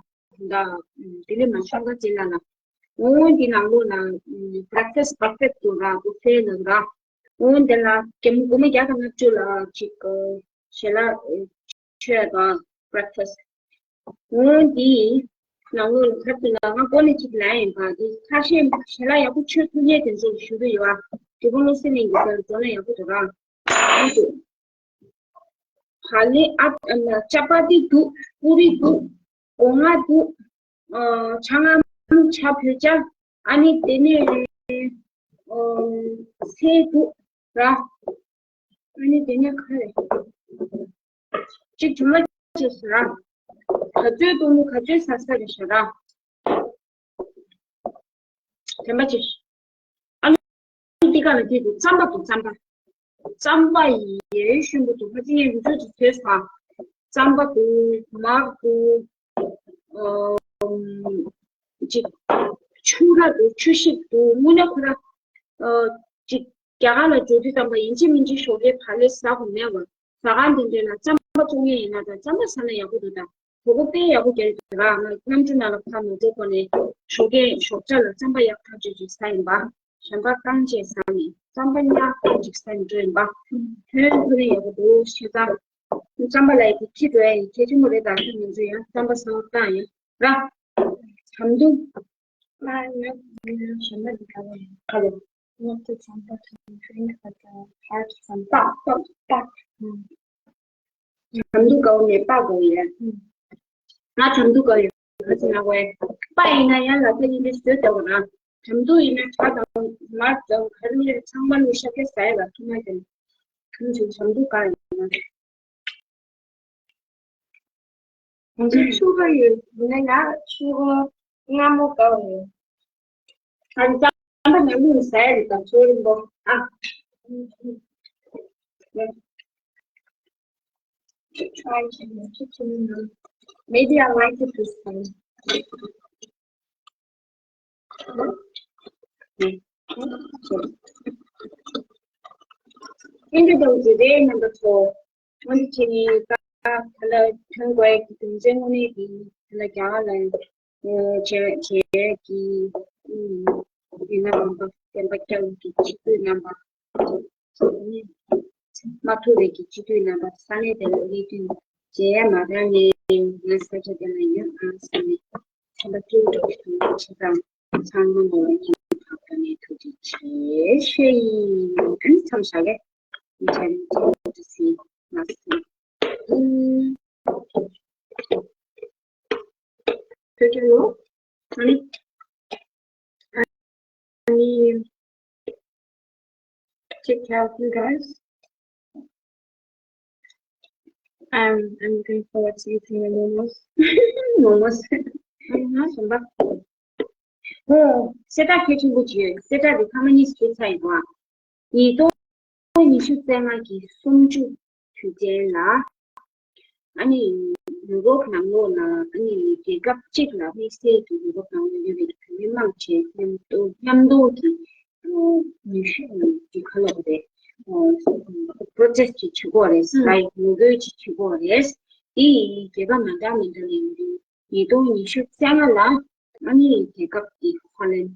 ད་ལྡི་ལི་མ་ཤོང་ཀ་ཅི་ལ་ལ། འོ་འདི་ནང་ལོགས་ལ་བྷི་རེག་ཕ་སི་པར་ཕེག་ཏུ་ར་བུ་ཕེ་ལ་ར། འོ་འདི་ལ་ཀེམ་སྒོར་མོ་བརྒྱ་དང་ལྔ་བཅུ་ལ་ཅིག་ཞལ་ལག་མཆོད་དང་བྷི་རེག་ཕ་སི། འོ་འདི་ནང་ལོགས་ལ་ཁ་ཏུ་ལ་ང་སྒོ་ནས་ཅིག་ལ་ཡིན་པ་འདི་ཁ་ཤས་ཞལ་ལག་ཡག་པོ་མཆོད་ཐུབ་མཁན་དེ་ཚོ་ཞུ་གི་ཡོད་ཨ། འབྲས་སྤུངས་བློ་གསལ་གླིང་གི་དེར་འགྲོ་ན་ཡག་པོ་འདུག་ར། འོ་འདུག་བག་ལེབ་ཨ། ཨ་ན་ཅ་པ་ཏི་འདུག་པུ་རི་འདུག་སྒོ་ང་འདུག་ཨ། ཆང་ཨམ་ཆ་བོད་ཇ། ཨ་ནི་དེ་ནས་ཨ། སེ་འདུག་ར། ཨ་ནི་དེ་ནས་ག་རེ། གཅིག་བྱུང་ན་ཅེས་ཟེར་ར། ག་ཚོད་གཏོང་ནི་ག་ཚོད་ཟ་ས་རེད་ཤག་ར། དྲན་པ་ཅིག་ཨ་ནི་འདི་ག་ལ་དེ་དུ་རྩམ་པ་འདུག་རྩམ་པ། རྩམ་པ་ཡེ་ཤོན་པོ་འདུག་ཕ་ཚི་ཡན་རུ་ཚོད་ཅིག་ཟོས་ས། རྩམ་པ་འདུག་མར་འདུག་ཨོ། ཅིག་ཆུ་ར་འདུག་ཆུ་ཤིག་འདུག་དངོས་གནས་ཁོ་ར། ཨོ། ཅིག་རྒྱ་གར་ལ་འགྲོ་དུས་ཙམ་པ་ཡིན་གཅིག་མིན་གཅིག་ཞོགས་ཀས་བག་ལེབ་ཟ་དགོས་མེད་བ། ཟ་ཁང་འདི་འདྲ་ལ་རྩམ་པ་བཙོང་མཁན་ཡིན་ན་ད་རྩམ་པ་ཟ་ན་ཡག་པོ་འདུག་ད་གོ་གོ་དཔེ་ཡག་པོ་རྒྱག་གི་འདུག་ར། ང་གནམ་གྲུ་ནང་ལ་ཕར་མ་འགྲོ་གོང་ནས་ཞོགས་ཀས་ཞོགས་ཇ་ལ་རྩམ་པ་ཡག་ཐག་ཆོད་ཅིག་ཟ་ཡིན་པ། གཞན་པ་རྐང་བཅས་ཟ་ནས་རྩམ་པ་ཉག་ཐག་ཅིག་ཟ་ནས་འགྲོ་ཡིན་པ། ཐོན་ཐོན་ཡག་པོ་འདུག་ཤེས་ཙང་། རྩམ་པ་ལ་ཡི་གེ་ཁྲིད་འགྲོ་ཡ་ཡི་གེ་ཆེན་པོ་རེད། ད་ཁྱོད་ང་ཚོ་ཡང་རྩམ་པ་ཟ་བ་བཏང་ཡིན་ར། དམ་དུ། ང་ང་གཞན་པ་འདི་ག་བ་ཡིན། ག་རེ། Not to jump, but to drink, but uh, hard to jump. པ་པ་པ། དམ་དུ་གའོ་མེ་པ་གའོ་ཡ། ང་དམ་དུ་གའོ་ཡ། ང་ཚོ་ན་གོ་ཡ། པ་ཡིན་ན་ཡང་ལ་ཏ་ཡིན་པའི་བཟོས་བཏང་བ་ན། དམ་དུ་ཡིན་ན་ཁྲག་དང་མར་དང་གར་མི་རེ་ཚང་མ་ལུས་ཤ་ཁེ་ཟ་ཡ་ལ་ཐུ་མ་ཡིན། ཁམ་ཆུ་དམ་དུ་གའོ་ཡ། ང་ཚོ་ཆུ་ག་ཡོད་ན་ཡ་ཆུ་ག་སྔ་མོ་ག་ཡོད། ཨ་ནི་ཙམ་པ་ནང་མི་ཟ་ཡ་རེད་དང་ཆོས་རིན་པོ་ཨ། Try to make it to me. Maybe I like it this time. Introduce today number four. Twenty twenty ད་ལ་ཐོན་དགོས་ཀྱི་དོན་ཚན་དངོས་གནས་ཀྱི་ད་ལ་རྒྱ་གར་ལ་བྱས་བྱས་ཀྱི་ཡིན་ན་རང་པ་བསྟན་པ་སྐྱབས་ཀྱི་སྤྱི་འཐུས་རྣམ་པ། མ་ཐུབ་པའི་གི་སྤྱི་འཐུས་རྣམ་པ་ས་གནས་དེ་ལ་སླེབས་དུས་མཇལ་ཡ་མ་གཏོགས་ནས་ང་ས་ཆ་དེ་ལ་ཡོད་ཨང་བསམ་ནས་ཚན་པ་སྤྲེའུ་འགྲོ་གི་འདུག་བྱས་ཙང་ཚང་མ་ནོར་གྱི་ཐོག་ད་ནས་ཐུགས་རྗེ་ཆེ་ཞུ་ཡིན། ཨ་ནི་མཚམས་བཞག་གི་མཇལ་ཡིན། ཐུགས་རྗེ་ཆེ། ང་ས་ཨུམ། ཐུགས་རྗེ་ཆེ། ཨ་ནི། Any check out, you guys? I'm I'm looking forward to eating the momos. Momos. ཨ་ཧ་གཞན་པ། ཨོ། གསལ་བསྒྲགས་གལ་ཆེན་པོ་ཅིག་ཡོད། གསལ་བསྒྲགས་དེ་ཐེངས་མ་གཉིས་བྱས་ཚར་ཡོད་པ། ཉིས་སྟོང་ཉི་ཤུ་རྩ་ལྔ་གི་གསུམ་བཅུ་དུས་ཆེན་ལ། ཨ་ནི་ཡུ་རོབ་ནང་ལོགས་ལ་ཨ་ནི་རྒྱལ་ཁབ་གཅིག་ལ་དམིགས་བསལ་གྱི་ཡུ་རོབ་ནང་ལ་ཡོད་པའི་བོད་མི་མང་ཆེ་མཉམ་དུ་མཉམ་དུ་གི་ཨ་ནུས་ཤུགས་ཀྱི་ཁ་ལོ་རེད། ཨ་པྲོ་ཊེ་སི་ཊི་ཅིག་བྱེད་དགོས་རེད། ལའིཀ་ངོ་རྒོལ་ཅིག་བྱེད་དགོས་རེད། དེ་ཡི་རྒྱལ་ཁབ་མ་འདྲ་མི་འདྲ་ལ་ཡིན་དུས། ཉིས་སྟོང་ཉི་ཤུ་རྩ་ལྔ་ལ་ཨ་ནི་རྒྱལ་ཁབ་དེ་ཧོ་ལན་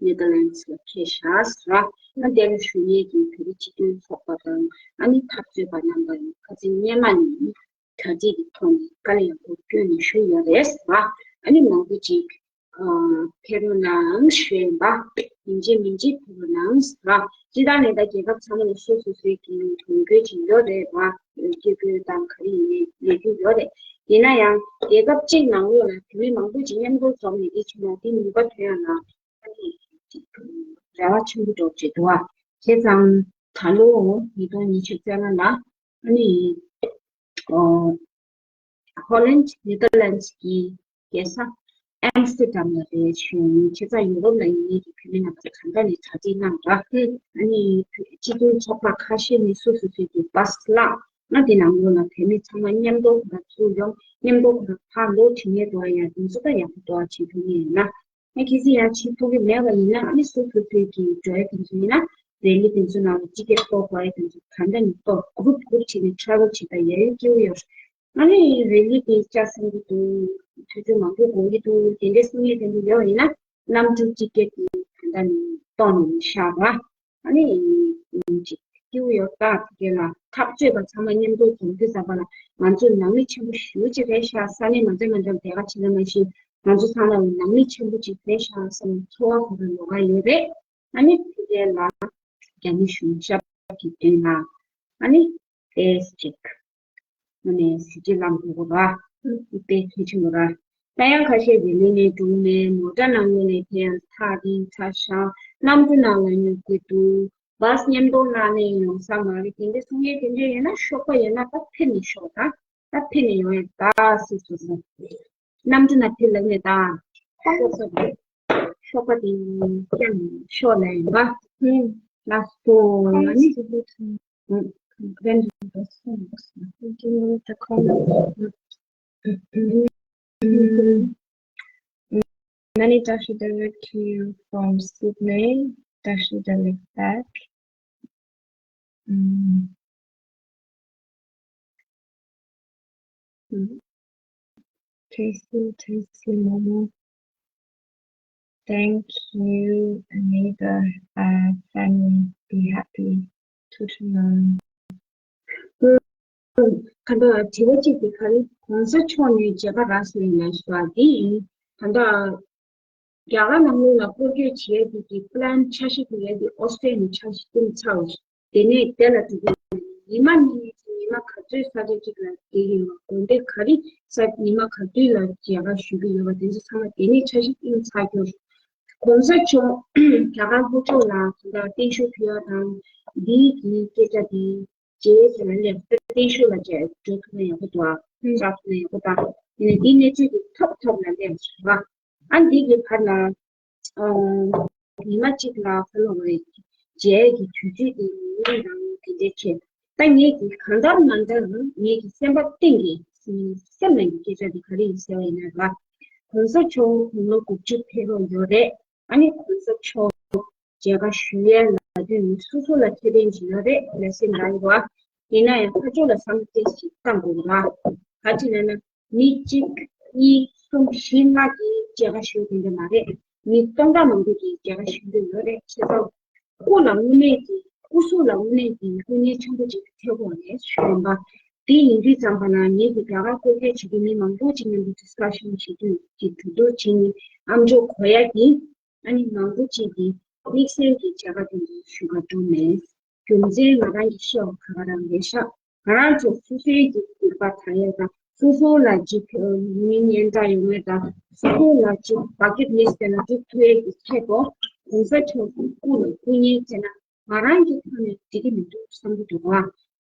ནེ་དར་ལན་སི་ལ་ཁེལ་ཤག་ཟེར་བ། ཨ་དེར་ཞུགས་མཁན་གྱི་བོད་རིགས་སྤྱི་མཐུན་ཚོགས་པ་དང་ཨ་ནི་འཐབ་རྩོད་པ་རྣམ་པ་ཡིས་ཁ་སང་སྔོན་མ་ནས་གྲ་སྒྲིག་གི་ཐོག་ནས་དཀའ་ལས་ཡག་པོ་བསྐྱོན་ནས་བཞུགས་ཡོད་རེད་ཟེར་བ། ཨ་ནི་མང་པོ་ཅིག་ཨ་ཕེབས་རོགས་གནང་ཞུས་པ། ཡིན་གཅིག་མིན་གཅིག་ཕེབས་རོགས་གནང་ཟེར་བ། སྤྱིར་བཏང་ནས་ད་རྒྱལ་ཁབ་ཚང་མ་ལ་སོ་སོ་སོའི་གི་དོན་འཁྱོལ་ཅིག་ཡོད་རེད་བ། སྐད་འབོད་དང་ག་རེ་ཡིན་ནའི་ལས་འགུལ་ཡོད་རེད། ཡིན་ན་ཡང་རྒྱལ་ཁབ་གཅིག་ནང་ལོགས་ལ་བོད་མི་མང་པོ་ཅིག་མཉམ་དུ་འཛོམས་ནས་འདི་བྱུང་ན་འདི་ནུས་པ་ཐོན་ཡ་ལ་ཨ་ནི་རེ་བ་ཆེན་པོ་འདྲ་པོ་ཅིག་འདུག་ཨ། བྱས་ཙང་ད་ལོ་ཉིས་སྟོང་ཉི་ཤུ་རྩ་ལྔ་ལ་ཨ་ནི་ཨོ་ཧོ་ལན་ནེ་དར་ལན་སི་གི་རྒྱལ་ས་ཨེམ་སི་ཊར་ཌམ་ལ་རེད་ཞུ་ཡིན། བྱས་ཙང་ཡུ་རོབ་ལ་ཡིན་མཁན་གྱི་བོད་མི་རྣམ་པ་གང་འདྲ་ནས་གྲ་སྒྲིག་གནང་ར། ཨ་ནི་སྤྱི་མཐུན་ཚོགས་པ་ཁ་ཤས་ནས་སོ་སོ་སོའི་གི་བྷ་སི་བླངས་ན་དེ་ནང་ལོགས་ལ་བོད་མི་ཚང་མ་མཉམ་དུ་ཁོ་རང་ཚུར་ཡོང་། མཉམ་དུ་ཁོ་རང་ཕར་ལོག་བྱེད་མཁན་འདུག་ཨ། ཡ་དེ་ཚོ་ད་ཡག་པོ་འདུག་ཨ། བྱེད་ཐུབ་ངེས་ཡིན་ན། ཨ་གལ་སྲིད་ཡང་བྱེད་ཐུབ་ཀྱི་མེད་པ་ཡིན་ན་ཨ་ནི་སོ་སོ་སོའི་གི་འགྲོ་ཡ་དེ་ཚོ་ཡིན་ན་རེ་ལི་དེ་ཚོ་ནང་ལ་ཊི་ཀེ་ཊི་གཏོང་དགོས་ཡ་དེ་ཚོ་གང་འདྲ་ནས་གཏོང་། གུ་རུབ་གུ་རུབ་བྱས་ནས་ཊ་རེ་ཝལ་བྱེད་ད་ཡ་ཡོད་སྐྱིད་པོ་ཡོད། ཨ་ནི་རེ་ལི་དེ་ལྕགས་སྲིན་གྱི་འདུག་དུས་ཚོད་མང་པོ་འགོར་གྱི་འདུག་དེ་འདྲའི་གསུང་ཡས་དེ་འདྲ་ཡོད་ཡིན་ན་གནམ་གྲུ་ཊི་ཀེ་ཊི་དེ་གང་འདྲ་ནས་གཏོང་ནས་བཞག་པ། ཨ་ནི་ཅིག་སྐྱིད་པོ་ཡོད་ད། དེ་ག་ལ་འཐབ་རྩོད་པ་ཚང་མ་མཉམ་དུ་འཛོམས་དུས་ཙམ་པ་ལ་ང་ཚོ་ནང་མི་ཆེན་པོ་ཞེ་པོ་ཅིག་རེད་ཤག་ས་གནས་མ་འདྲ་མ་འདྲ་ལ་དེ་ག་བྱེད་ན་མ་གཞི་ང་ཚོ་ཚང་མ་ལ་ནང་མི་ཆེན་པོ་ཅིག་རེད་ཤག་བསམ་ཚོར་བ་ག་རེ་ཡོད་ག་ཡོད་རེད། ཨ་ནི་དེ་ག་ལ་རྒྱ་མི་གཞུང་ཞབས་ཀྱི་མདུན་ལ་ཨ་ནི་ཏོག་ཙམ་ཅིག་ཨ་ནི་གཟི་བརྗིད་བླངས་དགོས་པ་དཔེ་གལ་ཆེན་པོ་རེད། ད་ཡང་ཁ་ཤས་རེ་ལི་ནས་འགྲོ་ནས་མོ་ཊ་ནང་ལོགས་ནས་ཕེབས་ཡ་ཐག་རིང་ཐག་ཤག་གནམ་གྲུ་ནང་ལ་ཉོ་དགོས་འདུག་བྷ་སི་མཉམ་དུ་གནང་ནས་ཡོང་ས་མ་རེད། དེ་འདྲ་གསུང་ཡས་དེ་འདྲ་ཡོད་ན་ཤོག་པ་ཡོད་ན་ད་ཕེབས་ནས་ཤོག་ད། ད་ཕེབས་ནས་ཡོང་ཡ་ད་སྲིད་སོ་སོ། གནམ་གྲུ་ནང་ཕེབས་ལབ་ནས་ད། ཤོག་པ་ཤོག་པ་དེ་བརྐྱངས་ཤོག་ལབ་ཡིན་པ། ཧུམ། ལགས་སོ། ཨ་ནི། ཧུམ། When you go home, you know, the corner. Many Tashi Delek to you from Sydney. Tashi Delek back. Mm. Mm. Tasty, tasty momo. Thank you, Anita. Uh, family, be happy. Tutu. གང་ལྟར་དྲི་བ་གཅིག་དེ་ག་རེ་༸གོང་ས་མཆོག་ནས་མཇལ་ཁ་རག་སོང་ཡིན་ན་ཞུ་བ་དེ་ཡིན། གང་ལྟར་རྒྱ་གར་ནང་ལོགས་ལ་སྐོར་སྐྱོད་བྱེད་ཡས་དེ་གི་པི་ལན་འཆར་གཞི་དེ་ཡས་དེ་ཨོ་སི་ཀྲི་ལི་ཡ་འཆར་གཞི་བཏིང་ཚར་བ་ཞིག་དེ་ནས་དེ་ལ་འགྲོ་གི་ཡིན། ཉི་མ་གཉིས་ཉི་མ་ག་ཚོད་ས་ཆ་གཅིག་ལ་བསྡད་ཀྱི་ཡོད་པ། དགོན་སྡེ་ག་རེ་ས་ཉི་མ་ག་དུས་ལ་མཇལ་ཁ་ཞུ་གི་ཡོད་པ་དེ་ཚོ་ཚང་མ་དེ་ནས་འཆར་གཞི་བཏིང་ཚར་རྒྱུ་རེད། ༸གོང་ས་མཆོག་རྒྱ་གར་ལྷོ་ཕྱོགས་ལ་ད་ལྟ་བརྟན་བཞུགས་ཕུལ་བ་དང་འདིའི་གི་སྐད་ཆ་འདི་རྗེས་དེ་ལ་སླེབས་བརྟན་བཞུགས་ལ་མཇལ་འགྲོ་ཐུབ་ན་ཡག་པོ་འདུག་ཨ། ཨུམ། བཅར་ཐུབ་ན་ཡག་པོ་འདུག་ཡིན་ནའི་འདིའི་གནས་ཚུལ་འདི་ཐོབ་ཐོབ་ལ་སླེབས་སོང་ཨ། ཨ་འདི་གི་བར་ལ་ཨ་ཉི་མ་གཅིག་ལ་ཁ་ལོ་བའི་མཇལ་གྱི་དུས་ཚོད་དེ་ཉིན་རང་དེ་འདྲའི་ཆེ། ད་ངེད་ཀྱི་གང་ལྟར་མ་ལྟར་ངེད་ཀྱི་སེམས་པ་གཏིང་གི་སེམས་ནང་གི་སྐད་ཆ་འདི་ག་རེ་ཡིན་ཟེར་བ་ཡིན་ན་ར། ༸གོང་ས་མཆོག་དགུང་ལོ་དགུ་བཅུ་ཕེབས་རོགས་ཡོད་རེད། ཨ་ནི་༸གོང་ས་མཆོག་མཇལ་ཁ་ཞུ་ཡས་ལ་དུས་ནི་སོ་སོ་ལ་ཁེ་ཕན་ཅིག་ཡོད་རེད་ལབ་སེམས་རང་ཡོད་ཨ། ཡིན་ན་ཡང་ཕར་ཕྱོགས་ལ་བསམ་བློ་ཏོག་ཙམ་བཏང་དགོས་རེད་བ། ག་ཅི་ལབ་ན་མི་གཅིག་གཉིས་གསུམ་བཞི་ལྔ་གིས་མཇལ་ཁ་ཞུ་དེ་འདྲ་མ་རེད། མི་སྟོང་ཕྲག་མང་པོ་གིས་མཇལ་ཁ་ཞུ་འདོད་ཡོད་རེད། བྱས་ཙང་སྐུ་ལ་དངོས་གནས་ཀྱི་སྐུ་གཟུགས་ལ་དངོས་གནས་ཀྱི་དཀའ་ངལ་ཆེན་པོ་ཅིག་འཕྲད་ཀྱི་ཡོད་རེད་ཞུ་ཡིན་པ། དེ་ཡིན་དུས་ཙམ་པ་ལ་ངེད་ཀྱི་རྒྱ་གར་སྐོར་སྐྱོད་བྱེད་མཁན་མི་མང་པོ་ཅིག་མཉམ་དུ་ཌི་སི་ཀ་ཤན་བྱེད་དུས་ཀྱི་གྲོས་བསྡུར་བྱེད་ནི་ཨ་མཆོག་གོ་ཡ་གི་ཨ་ནི་མང་པོ་ཅིག་གིས་དམིགས་བསལ་གྱི་མཇལ་ཁ་དེ་འདྲ་ཞུ་ག་འགྲོ་མེད། རྒྱུ་མཚན་ང་རང་གིས་བཤད་པ་ག་ག་རང་རེད་ཤག་ང་རང་ཚོ་སོ་སོའི་གི་རིག་པ་དར་ཡས་དང་སོ་སོ་ལ་ཅིག་ཡུལ་མི་སྙན་གྲགས་ཡོང་ཡས་དང་སོ་སོ་ལ་ཅིག་བག་ཡོད་མི་ཟེར་ན་འགྲུབ་ཐུབ་ཡས་ཀྱི་ཆེད་དུ་༸གོང་ས་མཆོག་གི་སྐུ་ལ་སྐུ་བརྙན་བྱས་ན་ང་རང་གི་ཐོག་ནས་འགྲིག་གི་མི་འདུག་བསམ་གྱི་འདུག་བ།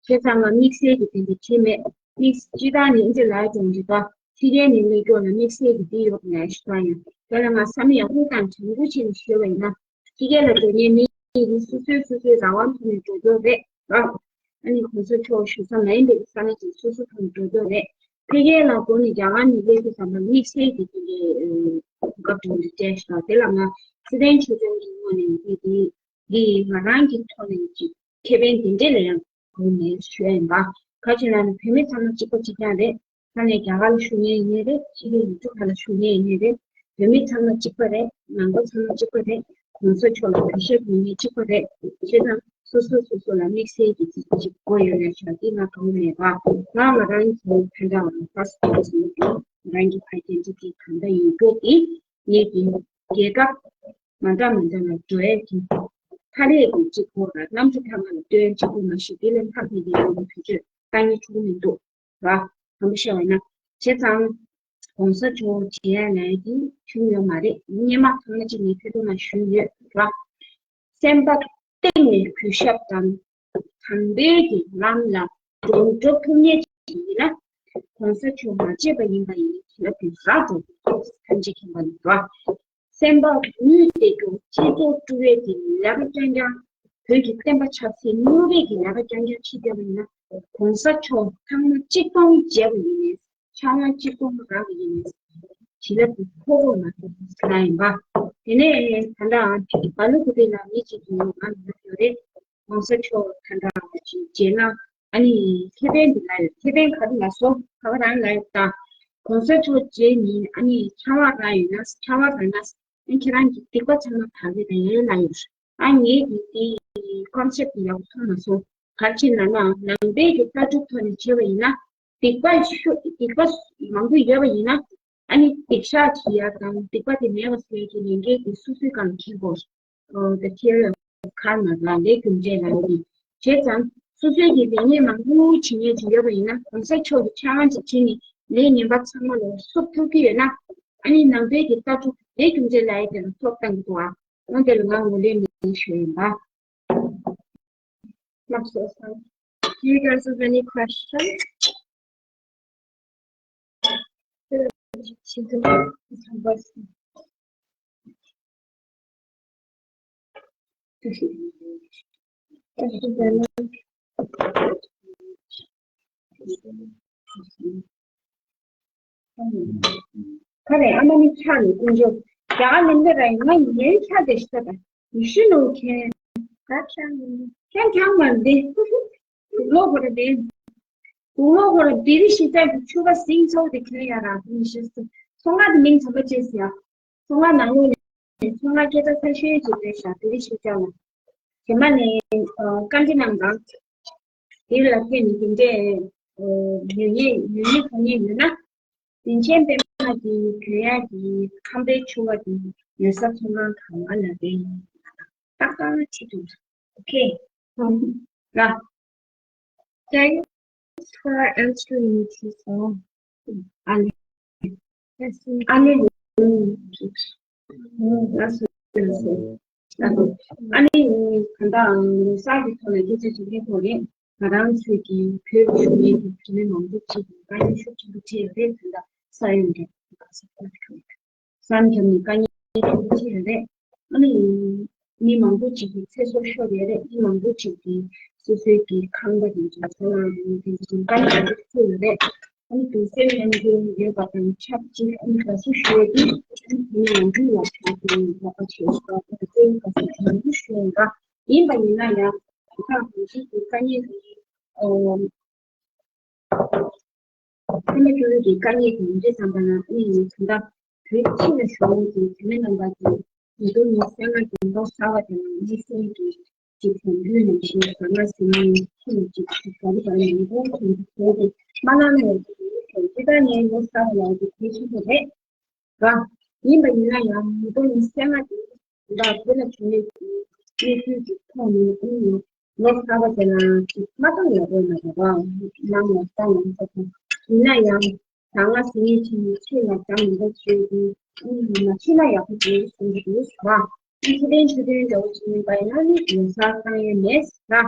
བྱས་ཙང་ང་དམིགས་བསལ་གྱི་དེ་འདྲ་བྱས་མེད། དམིགས་སྤྱིར་བཏང་ནི་ཨིན་ཇི་ལ་ཡ་ཅུང་འདི་པ་ཕྱི་རྒྱལ་ནས་སླེབས་མཁན་ལ་དམིགས་བསལ་གྱི་འདི་ཡོད་པ་ནས་ཞུ་བ་ཡིན། དེ་ལ་ང་བསམ་ཡག་པོ་དང་དྲན་པོ་བྱས་ནས་ཞུས་པ་ཡིན་ན། ཕྱི་རྒྱལ་ལ་འགྲོ་མཁན་མི་ཡི་རིགས་སོ་སོའི་སོ་སོའི་རང་དབང་ཐོག་ནས་འགྲོ་རྒྱུ་རེད་ར། ཨ་ནི་གོང་ས་མཆོག་བཞུགས་ས་མ་ཡིན་པའི་ས་གནས་ཀྱི་སོ་སོ་ཐོག་ནས་འགྲོ་རྒྱུ་རེད། ཕྱི་རྒྱལ་ལ་འགྲོ་ནས་རྒྱ་གར་ནས་སླེབས་དུས་ཙམ་པ་དམིགས་བསལ་གྱི་དེ་འདྲའི་གོ་སྐབས་དེ་འདྲ་སྤྲད་ཤག་དེ་ལ་ང་སི་ཏན་ཆོས་སྐྱོང་གི་ངོས་ནས་འདི་འདི་འདི་ང་རང་གི་ཐོག་ནས་ཅིག་ཁེ་ཕན་དེ་འདྲས་ལ་ཡང་གོ་ནས་ཞུ་ཡ་ཡིན་པ། ག་ཅི་ལ་ནི་བོད་མི་ཚང་མ་གཅིག་པ་གཅིག་རྐྱང་རེད། ས་གནས་རྒྱ་གར་ལ་བཞུགས་མཁན་ཡིན་ནའི་རེད། ཕྱི་རྒྱལ་ཡུལ་གྲུ་ཁག་ལ་བཞུགས་མཁན་ཡིན་ནའི་རེད། བོད་མི་ཚང་མ་གཅིག་པ་རེད། ནང་པ་ཚང་མ་གཅིག་པ་རེད། གོང་ས་མཆོག་ལ་གུས་ཞབས་ཡིན་མཁན་གཅིག་པ་རེད། བྱས་ཙང་སོ་སོ་སོ་སོ་ལ་དམིགས་བསལ་གྱི་ཚིག་གཅིག་དགོས་ཡོད་ལས་བྱ་དེ་ང་གང་མེད་པ། ང་ང་རང་གི་ཕན་འདྲ་བ་ཕར་སྤོ་ཟིན་ཏེ་ང་རང་གི་ཨའི་ཌེན་ཊི་ཊི་གང་འདྲ་ཡིན་མདོག་གི་ངེད་ཀྱི་རྒྱལ་ཁབ་མ་འདྲ་མ་འདྲ་ལ་འགྲོ་ཡས་ཀྱི་ཐ་རེས་ཀྱི་གཅིག་པོ་ལ་གནམ་གྲུ་ཐ་མ་ལ་སྟོན་གཅིག་པོ་མ་ཞིག་དེ་ལས་ལྷག་པའི་ལས་རོགས་བེད་སྤྱོད་བཏང་ཉེན་ཆུག་མི་འདུག་ར། དང་པོ་བཤད་པ་ན། བྱས་ཙང་གོང་ས་མཆོག་མཇལ་ཡ་ལས་ཀྱི་ཐུག་ཡོད་མ་རེད། སྔོན་མ་ཚང་མ་གཅིག་ནས་ཐད་གཏོང་ལ་ཞུས་ཡོད་ར། སེམས་པ་གཏིང་ནས་གུས་ཞབས་དང་། དམ་པའི་གི་ལམ་ལ་འགྲོ་འགྲོ་ཐུབ་མཁན་ཅིག་ཡིན་ན། གོང་ས་མཆོག་མ་མཇལ་བ་ཡིན་པ་ཡིན་ན་དེ་ལ་དུས་རག་འགྲོ་དགོས་ཐམས་ཅད་མཁྱེན་པ་ལ་འགྲོ། སེམས་པ་དངུལ་དེ་ཀྱང་སྤྱི་ཚོགས་དཀྲུག་པའི་གི་ལས་ཀ་རྐྱང་རྐྱང་། བོད་ཀྱི་བསྟན་པ་ཆབ་སྲིད་དམུ་བའི་གི་ལས་ཀ་རྐྱང་རྐྱང་བྱེད་བསྡད་པ་ཡིན་ན། གོང་ས་མཆོག་ཚང་མ་གཅིག་སྟོང་མཇལ་བ་ཡིན་ནའི། ཕྱག་དབང་གཅིག་སྟོང་རག་གི་ཡིན་ནའི། བྱིན་རླབས་ཀྱི་ཁོག་པ་མ་ཐོབ་ཟེར་ཡིན་པ། དེ་ནས་ད་ལྟ་བ་ལུ་གུ་དེ་ལ་མི་གཅིག་གིས་ང་ལ་ཡོད་རེད། གོང་ས་མཆོག་ད་ལྟ་བ་ཅིག་མཇལ་ན་ཨ་ནི་ཁེ་ཕན་འདི་ལ་ཡོད། ཁེ་ཕན་ག་རེ་ལ་སོ་ག་བ་རང་ལ་ཡོད་ད། གོང་ས་མཆོག་མཇལ་ནི་ཨ་ནི་ཕྱག་དབང་རག་ཡོད་ན་ཕྱག་དབང་རག་ན་ཨ་ཁྱེད་རང་གི་སྡིག་པ་ཚང་མ་དག་གི་རེད་ལ་ཡོད། ཨ་ངས་ཀྱི་དེ་ཀོན་སེབ་ཡག་པོ་མཐོང་མ་སོང་། ག་རེ་བྱས་ན་ན་ནང་པའི་གི་ལྟ་གྲུབ་ཐོག་ནས་བྱས་པ་ཡིན་ན་སྡིག་པ་ཤོ་སྡིག་པ་མང་པོ་ཡོད་པ་ཡིན་ན། ཨ་ནི་སྡིག་བཤགས་བྱེད་ཡ་དང་སྡིག་པ་དེ་མེད་པ་བཟོ་ཡ་གི་ལས་འགན་དེ་སོ་སོའི་སྒང་ལ་འཁྱེར་དགོས། ཨོ་ད་ཁྱེར་ཡོད་ཁར་མ་ལ་ལས་རྒྱུ་འབྲས་ལ་ཡོད་ནི། བྱས་ཙང་སོ་སོའི་གི་ལས་ངན་མང་པོ་བྱེད་ཉེན་ཅིག་ཡོད་པ་ཡིན་ན་གོང་ས་མཆོག་གི་ཕྱག་དབང་ཅིག་བྱས་ནས་ལས་ངན་པ་ཚང་མ་ལ་བསུབ་ཐུབ་ཀྱི་ཡོད་ན། ཨ་ནི་ནང་པའི་གི་ལྟ་གྲུབ་ལས་རྒྱུ་འབྲས་ལ་ཡོད་དེ་ལ་ཐོབ་བཏང་གི་འདུག་ཨ། འོན་ཏེ་ལ་ང་ངོ་ལས་མི་ཤོད་ཡིན་པ། ལགས་སོ། Do you guys have any questions? ཁ་རེ་ཨ་མ་ནི་ཆག་ནས་ཀུན་སྤྱོད་རྒྱ་གར་ལེན་པ་ར་ཡིན་ན་ཡིན་ཆག་དེ་ཤི་ད། ཡིན་ཤི་ནོ་ཁྱེད་ད་ཆག་ནི་ཁྱེད་ཆག་མ་འདི་དུག་ལོག་གོ་ར་འདི་དུག་ལོག་གོ་ར་འདི་རི་ཤི་ཆག་གི་ཆུ་བ་སིང་ཚོགས་དེ་ཁྱེད་ཡ་ར་ཡིན་ཤི་སུ་ཚོང་ང་དེ་མིང་ཚོམ་པ་བྱས་སི་ཡ། ཚོང་ང་ནང་ལོགས་ནས་ཚོང་ང་སྐད་ཆ་ཚ་ཤོས་ཅིག་རེད་ཤག་དེ་རི་ཤི་ཆག་ལ། རྗེས་མ་ནས་བཀའ་འདྲི་གནང་དང་། དེ་ལ་བརྟེན་ནས་དེ་འདྲའི་ཉོ་ཉེས་ཉོ་ཉེས་གོ་ཉེས་ཡོད་ན། རིན་ཆེན་པད་མ་གི་གྱོན་ཡ་གི་ཁང་པའི་ཕྱུ་པ་དེ་ཉོ་ས་ཚོང་ཁང་གང་ག་ལ་རེད། ཏག་ཏག་ཁྲིད་འདུག་ཨོ་ཁེ། ལ། Thanks for answering me, teacher. ཨ་ལེ། ཨ་ལེ། ཨ་ལེ། ཨ་ནི་ད་ལྟ་ས་གི་ཐོག་ནས་སྐད་ཆ་བྱེད་མཁན་ཐོག་ནས་ང་རང་ཚོའི་གི་བོད་ལ་བཞུགས་མཁན་གྱི་བོད་མི་མང་པོ་ཅིག་གིས་དཀའ་ངལ་ཤུགས་ཆེན་པོ་འཕྲད་ཡོད་རེད། ད་ལྟ་ས་ཡོམ་རེད། ས་ཡོམ་ནས་དཀའ་ངལ་ཤུགས་ཆེ་ཡོད་རེད། ཨ་ནི་མི་མང་པོ་ཅིག་གི་ཚེ་སྲོག་ཤོར་ཡོད་རེད། མི་མང་པོ་ཅིག་གི་སོ་སོའི་གི་ཁང་པ་དེ་ཚོ་ཚོ་ལ་དེ་ཚོ་དཀའ་ངལ་མང་པོ་འཕྲད་ཡོད་རེད། ཨ་ནི་དུས་སེམས་མཉམ་སྐྱེད་ཡོད་པ་དང་ཆབས་ཅིག་ཨ་ནི་དགའ་བསུ་ཞུ་ཡས་དེ་ཨ་ནི་དེ་ནི་ཡང་དུས་ལ་ཆགས་ཏེ་ཡག་པ་བྱས་སོང་། ཨ་ནི་དེ་དགའ་བསུ་ཡང་དུ་ཞུ་ཡས་འདྲ་ཡིན་པ་ཡིན་ན་ཡང་དེ་དག་གང་ཅིའི་དཀའ་ངལ་དེ་ཨོ། ཕ་མ་སྐྱོ་བོའི་གི་དཀའ་ངལ་དེ་ཡིན་དུས་ཙམ་པ་ན་ཨ་ནི་ད་ལྟ་བོད་ཕྱི་ལ་བཞུགས་མཁན་གྱི་བོད་མི་རྣམ་པ་གིས་ཉིས་སྟོང་ཉི་ཤུ་རྩ་ལྔ་གི་ལོ་གསར་པ་དེ་ལ་དམིགས་བསལ་གྱི་ཅིག་དུས་ནང་བཞིན་ཟ་མ་ཟ་མ་ཁྱིམ་ཅིག་ཅིག་ག་རེ་ག་རེ་མང་པོ་ཐོན་གྱི་ཐོན་གྱི་མ་གནང་ནས་ཅིག་ཅིག་ད་ངའི་ལོ་གསར་པ་ལ་ཅིག་གལ་ཆེན་པོ་རེད་ར། ཡིན་པ་ཡིན་ན་ཡང་ཉིས་སྟོང་ཉི་ཤུ་རྩ་ལྔ་གི་ཟླ་བོད་ལ་བྱུང་བའི་གནས་ཚུལ་ཅིག་ཐོག་ནས་ཨ་ནི་ལོ་གསར་པ་དེ་ལ་ཅིག་མ་གཏོང་ཡག་པོ་མ་རེད་བ། ནང་ལ་ལྟ་ཡང་ས་ཁོ་ཡིན་ན་ཡང་ཟ་མ་ཟ་མཁན་ཆེ་ཆེ་ལ་ཟ་མི་འདྲ་བྱེད་དུས་ཨ་ནི་མ་ཤི་ན་ཡག་པོ་འདུག་གསུང་གི་འདུག་བ། ཨ་ནི་ཁེ་ཕན་ཆོད་དོན་འདྲ་བོ་ཅིག་ཡིན་པ་ཡིན་ན་ནི་ཡོང་ས་གང་ཡང་མེད་ཟེར།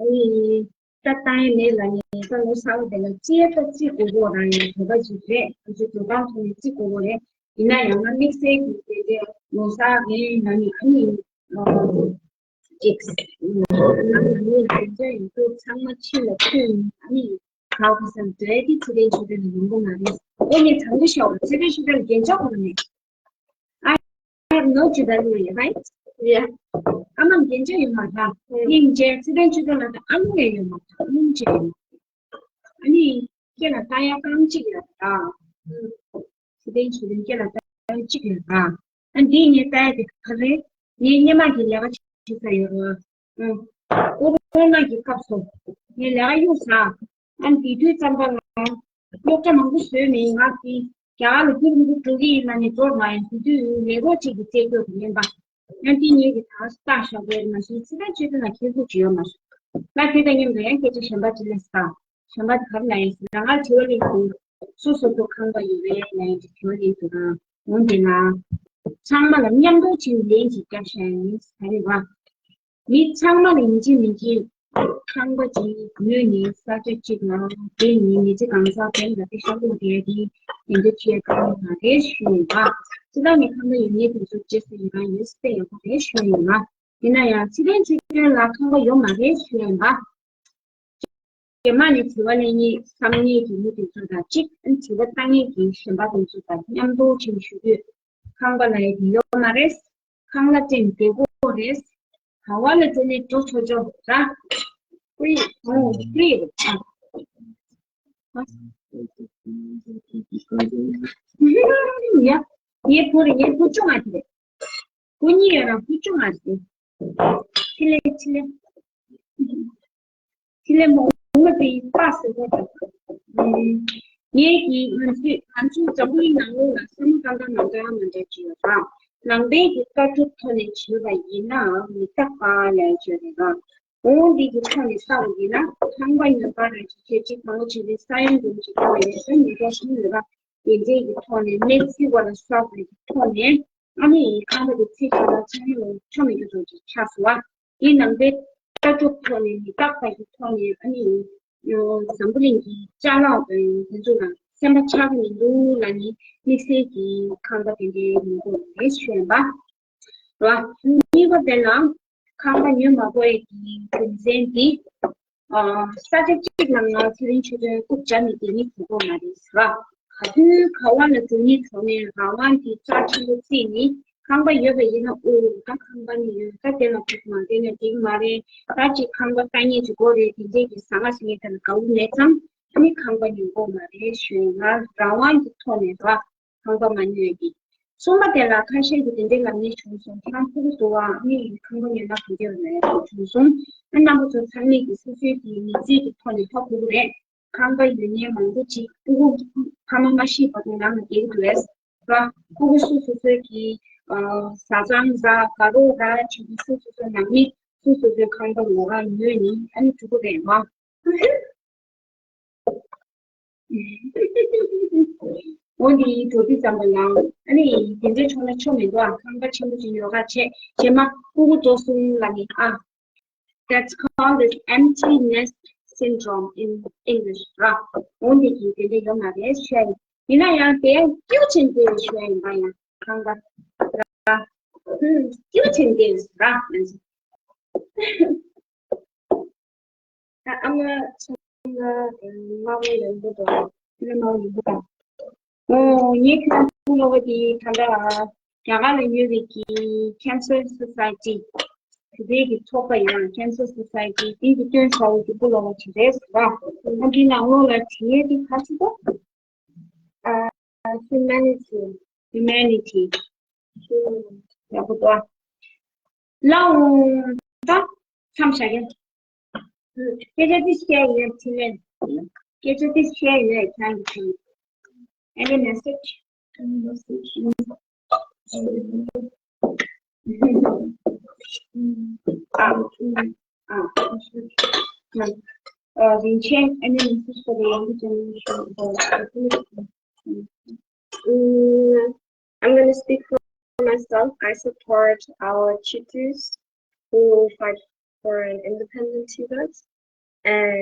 ཨ་ནི་ ད་བཏང་ཡས་མེད་ལབ་ནས་ད་ལོ་གསར་པ་དེ་ལ་རྩིས་ད་རྩིས་དགོས་དགོས་རང་ཡང་བོད་པ་ཅིག་རེད། ང་ཚོ་དོ་དམ་ཐོག་ནས་རྩིས་དགོས་དགོས་རེད། ཡིན་ན་ཡང་ང་དམིགས་བསལ་གྱི་དེ་འདྲའི་ལོ་གསར་རེད་ལབ་ནས་ཨ་ནི་ཅིག་ང་ལ་ངའི་དེ་འདྲ་ཡིན་དུས་ཚང་མ་ཕྱི་ལ་ཐོན་ཨ་ནི་ག་བ་བསམ་འདོད་དེ་ཚེ་རིང་ཆོས་སྒྲོན་ལ་ཡོང་གི་མ་རེད། ཨེ་ནས་དྲང་པོ་བཤད་པ་ཚེ་རིང་ཆོས་སྒྲོན་རྒན་ཆོག་གོ་ནས། I have no jewelry, right? Yeah. ཨ་མ་རྒྱན་ཆ་ཡོད་མ་རེད། སྙིང་རྗེ་ཚེ་བརྟན་ཆོས་སྒྲོན་ལགས་ད་ཨ་མ་ཡང་ཡོད་མ་རེད། སྙིང་རྗེ་ཡོད་མ་རེད། ཨ་ནི་ཁྱེད་ལ་ལྟ་ཡ་རྐང་གཅིག་ཡོད་ར། ཚེ་བརྟན་ཆོས་སྒྲོན་ཁྱེད་ལ་ལྟ་ཡ་གཅིག་ཡོད་ར། ཨ་འདི་ངས་ལྟ་ཡ་དེ་ག་རེད། ངས་སྔོན་མ་གི་ལས་ཀ་བྱེད་ས་ཡོད་ར། ཨུ་ཁོ་རོ་ན་གི་སྐབས་སུ་ངས་ལས་ཀ་གཡུག་ས། ཨ་འདི་དུས་ཙམ་པ་ལ་སློབ་གྲྭ་མང་པོ་བཟོས་མེད། ང་དེ་རྒྱ་གར་ལ་རྒྱུན་རིང་པོ་འགྲོ་གི་ཡིན་ན་ནི་འགྲོ་མ་ཡིན། དེ་དུས་ལས་རོགས་གཅིག་གི་རྩེད་སྐྱོ་དུ་ལེན་པ། ཡང་དེ་ངེད་ཀྱི་ད་ལྟ་ཞག་པའི་མ་གཞི་ཚེ་བརྟན་ཆོས་སྒྲོན་ལ་ཁྱེད་ཚོ་ཅི་ཡོད་མ་སོང་། ང་དེ་དང་མཉམ་དུ་ཡང་སྐད་ཆ་གཞན་པ་ཅི་ལས་ས། གཞན་པ་དེ་ག་རེ་ལ་ཡིན་ཟེར་ན་ང་དྲི་བ་ལེན་དུ་སོ་སོ་སོ་ཁང་པ་ཡོད་པའི་ལ་ཡིན་དྲི་བ་ལེན་དུ་རང་འོང་དེ་ན། ཚང་མ་ལ་མཉམ་དུ་ཕྱིན་ལན་ཅིག་བརྒྱབ་ཤག་ཡིན་ས་རེད་བ། མི་ཚང་མ་ལ་ཡིན་གཅིག་མིན་གཅིག་ཁང་པ་ཅིག་ཉོས་ནས་ས་ཆ་གཅིག་ལ་དེ་ཉིན་མི་ཚེ་གང་ཟག་དེ་ལ་དེ་ཤ་ལུག་དེ་དེ་དེ་འདྲ་བྱས་ཁང་པ་རེད་ཞུས་ཡིན་པ། སྤྱི་བཏང་ནས་ཁང་པ་ཡོད་མཁན་དེ་ཚོ་ཅི་ཟེར་ཡིན་པ་ཡོད་སྲིད་ཡོད་པ་རེད་ཞུས་ཡིན་པ། ཡིན་ན་ཡང་ཚེ་བརྟན་ཆོས་སྒྲོན་ལ་ཁང་པ་ཡོད་མ་རེད་ཞུས་ཡིན་པ། རྗེས་མ་ནས་དྲི་བ་ལེན་མཁན་བསམ་མཁན་གྱི་མི་དེ་ཚོ་དང་གཅིག་དྲི་བ་བཏང་མཁན་གྱི་གཞན་པ་དེ་ཚོ་དང་མཉམ་དུ་ཕྱིན་ཞུ་དུས་ཁང་པ་ལ་ཡི་ཡོད་མ་རེད། ཁང་གླ་སྤྲད་བསྡད་དགོས་རེད། ག་བ་ལ་འགྲོ་ནས་འགྲོ་ཆོག་ཆོག་ར། ཕི་རི། ཨོ་ཕི་རི་རེད། ཨ། ཡ། ངའི་བུ་རེད། ངའི་བུ་ཆུང་བ་དེ་རེད། བུ་གཉིས་ཡོད་ར་བུ་ཆུང་བ་དེ། ཕི་ལེ་ཕི་ལེ། ཕི་ལེ་མོ་ངོ་དེ་ཡི་པ་ཟེར་བ་དང་། ངས་ཀྱིས་ང་ཚོས་ང་ཚོའི་འཛམ་བུ་གླིང་ནང་ལོགས་ལ་བསམ་བློ་བཏང་སྟངས་མ་འདྲ་མ་འདྲ་ཅིག་ཡོད་ར། ནང་པའི་གི་ལྟ་གྲུབ་ཐོག་ནས་བྱས་པ་ཡིན་ན་མི་རྟག་པ་ལས་བྱས་རེད་ར། འོ་འདི་གི་ཐོག་ནས་བལྟ་བ་ཡིན་ན་ཁང་པ་ཉོ་ག་ར་ཅིག་བྱས་ཅིག་གང་ཅིག་རེད། ས་ཡོམ་འདུག་ཅིག་གང་རེད། ས་ཉོ་ག་ཞིག་ཡོད་ར། དེ་འདྲའི་གི་ཐོག་ནས་གནས་ཚུལ་བ་ལ་སོགས་པའི་གི་ཐོག་ནས་ཨ་ནི་ཁང་པ་དེ་ཚེ་ཕྱི་ལ་ཚང་མ་ཆོ་མི་རྒྱུ་ཚོ་ཅིག་ཆགས་སོང་བ། དེ་ནང་པའི་ལྟ་གྲུབ་ཐོག་ནས་མི་རྟག་པ་གི་ཐོག་ནས་ཨ་ནི་འཛམ་བུ་གླིང་གི་ཅ་ལག་དང་དེ་ཚོ་ལ་སེམས་པ་ཆགས་ཀྱི་མི་འདུག་ལབ་ནས་དམིགས་བསལ་གྱི་ཁང་པ་དེ་འདྲའི་མི་འདུག་རེད་ཞུས་པ། རེད་བ། གཉིས་པ་དེ་ལ་ཁང་པ་ཉོ་མ་དགོས་ཡས་ཀྱི་རྒྱུ་མཚན་དེ། ཨ། ས་ཆ་གཅིག་ལ་ང་ཚེ་རིང་ཆོས་སྒྲོན་རྐུབ་བཀྱག་ནས་བསྡད་ནི་གོ་གོ་མ་རེད་ཟེར་བ། ག་དུས་ག་བ་ལ་འགྲོ་ནི་འགྲོ་ནས་རང་དབང་གི་རྩ་ཆེན་པོ་བརྩིས་ནས་ཁང་པ་ཡོད་པ་ཡིན་ན། ཨོ་ད་ཁང་པ་ནི་ཡོད། ད་དེ་ལ་ཐུག་མ་བསྡད་ན་འགྲིག་མ་རེད། ད་ཅིག་ཁང་པ་ལྟ་ངན་ཅིག་དགོས་རེད། དེ་འདྲས་ཀྱི་ཟ་མ་ཟ་མཁན་དེ་ལ་དགའ་བོ་མེད་ཙང་ཨ་ནི་ཁང་པ་ཉོ་དགོས་མ་རེད་ཞུས། ང་རང་དབང་གི་ཐོག་ནས་ར། ཁང་པ་མ་ཉོས་ཀྱི། གསུམ་པ་དེ་ལ་ཁ་ཤས་ཀྱིས་དེ་འདྲའི་ལབ་མཁན་བྱུང་སོང་། ཁྱེད་རང་ཕྲུ་གུ་འདུག་ཨ། ཨ་ནི་ཁང་པ་ཉོས་ན་ག་འདྲ་ཡོད་མེད་ལབ་བྱུང་སོང་། ཨ་རྣམ་པ་ཚོ་ཚང་མས་ཀྱིས་སོ་སོའི་གི་མི་ཚེ་གི་ཐོག་ནས་ཧ་གོ་གི་རེད། ཁང་པ་ཡོད་མཁན་མང་པོ་ཅིག་ཕྲུ་གུ་ཕ་མ་མ་ཤི་བར་དུ་ནང་ལ་བསྡད་ཀྱི་འདུག་ཨེ། ར། ཕྲུ་གུ་སོ་སོ་སོའི་གི་ཨ་བཟའ་ཚང་ཟ་ག་རོགས་ར་བྱེད་ཀྱི། སོ་སོ་སོའི་ནང་མི་སོ་སོ་སོའི་ཁང་པ་ངོ་ར་ཉོས་ནས་ཨ་ནི་ཕྲུ་གུ་རེད་མ། འོ་འདི་འགྲོ་དུས་ཙམ་པ་ལ་ཨ་ནི་དེ་འདྲའི་བྱུང་ན་ཆོ་མི་འདུག་ཨ། ཁང་པ་ཆེན་པོ་ཅིག་ཉོ་ག་བྱས། རྗེས་མ་ཕྲུ་གུ་འགྲོ་སོང་ལབ་ནི་ཨ། That's called as empty nest syndrome in English ར། འོ་འདི་གི་དེ་འདྲ་ཡོད་མ་རེད་ཤག་ཡིན་ན་ཡང་དེ་སྐྱིད་ཆེན་དེ་ཤག་ཡིན་པ་ཡང་ཁང་པ་ར། ཧུམ། སྐྱིད་ཆེན་དེ་ར། ད་ཨ་མ་ཚང་མ་དམར་པོ་ཡོད་འདུག་དང་། ཨ་མ་དམར་པོ་ཡོད་འདུག་དང་། ཨོ། ངས་ཁྱེད་རང་ཚོ་ལོ་བ་དེ་ད་ལྟ་རྒྱ་གར་ལ་ཡོད་པའི་གི་Cancer Society། དེ་འདྲའི་གི་ཚོགས་པ་ཡོད། Cancer Society དེ་གི་སྟོན་ཚོགས་ཀྱི་སྐུ་ལོ་བ་དེ་རེད་ཟེར་བ། ཨ་འདི་ནང་ལོགས་ལ་བྲིས་ཡས་དེ་ག་ཚོད་འདུག་ཨ། Humanity། Humanity། ཡག་པོ་འདུག་ཨ། ལའོ། ད་མཚམས་བཞག་གི། སྐད་ཆ་ཏིས་བཤད་ཡིན་ན་དྲིས་ལན། སྐད་ཆ་ཏིས་བཤད་ཡིན་ན་ཁྱེད་རང་གིས་དྲིས། Any message? Any message? ཨ། ཨ། ཨ། རིན་ཆེན། Any message for the younger generation about the politics? Mm, I'm gonna speak for myself. I support our Chitus who fight for an independent Tibet, and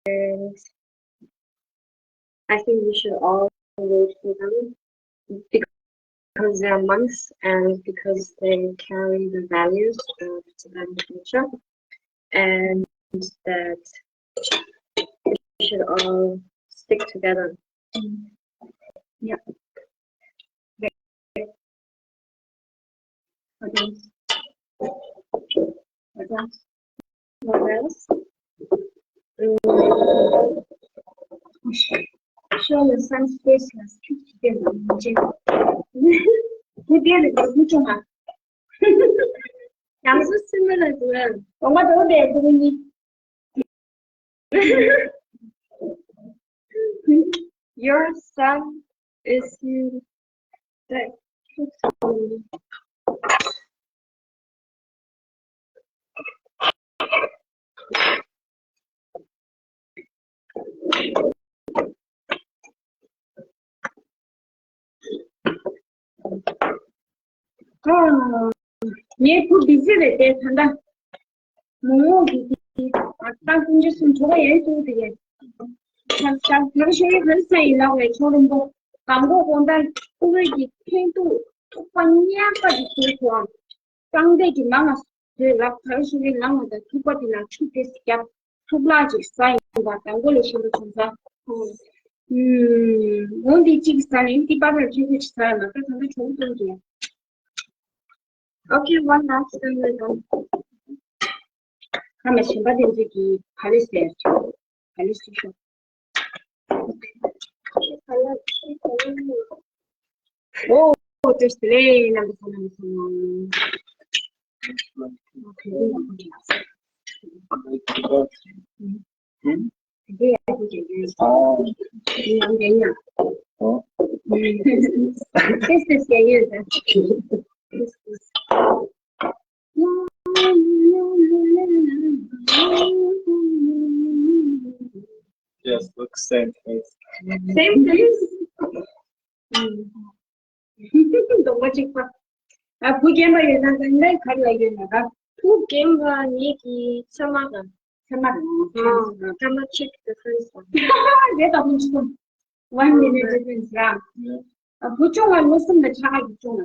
And I think we should all vote for them because they are monks and because they carry the values of Tibetan culture, and that we should all stick together. Mm. Yeah. What else? What else? What else? Mm. Show your son's face. Let's keep together. Who did it? Who told her? I'm so similar to them. What about the Your son is you. ངའི་བུ་བི་ཟི་རེད་དེ་ད་ལྟ། མོ་མོ་གི་དེ་ཨ་ཏང་ཀུན་གྱི་སུན་ཚོ་བ་ཡན་ཏུ་དེ་ཡན། ཆ་ཆ་ཆ་ཤོ་ཡི་ཧན་ས་ཡི་ལག་ལས་ཆོ་རུམ་པོ་གང་གོ་གོང་ད་ཀུ་བེ་གི་ཐེན་ཏུ་ཐུག་པ་ཉག་པ་གི་ཐེན་ཐུ་ཨང་། གཙང་དེ་གི་མ་ང་དེ་ལག་ཐར་ཤོ་ཡི་ལང་བ་ད་ཐུག་པ་དེ་ལ་ཆུ་དེ་སི་རྒྱབ། ཐུག་ལག་ཅིག་ཟ་ཡིན་པ་དང་པོ་ལས་ཤིན་ཏུ་ཆུང་ས། ཨུམ། འོན་ཏེ་གཅིག་ཟ་ནས་འདི་པར་ལ་ཅིག་ཅིག་ཟ་ཡ་མ་ད་ད་ད་གྲོང་གཏོང་གི། Okay, one last thing we done. ཁ་མ་ཞིམ་པ་དེ་ཚོ་གི་ག་ལེ་ཟེར་ཆོག་ག་ལེ་ཟེར་ཆོག Oh, just lay number four, number four. Okay. Yeah, yeah, yeah. Oh. Yeah, yeah, yeah. Oh. This is, yeah, yeah. This is. Yes, look same face. Same face. ལྡོག་པ་གཅིག་པ། ཨ་བུ་རྒན་པ་ཡོད་ན་ད་ནི་ག་རེ་ལ་ཡོད་ན་ད། བུ་རྒན་པ་ངེད་ཀྱི་ཚེ་མ་དང་། ཚེ་མ་དང་། ཨ། Can I check the difference? རེད་ད་བུ་གཅིག་པ། One minute difference ར། ཨ་བུ་ཆུང་བ་ལོ་གསུམ་དང་ཕྲག་གཅིག་ཆུང་བ།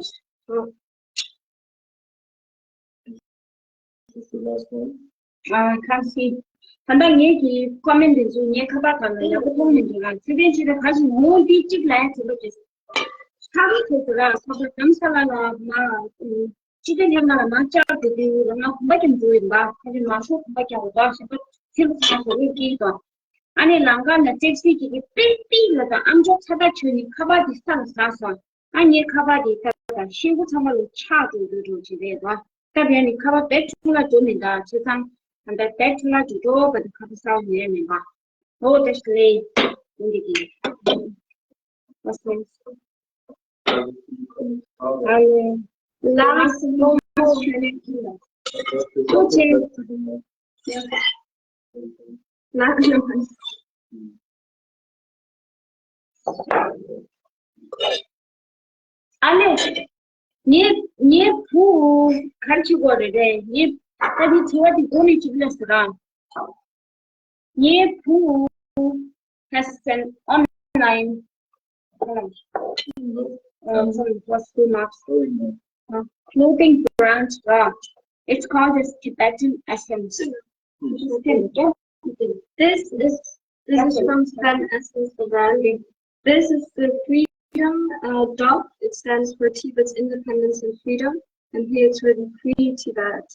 ཨ། ཨ་ཁམས་སི། ད་ལྟ་ངེད་ཀྱི་ཀོ་མེན་འདི་ཚོ་ངའི་ཁ་པར་སྒང་ལ་ཡག་པོ་མཐོང་མི་འདུག་ལ་ཚེ་བརྟན་ཆེ་ད་ག་ཞིག་ངོ་འདི་གཅིག་ལ་ཡང་བྱེད་པ་བྱེད། ཁ་བའི་ཐོག་ཏུ་ར་ཁ་པར་གམ་ས་ལ་ལ་མ། སྤྱི་བདེ་ལྷན་ཁང་ལ་མ་བཅར་དེ་དུས་རང་ང་གོམ་པ་རྒྱག་འགྲོ་ཡིན་པ་ཁ་ཅིག་མ་ཤོག་གོམ་པ་རྒྱག་འོ་བ་ཞེས་པ་ཚེ་ལ་ཚང་བོ་ལས་སྐྱེས་དང་། ཨ་ནེ་ལང་ཀ་ལ་ཙེབ་སི་གི་གི་པིག་པིག་ལ་དང་ཨམ་ཅོག་ཚ་ཐག་ཆོད་ནི་ཁ་པར་དེ་ས་ལ་ཟག་སོང་། ཨ་ངའི་ཁ་པར་དེ་ད་ད་ཤེལ་སྒོ་ཚང་མ་ལ་ཆག་འགྲོ་འགྲོ་འགྲོ་བྱེད་རེད་བ། ད་དེ་ནི་ཁ་པར་བེད་ཆུང་ལ་འགྲོ་མི་འདུག་བྱས་ཙང་ད་ལྟ་བེད་ཆུང་ལ་འགྲོ་འགྲོ་བ་དེ་ཁ་པར་ས་བ་ཉོས་མེད་པ། འོ་ད་ཤི་ལེ། འོ་འདི་གི། What's next? ཨ་ལེ། Last one. Okay. ཨ་ལེ། ངའི་ངའི་བུ་གར་གྱི་གོ་རེ་རེ་ངའི་ད་ནི་དྲི་བ་དེ་གོ་ནས་ཅིག་ལས་སུ་ར། ངའི་བུ་has an online uh, sorry, was too much. Uh, clothing brand. Uh, it's called as Tibetan Essence. This is this is from Tibetan Essence brand. This is the freedom uh, dog. It stands for Tibet's independence and freedom. And here it's written Free Tibet.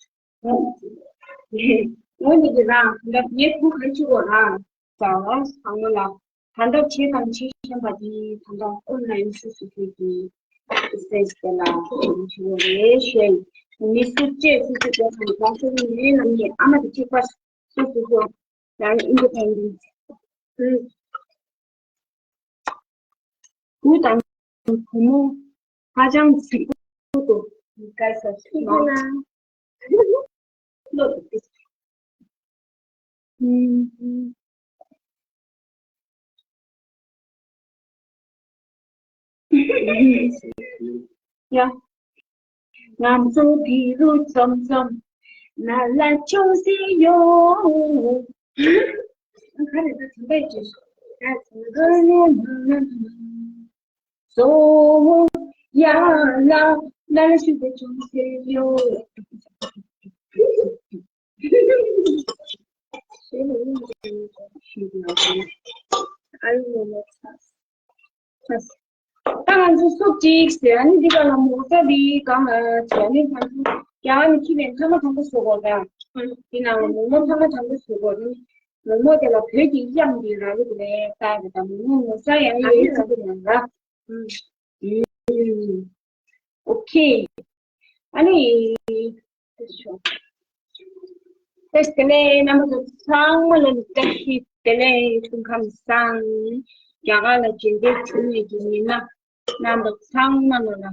འོན་ཏེ་རང་ད་ངའི་བུ་ག་ཅི་གོ་རང་ཟ་བ་ཚང་མ་ལ་ད་ལྟ་བྱེད་དང་བྱེད་བཞིན་པ་དེ་ད་ལྟ་ཨོན་ལན་སུ་སུ་སུ་གི་སེམས་དེ་ལ་བྱེད་རེད་ཞེས་མི་སུ་བཅས་སུ་སུ་དེ་དང་གོང་ས་ནས་ཡུན་ནམ་ངའི་ཨ་མ་དེ་གཅིག་པ་སུ་སུ་སུ་ཡང་independent བུ་དང་བུ་མོ་ཧ་ཅང་གཟིགས་པོ་འདུག You guys are smart. Look at this. Yeah. ང་ཚོ་འདི་རུ་འཛོམས་འཛོམས་ན་ལ་ཅུང་ཟད་ཡོང་། ཨ་ག་རེ་ད་དམ་པའི་རྗེས་སུ་ཡ་ཚང་ག་ནས་མ་ན་ན་ན། སོ་ཡ་ལ་ན་ལ་ཤུ་དེ་ཅུང་ཟེར་ཡོད། ཨ་ཡོ་མོ་མོ་ཚ། ཚ། ད་ང་ཚོ་སུ་གཅིག་ཟེར་ཨ་ནི་འདི་ག་ལ་མོ་ཚ་འདི་གང་ལ་བྱས་ནི་ང་ཚོ་རྒྱ་ནི་ཁྱི་ནས་ཐ་མ་དང་པོ་བཟོ་དགོས་ད། འདི་ནང་ལ་མོ་མོ་ཐ་མ་དང་པོ་བཟོ་དགོས་ནི། མོ་མོ་དེ་ལ་བོད་ཀྱི་གཡང་འདི་ར་ལུག་ལས་ལྟ་གི་ད་མོ་མོ་མོ་ཚ་ཡང་ཡང་ཡང་ཚ་གི་ཡང་ར། ཨོ་ཁེ། ཨ་ནི། ཏེ་ཤོ། ཏེ་ཤོ། དེ་ལས་རྣམ་པ་ཚོ་ཚང་མ་ལ་བཀྲ་ཤིས་བདེ་ལེགས། སྐུ་ཁམས་བཟང་། རྒྱ་གར་ལ་མཇལ་འཕྲད་བྱུང་བའི་གི་མི་སྣ་རྣམ་པ་ཚང་མ་ལ་ལ་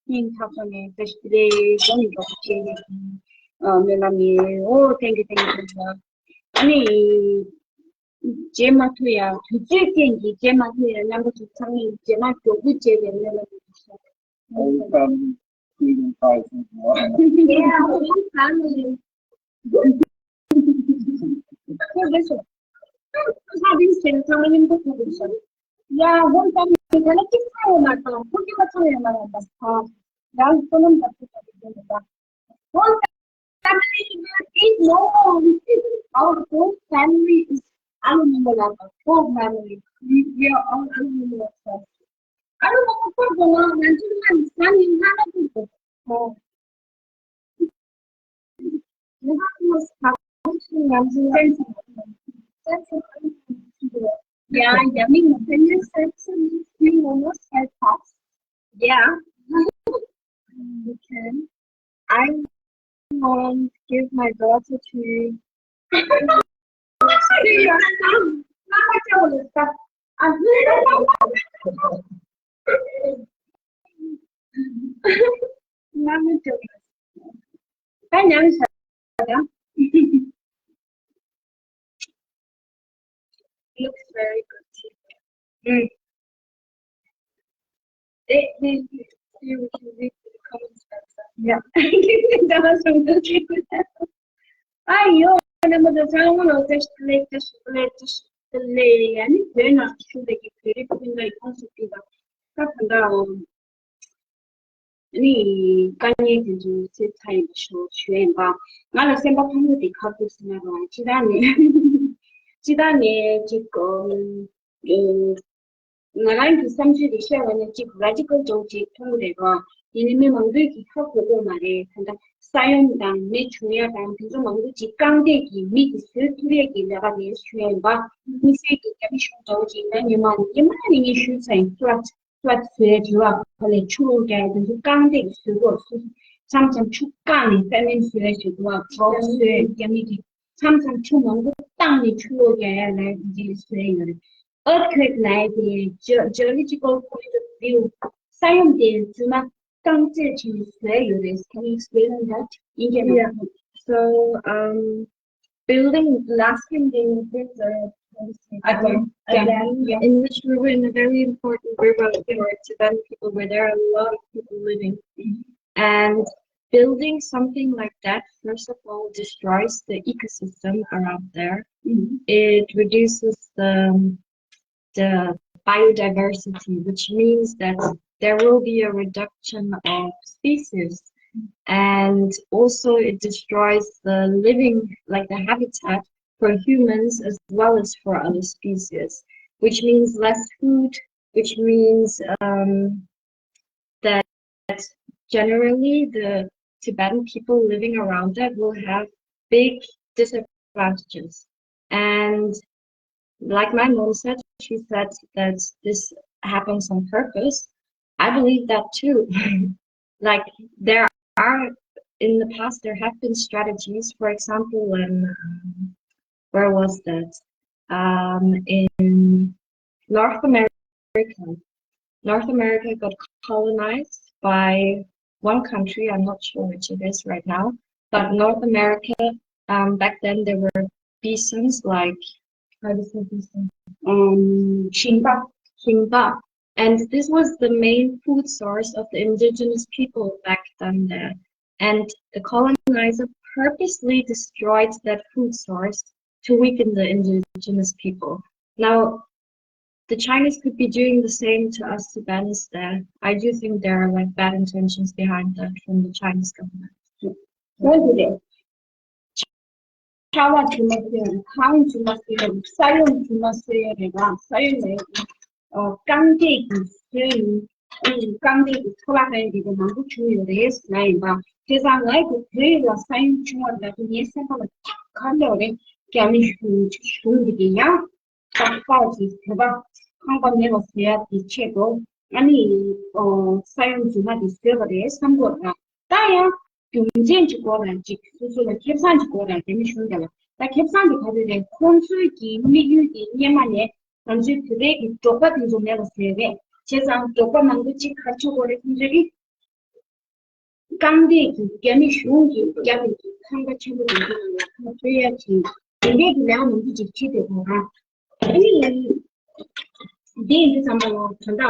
སྙིང་ཐག་པ་ནས་བཀྲ་ཤིས་བདེ་ལེགས་སྒོ་ནས་འགྲོ་བ་བྱས་ནས་སྨོན་ལམ་ཡིན། ཨོ་thank you thank you thank you། ཨ་ནི། མཇལ་མ་ཐུབ་ཡ། དུས་ཚོད་རྐྱེན་གྱིས་མཇལ་མ་ཐུབ་ཡ། རྣམ་པ་ཚོ་ཚང་མས་མཇལ་མ་མགྱོགས་པོ་མཇལ་བའི་སྨོན་ལམ་ཡོད། Whole family including Tyson. Yeah, whole family. ཚང་མ་མཉམ་དུ་ཐུག་དགོས་ཤག Yeah, whole family. ད་ལ་གཅིག་ཚང་ཡོད་མ་རེད། ཁོ་གཅིག་པ་ཚང་ཡོད་མ་རེད། ད་ཡང་བསོད་ནམས་ད་ཚོད་ད་ཚོད་ད། Whole family is big, no. Our whole family is Alu Mumala. Whole family. We, we are all Alu Mumala. Alu Mumala. Yeah, yeah, I mean, can you send some, you almost help us? Yeah. You can. I want to give my daughter to your son. Mama told us that. Mama told us. Looks very good too. Mm. They, they, they, we can read the comments better. Yeah. That was from the people. ཨ་ཡོ། རྣམ་པ་ཚོ་ཚང་མ་ལ་བཀྲ་ཤིས་བདེ་ལེགས། བཀྲ་ཤིས་བདེ་ལེགས། བཀྲ་ཤིས་བདེ་ལེགས། ཡ་ནི་བོད་ནང་བཞུགས་པའི་གི་བོད་རིགས་སྤུན་ཟླ་ཡོངས་སུ་ཕུལ་བ། ད་ད་ལྟ་ནི་དཀའ་ངལ་དེ་ཚོ་སེལ་ཚར་ཡིན་པ་ཞུ་ཞུ་ཡིན་པ། ང་ལ་སེམས་པ་ཕམ་པོ་དེ་ཁག་ཐུག་སེ་ན་རང་ཅི་ད་ནི་ཅི་ད་ནི་ཅིག་ང་རང་གི་བསམ་ཚུལ་དེ་བཤད་པ་ནི་གཅིག་ར་ཌི་ཀལ་ཅོག་ཅིག་མཐོང་གི་རེད་པ། དེ་ནི་མི་མང་པོས་ཀྱིས་ཧ་གོ་གོ་མ་རེད། ད་ལྟ་ས་ཡོམ་དང་མེ་བྱུང་ཡ་དང་དེ་ཚོ་མང་པོ་ཅིག་རྐང་སྟེགས་ཀྱིས་མི་གིས་བཟོས་ཐུབ་ཡ་གི་ལས་ཀ་རེད་ཞུ་ཡ་ཡིན་པ། དམིགས་བསལ་གྱི་རྒྱ་མི་གཞུང་ཚོ་ཅིག་ན་ཉི་མ་ཉི་མ་ནས་ངས་ཞུས་ཚར་ཡིན། ཕ་ལ་ཕ་ལ་བཟོས་དུས་བ་ཕ་ལས་ཆུ་ལོག་རྒྱག་ཡ་དེ་ཚོ་རྐང་སྟེགས་ཀྱིས་བཟོས་གོ་སོ་སོ་མཚམས་མཚམས་ཆུ་བཀང་ནས་ས་སྨན་བཟོས་ཡ་ཞིག་འདུག་བ། གྲོགས་བཟོས་རྒྱ་མི་གིས། མཚམས་མཚམས་ཆུ་མང་པོ་བཏང་ནས་ཆུ་ལོག་རྒྱག་ཡ་ལ་འདི་བཟོས་ཡོད་རེད། Earthquake ལབ་ཡ་དེ་geo- geological point of view ས་ཡོམ་དེ་རྫུན་མ་རྐང་རྩེད་བྱས་ནས་བཟོས་ཡོད་རེད། Can you explain that in Canada? Yeah. So, um, building, last thing they did, uh, again, again, yeah, in which we were in a very important river for Tibetan people where there are a lot of people living. And building something like that, first of all, destroys the ecosystem around there. It reduces the, the biodiversity, which means that there will be a reduction of species. And also, it destroys the living, like the habitat for humans as well as for other species, which means less food, which means um, that generally the Tibetan people living around that will have big disadvantages. And like my mom said, she said that this happens on purpose. I believe that too. Like there are, in the past, there have been strategies. For example, when um, where was that? Um, in North America. North America got colonized by one country. I'm not sure which it is right now, but North America, um, back then there were bisons like, how do you say bison? Um, Shimba. Shimba. And this was the main food source of the indigenous people back then there. And the colonizer purposely destroyed that food source to weaken the indigenous people. Now, the Chinese could be doing the same to us Tibetan there. I do think there are like bad intentions behind that from the Chinese government. འོན་ཏེ། ཆར་པ་དྲི་མ་སེལ་ཡ་རེད། ཁང་དྲི་མ་སེལ་ཡ་རེད། ས་ཡོམ་དྲི་མ་སེལ་ཡ་རེད་བ། ས་ཡོམ་ལས་རྐང་རྡེག་གི་སོན་རྐང་རྡེག་གི་འཕྲོ་བརླག་ཡ་རེད་མང་པོ་བྱུང་ཡོད་རེད་ལ་ཡིན་པ། དེ་ཙང་ང་ཡི་བོད་ཡིག་ལ་ས་ཡོམ་བྱུང་བ་ལ་ངའི་སེམས་པ་ལ་ག་རེ་ལབ་རེད། རྒྱ་མི་གཞུང་གཞུང་འདི་གི་ཡང་ཏག་ཏག་གི་བོད་པ་ཁང་པ་མེད་པ་བཟོ་ཡ་གི་ཆེད་དུ་ཨ་ནི་ས་ཡོམ་རྫུན་མ་འདི་བཟོས་པ་རེད་བསམ་གྱི་ཡོད་ར། ད་ཡང་རྒྱུ་མཚན་གྱི་སྐོར་ལ་ཅིག་སོ་སོ་ལ་ཁེ་བཟང་གྱི་སྐོར་ལ་རྒྱ་མི་གཞུང་དེ་ལ་ད་ཁེ་བཟང་གི་ག་རེ་རེད། ཁོང་ཚོའི་གི་དམིགས་ཡུལ་གྱི་སྔོན་མ་ནས་ང་ཚོའི་བོད་པའི་གི་འབྲོག་པ་དེ་ཚོ་མེད་པ་བཟོས་རེད། བྱས་ཙང་འབྲོག་པ་མང་པོ་ཅིག་ག་རེ་བྱེད་དགོས་རེད། ཁོང་ཚོའི་གི་རྐང་རྡེག་གི་རྒྱ་མི་གཞུང་གིས་བརྒྱབ་པའི་གི་ཁང་པ་ཆེན་པོ་དེ་ཚོ་ནང་ལ་ཁ་སྤྲོད་ཡ་ཅིག་དེ་འདྲའི་གི་ལས་ཀ་མང་པོ་ཅིག་བྱེད་བསྡད་དགོས་ར། ཨ་ནི། དེ་ཡིན་དུས་ཙམ་པ་ལ་ད་ལྟ་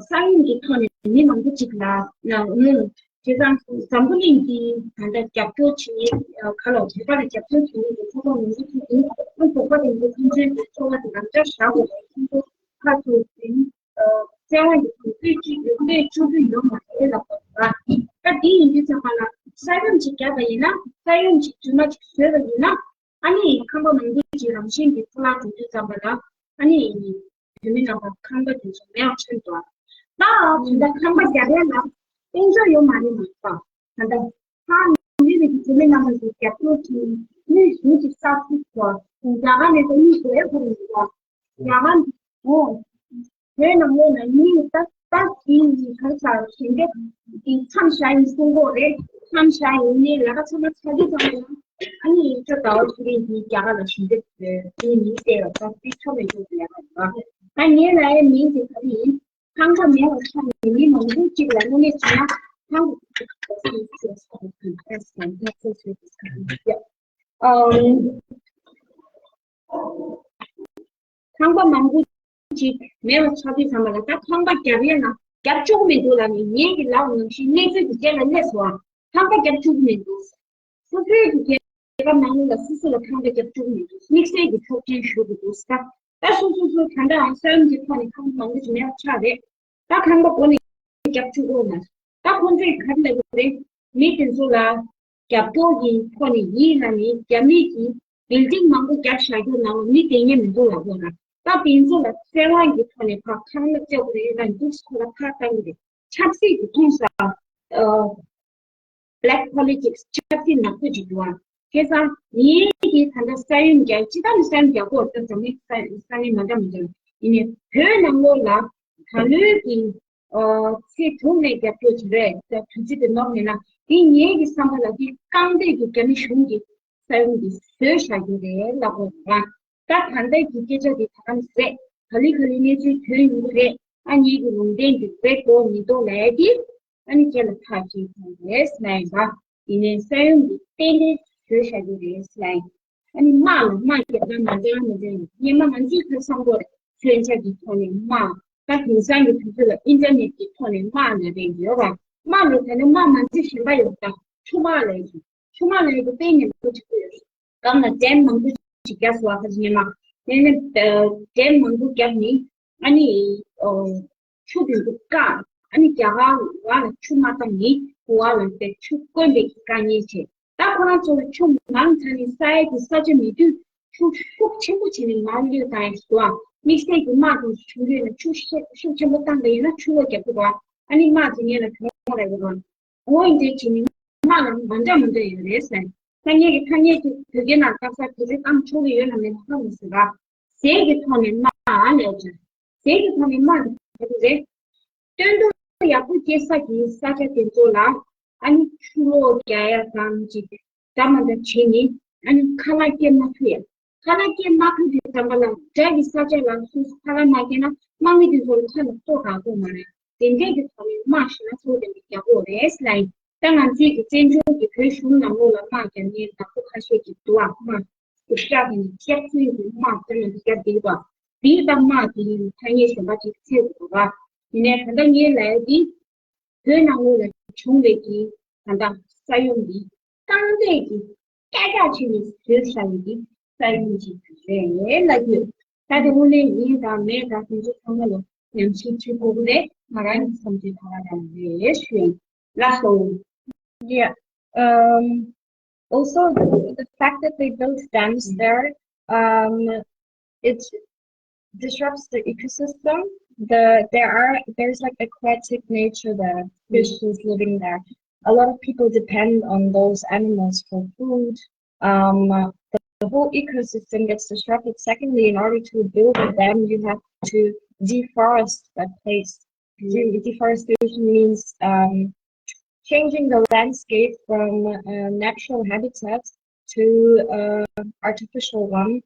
ས་ཡོམ་གྱི་ཐོག་ནས་མི་མང་པོ་ཅིག་ལ་ན་ངུ་བྱས་ཙང་འཛམ་བུ་གླིང་གི་ད་ལྟ་རྒྱབ་སྐྱོར་བྱེད་མཁན་ག་ལ་བོད་པ་ལ་རྒྱབ་སྐྱོར་བྱེད་མཁན་གྱི་ཚོགས་པ་མང་པོ་ཅིག་ཡིན། ཨ་ཚོགས་པ་དེ་ཚོ་ཁོང་ཚོའི་འཚོ་བ་དེ་ལམ་སྟོན་བཞག་དགོས་པའི་ཁོང་ཚོ་ཁ་ཐུག་ཟིན་བཙན་དབང་གི་དུས་ཚོད་ཅིག་ཡོད་ལས་བཅུག་གི་ཡོད་མ་རེད་ལབ་པ་རེད། ད་དེ་ཡིན་དུས་ཙམ་པ་ལ་ས་ཡོམ་ཅིག་བརྒྱབ་པ་ཡིན་ན་ས་ཡོམ་ཅིག་རྫུན་མ་ཅིག་བཟོས་པ་ཡིན་ན། ཨ་ནི་ཁང་པ་མང་པོ་ཅིག་རང་བཞིན་གྱིས་འཕྲོ་བརླག་འགྲོ་དུས་ཙམ་པ་ལ་ཨ་ནི་བོད་མི་རྣམ་པ་ཁང་པ་དེ་ཚོ་མེད་པ་ཆགས་འགྲོ། ད་དེ་འདྲ་ཁང་པ་རྒྱབ་ཡ་ལ་དཔལ་འབྱོར་ཡོད་མ་རེད་མ་གཏོགས། ད་ལྟ་ཧ་ལས་པའི་བོད་མི་རྣམ་པ་ཚོས་རྒྱབ་སྐྱོར་གྱིས་དངུལ་ཞེ་གཅིག་གསར་ཚུགས་ཐོག་རྒྱ་གར་ནས་ད་དངུལ་བཟོ་ཡ་ཁོ་རང་ཡོད་པ། རྒྱ་གར་འོ། བོད་ནང་ལོགས་ན་མི་ད་ལྟ་དེ་ཡི་ག་རེ་ཟེར་ཞལ་འདེབས་ཀྱི་མཚམས་བཞག་ཡིན་གསུང་གི་རེད། མཚམས་བཞག་ཡིན་ནའི་ལས་ཀ་ཚང་མ་ཚར་དུས་ཙམ་པ་ལ་ཨ་ནི་ཅོ་ཟླ་བ་ཚེ་རིང་གིས་རྒྱ་གར་ལ་ཞལ་འདེབས་དེའི་མིང་བཏགས་ཡོད་ཙང་དེ་ཆོ་མེད་ཅོ་ཟེར་ཡ་ལ་ད་ངའི་ལས་ཡའི་མིང་དེ་ག་རེ་ཡིན། ཁང་པ་མེད་པ་ཆགས་ནས་མི་མང་པོ་གཅིག་ལ་གནོད་ལས་བྱུང་ན་ཁང་པ་ཁང་པ་མང་པོ་ཅིག་མེད་པ་ཆགས་དུས་ཙམ་པ་ལ་ད་ཁང་པ་རྒྱབ་ཡས་ན་རྒྱབ་བཅུག་མི་འདུག་ལབ་ནས་ངེད་ཀྱི་ལག་ནང་བཞིན་གནས་ཚུལ་དེ་རྗེས་ལ་སླེབས་སོང་། ཁང་པ་རྒྱབ་བཅུག་མི་འདུག་སོ་སོའི་གི་རྒྱལ་ཁབ་ནང་ལ་སོ་སོ་ལ་ཁང་པ་རྒྱབ་བཅུག་མི་འདུག་དམིགས་བསལ་གྱི་ཆོག་མཆན་ཞུ་དགོས་འདུག་ས། ད་སོ་སོ་སོ་ད་ལྟ་ས་ཡོམ་གྱི་ཐོག་ནས་ཁང་པ་མང་པོ་ཞིག་མེད་པ་ཆགས་རེད། ད་ཁང་པ་སྒོ་ནས་རྒྱབ་བཅུག་དགོས་ན། ད་ཁོང་ཚོས་ག་རེ་ལབ་ཀྱི་རེད། མི་དེ་ཚོ་ལ་རྒྱབ་སྐྱོར་གྱི་ཐོག་ནས་ཡིན་ལབ་ནས་རྒྱ་མི་གིས་བིལ་ཌིང་མང་པོ་རྒྱབ་བཞག་རྒྱུ་ནང་ལ་མི་བསྡད་མཁན་མི་འདུག་ལབ་དགོས་ན། ད་དེ་ཚོ་ལ་བཙན་དབང་གི་ཐོག་ནས་ཕར་ཁང་གླ་བཙལ་དགོས་རེད་ལབ་འདུག་ཁོ་ལ་ཁ་བཏང་གི་རེད། ཆབ་སྲིད་ཀྱི་མཐོང་ས། Black politics ཆབ་སྲིད་ནག་པོ་ཅིག་འདུག་ཨ། བྱས་ཙང་ངེད་ཀྱི་ད་ལྟ་ས་ཡོམ་རྒྱག་ཅི་ལྟར་ནས་ས་ཡོམ་རྒྱག་དགོས་ད་འཛམ་གླིང་ས་ས་གནས་མ་འདྲ་མི་འདྲ་ཡིན་ནའི་བོད་ནང་ལོགས་ལ་ད་ལོའི་གི་ཚེས་དྲུག་ནས་རྒྱབ་སྐྱོར་བྱེད་རེད། ད་དུས་ཚོད་དེ་ནོར་མེད་ན་དེ་ངེད་ཀྱི་བསམ་པ་ལ་དེ་རྐང་རྡེག་གི་རྒྱ་མི་གཞུང་གིས་ས་ཡོམ་འདི་བཟོས་བཞག་རྒྱུ་རེད་ལབ་དགོས་རེད། ད་ད་ལྟ་གི་སྐད་ཆ་འདི་ད་ག་ནས་རེད། ག་ལེ་ག་ལེ་གནས་ཚུལ་ཐོན་ཡོང་གི་རེད། ཨ་ནི་གི་ལུང་བསྟན་འདི་རེད་འདུག་མི་འདུག་ལབ་ཡ་དེ་ཨ་ནི་ཁྱེད་ལ་ཐག་བཅད་ཐུབ་རེད་ལབ་ཡིན་པ། ཡིན་ནའི་ས་ཡོམ་འདི་ཏན་ཏན་བཟོས་བཞག་རྒྱུ་རེད་ལབ་ཡིན། ཨ་ནི་དམག་ལ་དམག་རྒྱག་སྟངས་མ་འདྲ་མ་འདྲ་ཡིན། སྔོན་མ་ང་ཚོས་ཁ་སང་གོ་མཚོན་ཆ་གི་ཐོག་ནས་དམག་ད་དེང་སང་གི་དུས་ཚོད་ལ་ཨིན་ཊར་ནེཊ་གི་ཐོག་ནས་དམག་ལབ་རེད་ཡོད་ར། དམག་ལ་ད་ནི་དམག་མ་འཛིན་གཞན་པ་ཡོད་ད་ཆུ་དམག་ལབ་ཡོད། ཆུ་དམག་ལབ་ཡོད་དེ་དཔེ་ཉེན་པོ་ཅིག་ཡོད། གང་ལ་ཌེམ་མང་པོ་ཞིག་རྒྱབ་སོང་བ་ཁ་ཅིག་ཉི་མ། དེ་ནས་ཌེམ་མང་པོ་བརྒྱབ་ནི་ཨ་ནི་ཆུ་དེ་ཚོ་བཀག་ཨ་ནི་རྒྱ་གར་བ་ལ་ཆུ་མ་བཏང་ནི་བ་ལ་དེ་ཆུ་དཀོན་པའི་དཀའ་ངལ་ཆེ། ད་ཁོ་རང་ཚོ་ལ་ཆུ་མང་ཚ་ནི་ས་ཡ་གི་ས་ཆ་མེད་དུས་ཆུ་ཤུགས་ཆེན་པོ་བྱས་ནས་མར་གློད་བཏང་ཡ་ཞིག་འདུག་ཨ། དམིགས་བསལ་གྱི་དམག་དེ་བྱུང་དུས་ན་ཆུ་ཤུགས་ཆེན་པོ་བཏང་པ་ཡིན་ན་ཆུ་ལོག་རྒྱབ་ཀྱི་འདུག་ཨ། ཨ་ནི་དམག་དེ་ངེད་ལ་གྱོང་རག་གི་འདུག་ཨ། འོ་ཡིན་དེ་བྱས་ནས་དམག་ལ་མ་འདྲ་མི་འདྲ་ཡོད་རེད་ཟེར། ད་ངེད་ཀྱི་ཐ་སྙད་ཀྱི་བོད་སྐད་ནང་ལྟ་ས་དེ་ཚོ་བཏང་ཆོག་གི་ཡོད་ན་མེད་ན་ཧ་མི་སི་ར། ཟས་ཀྱི་ཐོག་ནས་དམག་ལས་ཀྱང་། ཟས་ཀྱི་ཐོག་ནས་དམག་དེ་ག་རེ་རེད། སྟོན་ཐོག་ཡག་པོ་སྐྱེ་ས་ཀྱི་ས་ཆ་དེ་ཚོ་ལ་ཨ་ནི་ཆུ་ལོག་རྒྱག་ཡ་དང་ཅིག་འདྲ་མ་འདྲ་བྱས་ནས་ཨ་ནི་ཁ་ལག་སྐྱེ་མ་ཐུབ་ཡ། ཁ་ལག་སྐྱེ་མ་ཐུབ་དུས་ཙམ་པ་ལ་དགྲ་གི་ས་ཆ་ལ་སོ་སོ་ཁ་ལག་མ་སྐྱེས་ན་དམག་མི་དེ་ཚོ་ལ་ཁ་ལ་ལྟོ་རག་གི་མ་རེད། དེ་འདྲས་ཀྱི་ཐོག་ནས་དམག་ཞེ་ན་ཚོ་དེ་འདྲ་རྒྱག་གི་ཡོད་རེད་ལབ་ཡིན། ད་ང་ཚོས་ཀྱི་བཙན་བྱོལ་གྱི་བོད་གཞུང་ནང་ལོགས་ལ་དམག་རྒྱག་མཁན་ནག་པོ་ཁ་ཤས་ཀྱི་འདུག་ཨ། དམག་གི་ཤག་གི་ནི་སྐྱག་རྫུན་གྱི་དམག་དེ་ལ་འདི་རྒྱབ་བསྡད་པ། དེའི་ད་དམག་དེ་ཡིན་ཐ་སྙད་གཞན་པ་ཅིག་འཚོལ་དགོས་པ། ཡིན་ནའི་ད་ལྟ་ངས་ལབ་ཡ་འདི་བོད་ནང་ལོགས་ལ་བྱུང་བའི་གི་ད་ལྟ་ས་ཡོམ་འདི་རྐང་རྡེག་གི་ཀྱག་ཀྱག་བྱས་ནས་བཟོས་བཞག་ཡོད་ཀྱི། ས་ཡོམ་ཅིག་རེད་ལབ་ཀྱི་ཡོད། ད་དེ་དངོས་གནས་ཡིན་དང་མེད་དང་དེ་ཚོ་ཚང་མ་ལ་ཉམས་ཞིབ་བྱེད་དགོས་ཀྱི་རེད། ང་རང་གི་བསམ་ཚུལ་ད་ག་རང་རེད་ཞུ་ཡིན། ལགས་སོ། Yeah. Um, also, the, the fact that they built dams there, um, it disrupts the ecosystem. The there are there's like aquatic nature there. Fish is living there. A lot of people depend on those animals for food. Um, the, the whole ecosystem gets disrupted. Secondly, in order to build a dam, you have to deforest that place. De- Deforestation means um, changing the landscape from a natural habitat to an artificial one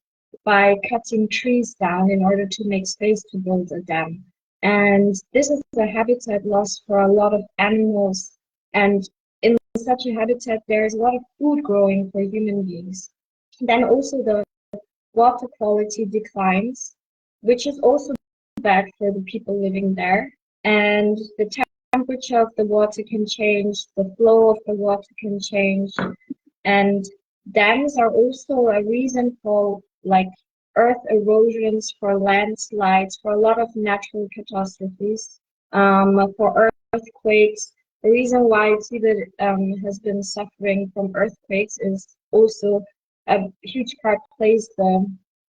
by cutting trees down in order to make space to build a dam. And this is a habitat loss for a lot of animals. And in such a habitat, there is a lot of food growing for human beings. Then also the water quality declines, which is also bad for the people living there. And the temperature of the water can change, the flow of the water can change. And dams are also a reason for like earth erosions, for landslides, for a lot of natural catastrophes, um, for earthquakes. The reason why Tibet um, has been suffering from earthquakes is also a huge part plays the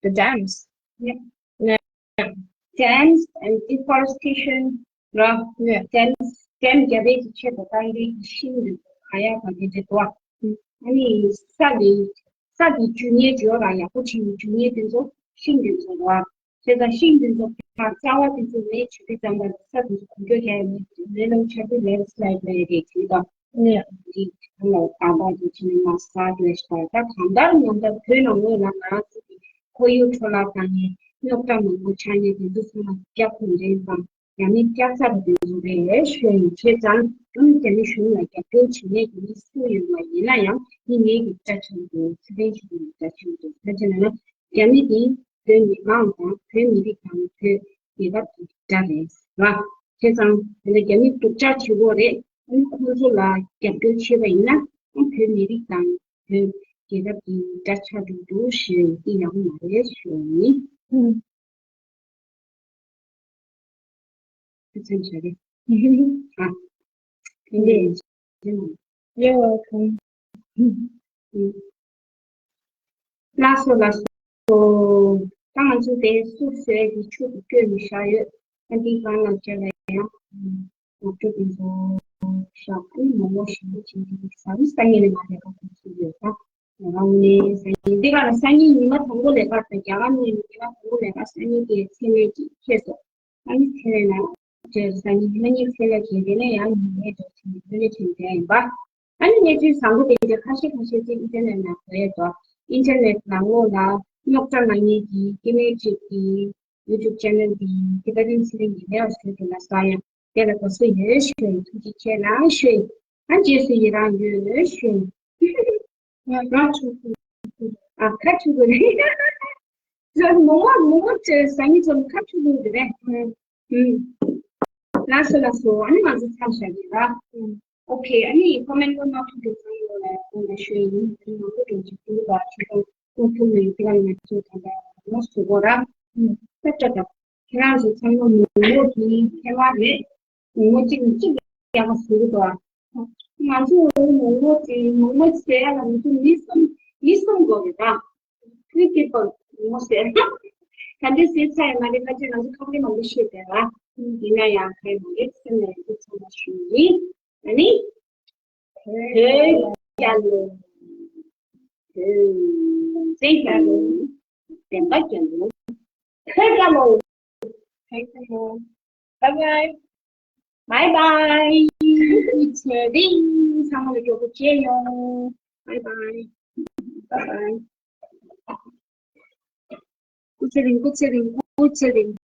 the dams. Yeah. Yeah. Dams and deforestation. ར། Yeah. Dams, dam རྒྱབ་པའི་ཆེད་དུ་བཏང་དེ་ཤིང་དེ་ཚོ་ག་ཡག་ག་དེ་འདྲ་འདུག་ཨ། ཨ་ནི་ས་དེ་ས་དེ་རྒྱུ་ཉེས་འཇོག་ར་ཡག་པོ་བྱེད་ཡོད། རྒྱུ་ཉེས་དེ་ཚོ་ཤིང་དེ་ཚོ་ར། བྱས་ཙང་ཤིང་དེ་ཚོ་ཕར་རྩ་བ་དེ་ཚོ་མེད་བྱེད་དུས་ཙམ་པ་ས་དེ་ཚོ་གོམ་བགྲོད་རྒྱག་ཡ་མེད་དུས་ལས་སླ་པོ་ལས་སླའི་ལས་རེད་བྱེད་དང་། ནས་འདི་ཁམས་ལ་གང་དག་གི་ཆེད་ནས་མ་ཟ་དགོས་ཤ། ད་གང་ལྟར་ཉམས་ལྟར་བོད་ནང་ལོགས་ལ་ང་ཚོ་གི་ཁོར་ཡུག་འཕྲོ་བརླག་བཏང་ནས་རྙོག་དྲ་མང་པོ་ཆགས་ནས་དེ་ཚོ་ཚང་མ་རྒྱ་ཁོང་འདྲེན་དང་རྒྱ་མི་སྐྱག་ཚར་དེ་ཚོ་རེད་ཞུ་ཡིན། བྱས་ཙང་ཨ་ནི་རྒྱ་མི་གཞུང་ལ་རྒྱབ་སྐྱོར་བྱེད་མཁན་གྱི་མི་སུ་ཡིན་པ་ཡིན་ན་ཡང་འདི་ངེད་ཀྱི་དགྲ་ཆེན་པོ་ཚུལ་ལྡན་ཞུ་གི་ཡིན། དགྲ་ཆེན་པོ་ཚུལ་ལྡན་ན་རྒྱ་མི་འདི་བོད་མི་མང་དང་བོད་མི་རིགས་དང་བོད་རྒྱལ་ཁབ་ཀྱི་དགྲ་རེད་བ། བྱས་ཙང་དེ་ལ་རྒྱ་མི་སྡུག་ཅག་བྱེད་དགོས་རེད། ཨ་ནི་ཁོང་ཚོ་ལ་རྒྱབ་སྐྱོར་བྱས་པ་ཡིན་ན་ཨ་བོད་མི་རིགས་དང་བོད་རྒྱལ་ཁབ་ཀྱི་དགྲ་ཆགས་འགྲོ་འདུག་ཞེས་འདི་ཡག་པོ་མ་རེད་ཞུ་ཡིན། ཨུམ། ཐུགས་རྗེ་ཆེ། ཨ། ཐུགས་རྗེ་ཆེ། You're welcome. ལགས་སོ་ལགས་སོ། ད་ང་ཚོ་དེ་སུ་བཟོས་ཀྱི་ཆུ་དེ་བསྐྱོད་ནས་བཞག་ཡོད། ཨ་འདི་གང་ལ་བྱས་ལ་ཡང་ང་ཚོ་དེ་ཚོ་བཞག་ཨ་ནི་མོག་མོག་ཞིམ་པོ་བྱེད་ཀྱི་འདུག་ཟ་མི་སང་ཉིན་ནས་ང་ལས་ཀ་གོ་ཚུལ་ཡོད་ད། ང་རང་ནས་སང་ཉིན་འདི་ག་ལ་སང་ཉིན་ཉི་མ་དང་པོ་ལས་ཀ་དང་རྒྱ་གར་ནས་ཉི་མ་དང་པོ་ལས་ཀ་སང་ཉིན་དེ་ཚེ་ལས་ཀྱི་ཁྱེད་ཚོ། ཨ་ནི་ཚེ་ལས་ན་བཅས་སང་ཉིན་ཉི་མ་གཉིས་ཚེ་ལས་ཀྱི་དེ་ནས་ཡང་ཉི་མའི་འགྲོ་ཚུལ་ལས་ཀྱི་དེ་ཡིན་པ། ཨ་ནི་གནས་ཚུལ་བཟང་པོ་དེ་འདྲ་ཁ་ཤས་ཁ་ཤས་ཅིག་ཨིན་ཊར་ནེཊ་ནང་བཟོ་ཡས་འདུག་ཨིན་ཊར་ནེཊ་ནང་ལོགས་ལ་རྙོག་དྲ་གནང་མཁན་གྱི་སྐྱེ་དམན་གཅིག་གི་ཡུ་ཊུབ་ཆེ་ནལ་དེ་ཏི་པ་ཏན་ཚེ་རིང་གི་ལས་ཟུར་དུ་ལ་ས་ཡང་དེ་ལ་དགའ་བསུ་ཡོད་ཞུ། ཐུགས་རྗེ་ཆེ་ལ་ཞུ། ཨ་རྗེས་སུ་ཡི་རང་ཡོད་ཞུ། ང་ཁ་ཆུ་གི། ཨ་ཁ་ཆུ་གི་རེད། ང་མོ་མོ་མོ་མོ་ཅེས་ཟ་ཉི་ཚོ་ཁ་ཆུ་གི་རེད། ལགས་སོ་ལགས་སོ། ཨ་ནི་ང་ཚོ་མཚམས་བཞག་གི་ར། ཨོ་ཁེ། ཨ་ནི་ཀོ་མེན་ཊི་མ་ཐུབ་པའི་ཚང་མ་ལ་ཁོང་ལ་ཤོད་ཡིན། ཨ་ནི་མང་པོ་འགྲོ་ཅིག་ཐུག་པ་ཁྱེད་རང་ཐུག་ཐུག་ནས་ཁྱེད་རང་ང་ཚོ་ད་ལྟ་མོ་སུ་གོ་ར། ཨ་ཅག་ད་ཁྱེད་རང་ཚོ་ཚང་མ་མོ་མོ་གི་ཐེ་བ་རེད། མོ་མོ་གཅིག་གཅིག་ཡག་པ་ཟེར་གི་འདུག་ང་ཚོ་མོ་མོ་དེ་མོ་མོ་ཟེར་ཡ་ལ་ང་ཚོ་མི་གསུམ་མི་གསུམ་དགོས་རེད་ད། Three people མོ་མོ་ཟེར། ག་འདྲ་ཟེར་ཚར་ཡོད་མ་རེད། ཕལ་ཆེར་ང་ཚོ་ཁ་པར་མང་པོ་ཤེས་བསྡད་ལ། ཡིན་ན་ཡང་ཁ་ཡ་མ་རེད། སེམས་ལ་ཡག་པོ་ཚང་མ་ཞུ་ཡིན། ཨ་ནི། བོད་རྒྱལ་ལོ། བོད་རྒྱལ་ལོ། བདེན་པ་རྒྱལ་ལོ། བོད་རྒྱལ་ལོ། བོད་རྒྱལ་ལོ། Bye bye. Bye bye. ཚེ་རིང་ཚང་མ་ལ་མགྱོགས་པོ་མཇལ་ཡོང་། Bye bye. Bye bye. སྐུ་ཚེ་རིང་། སྐུ་ཚེ་རིང་། སྐུ་ཚེ་རིང་།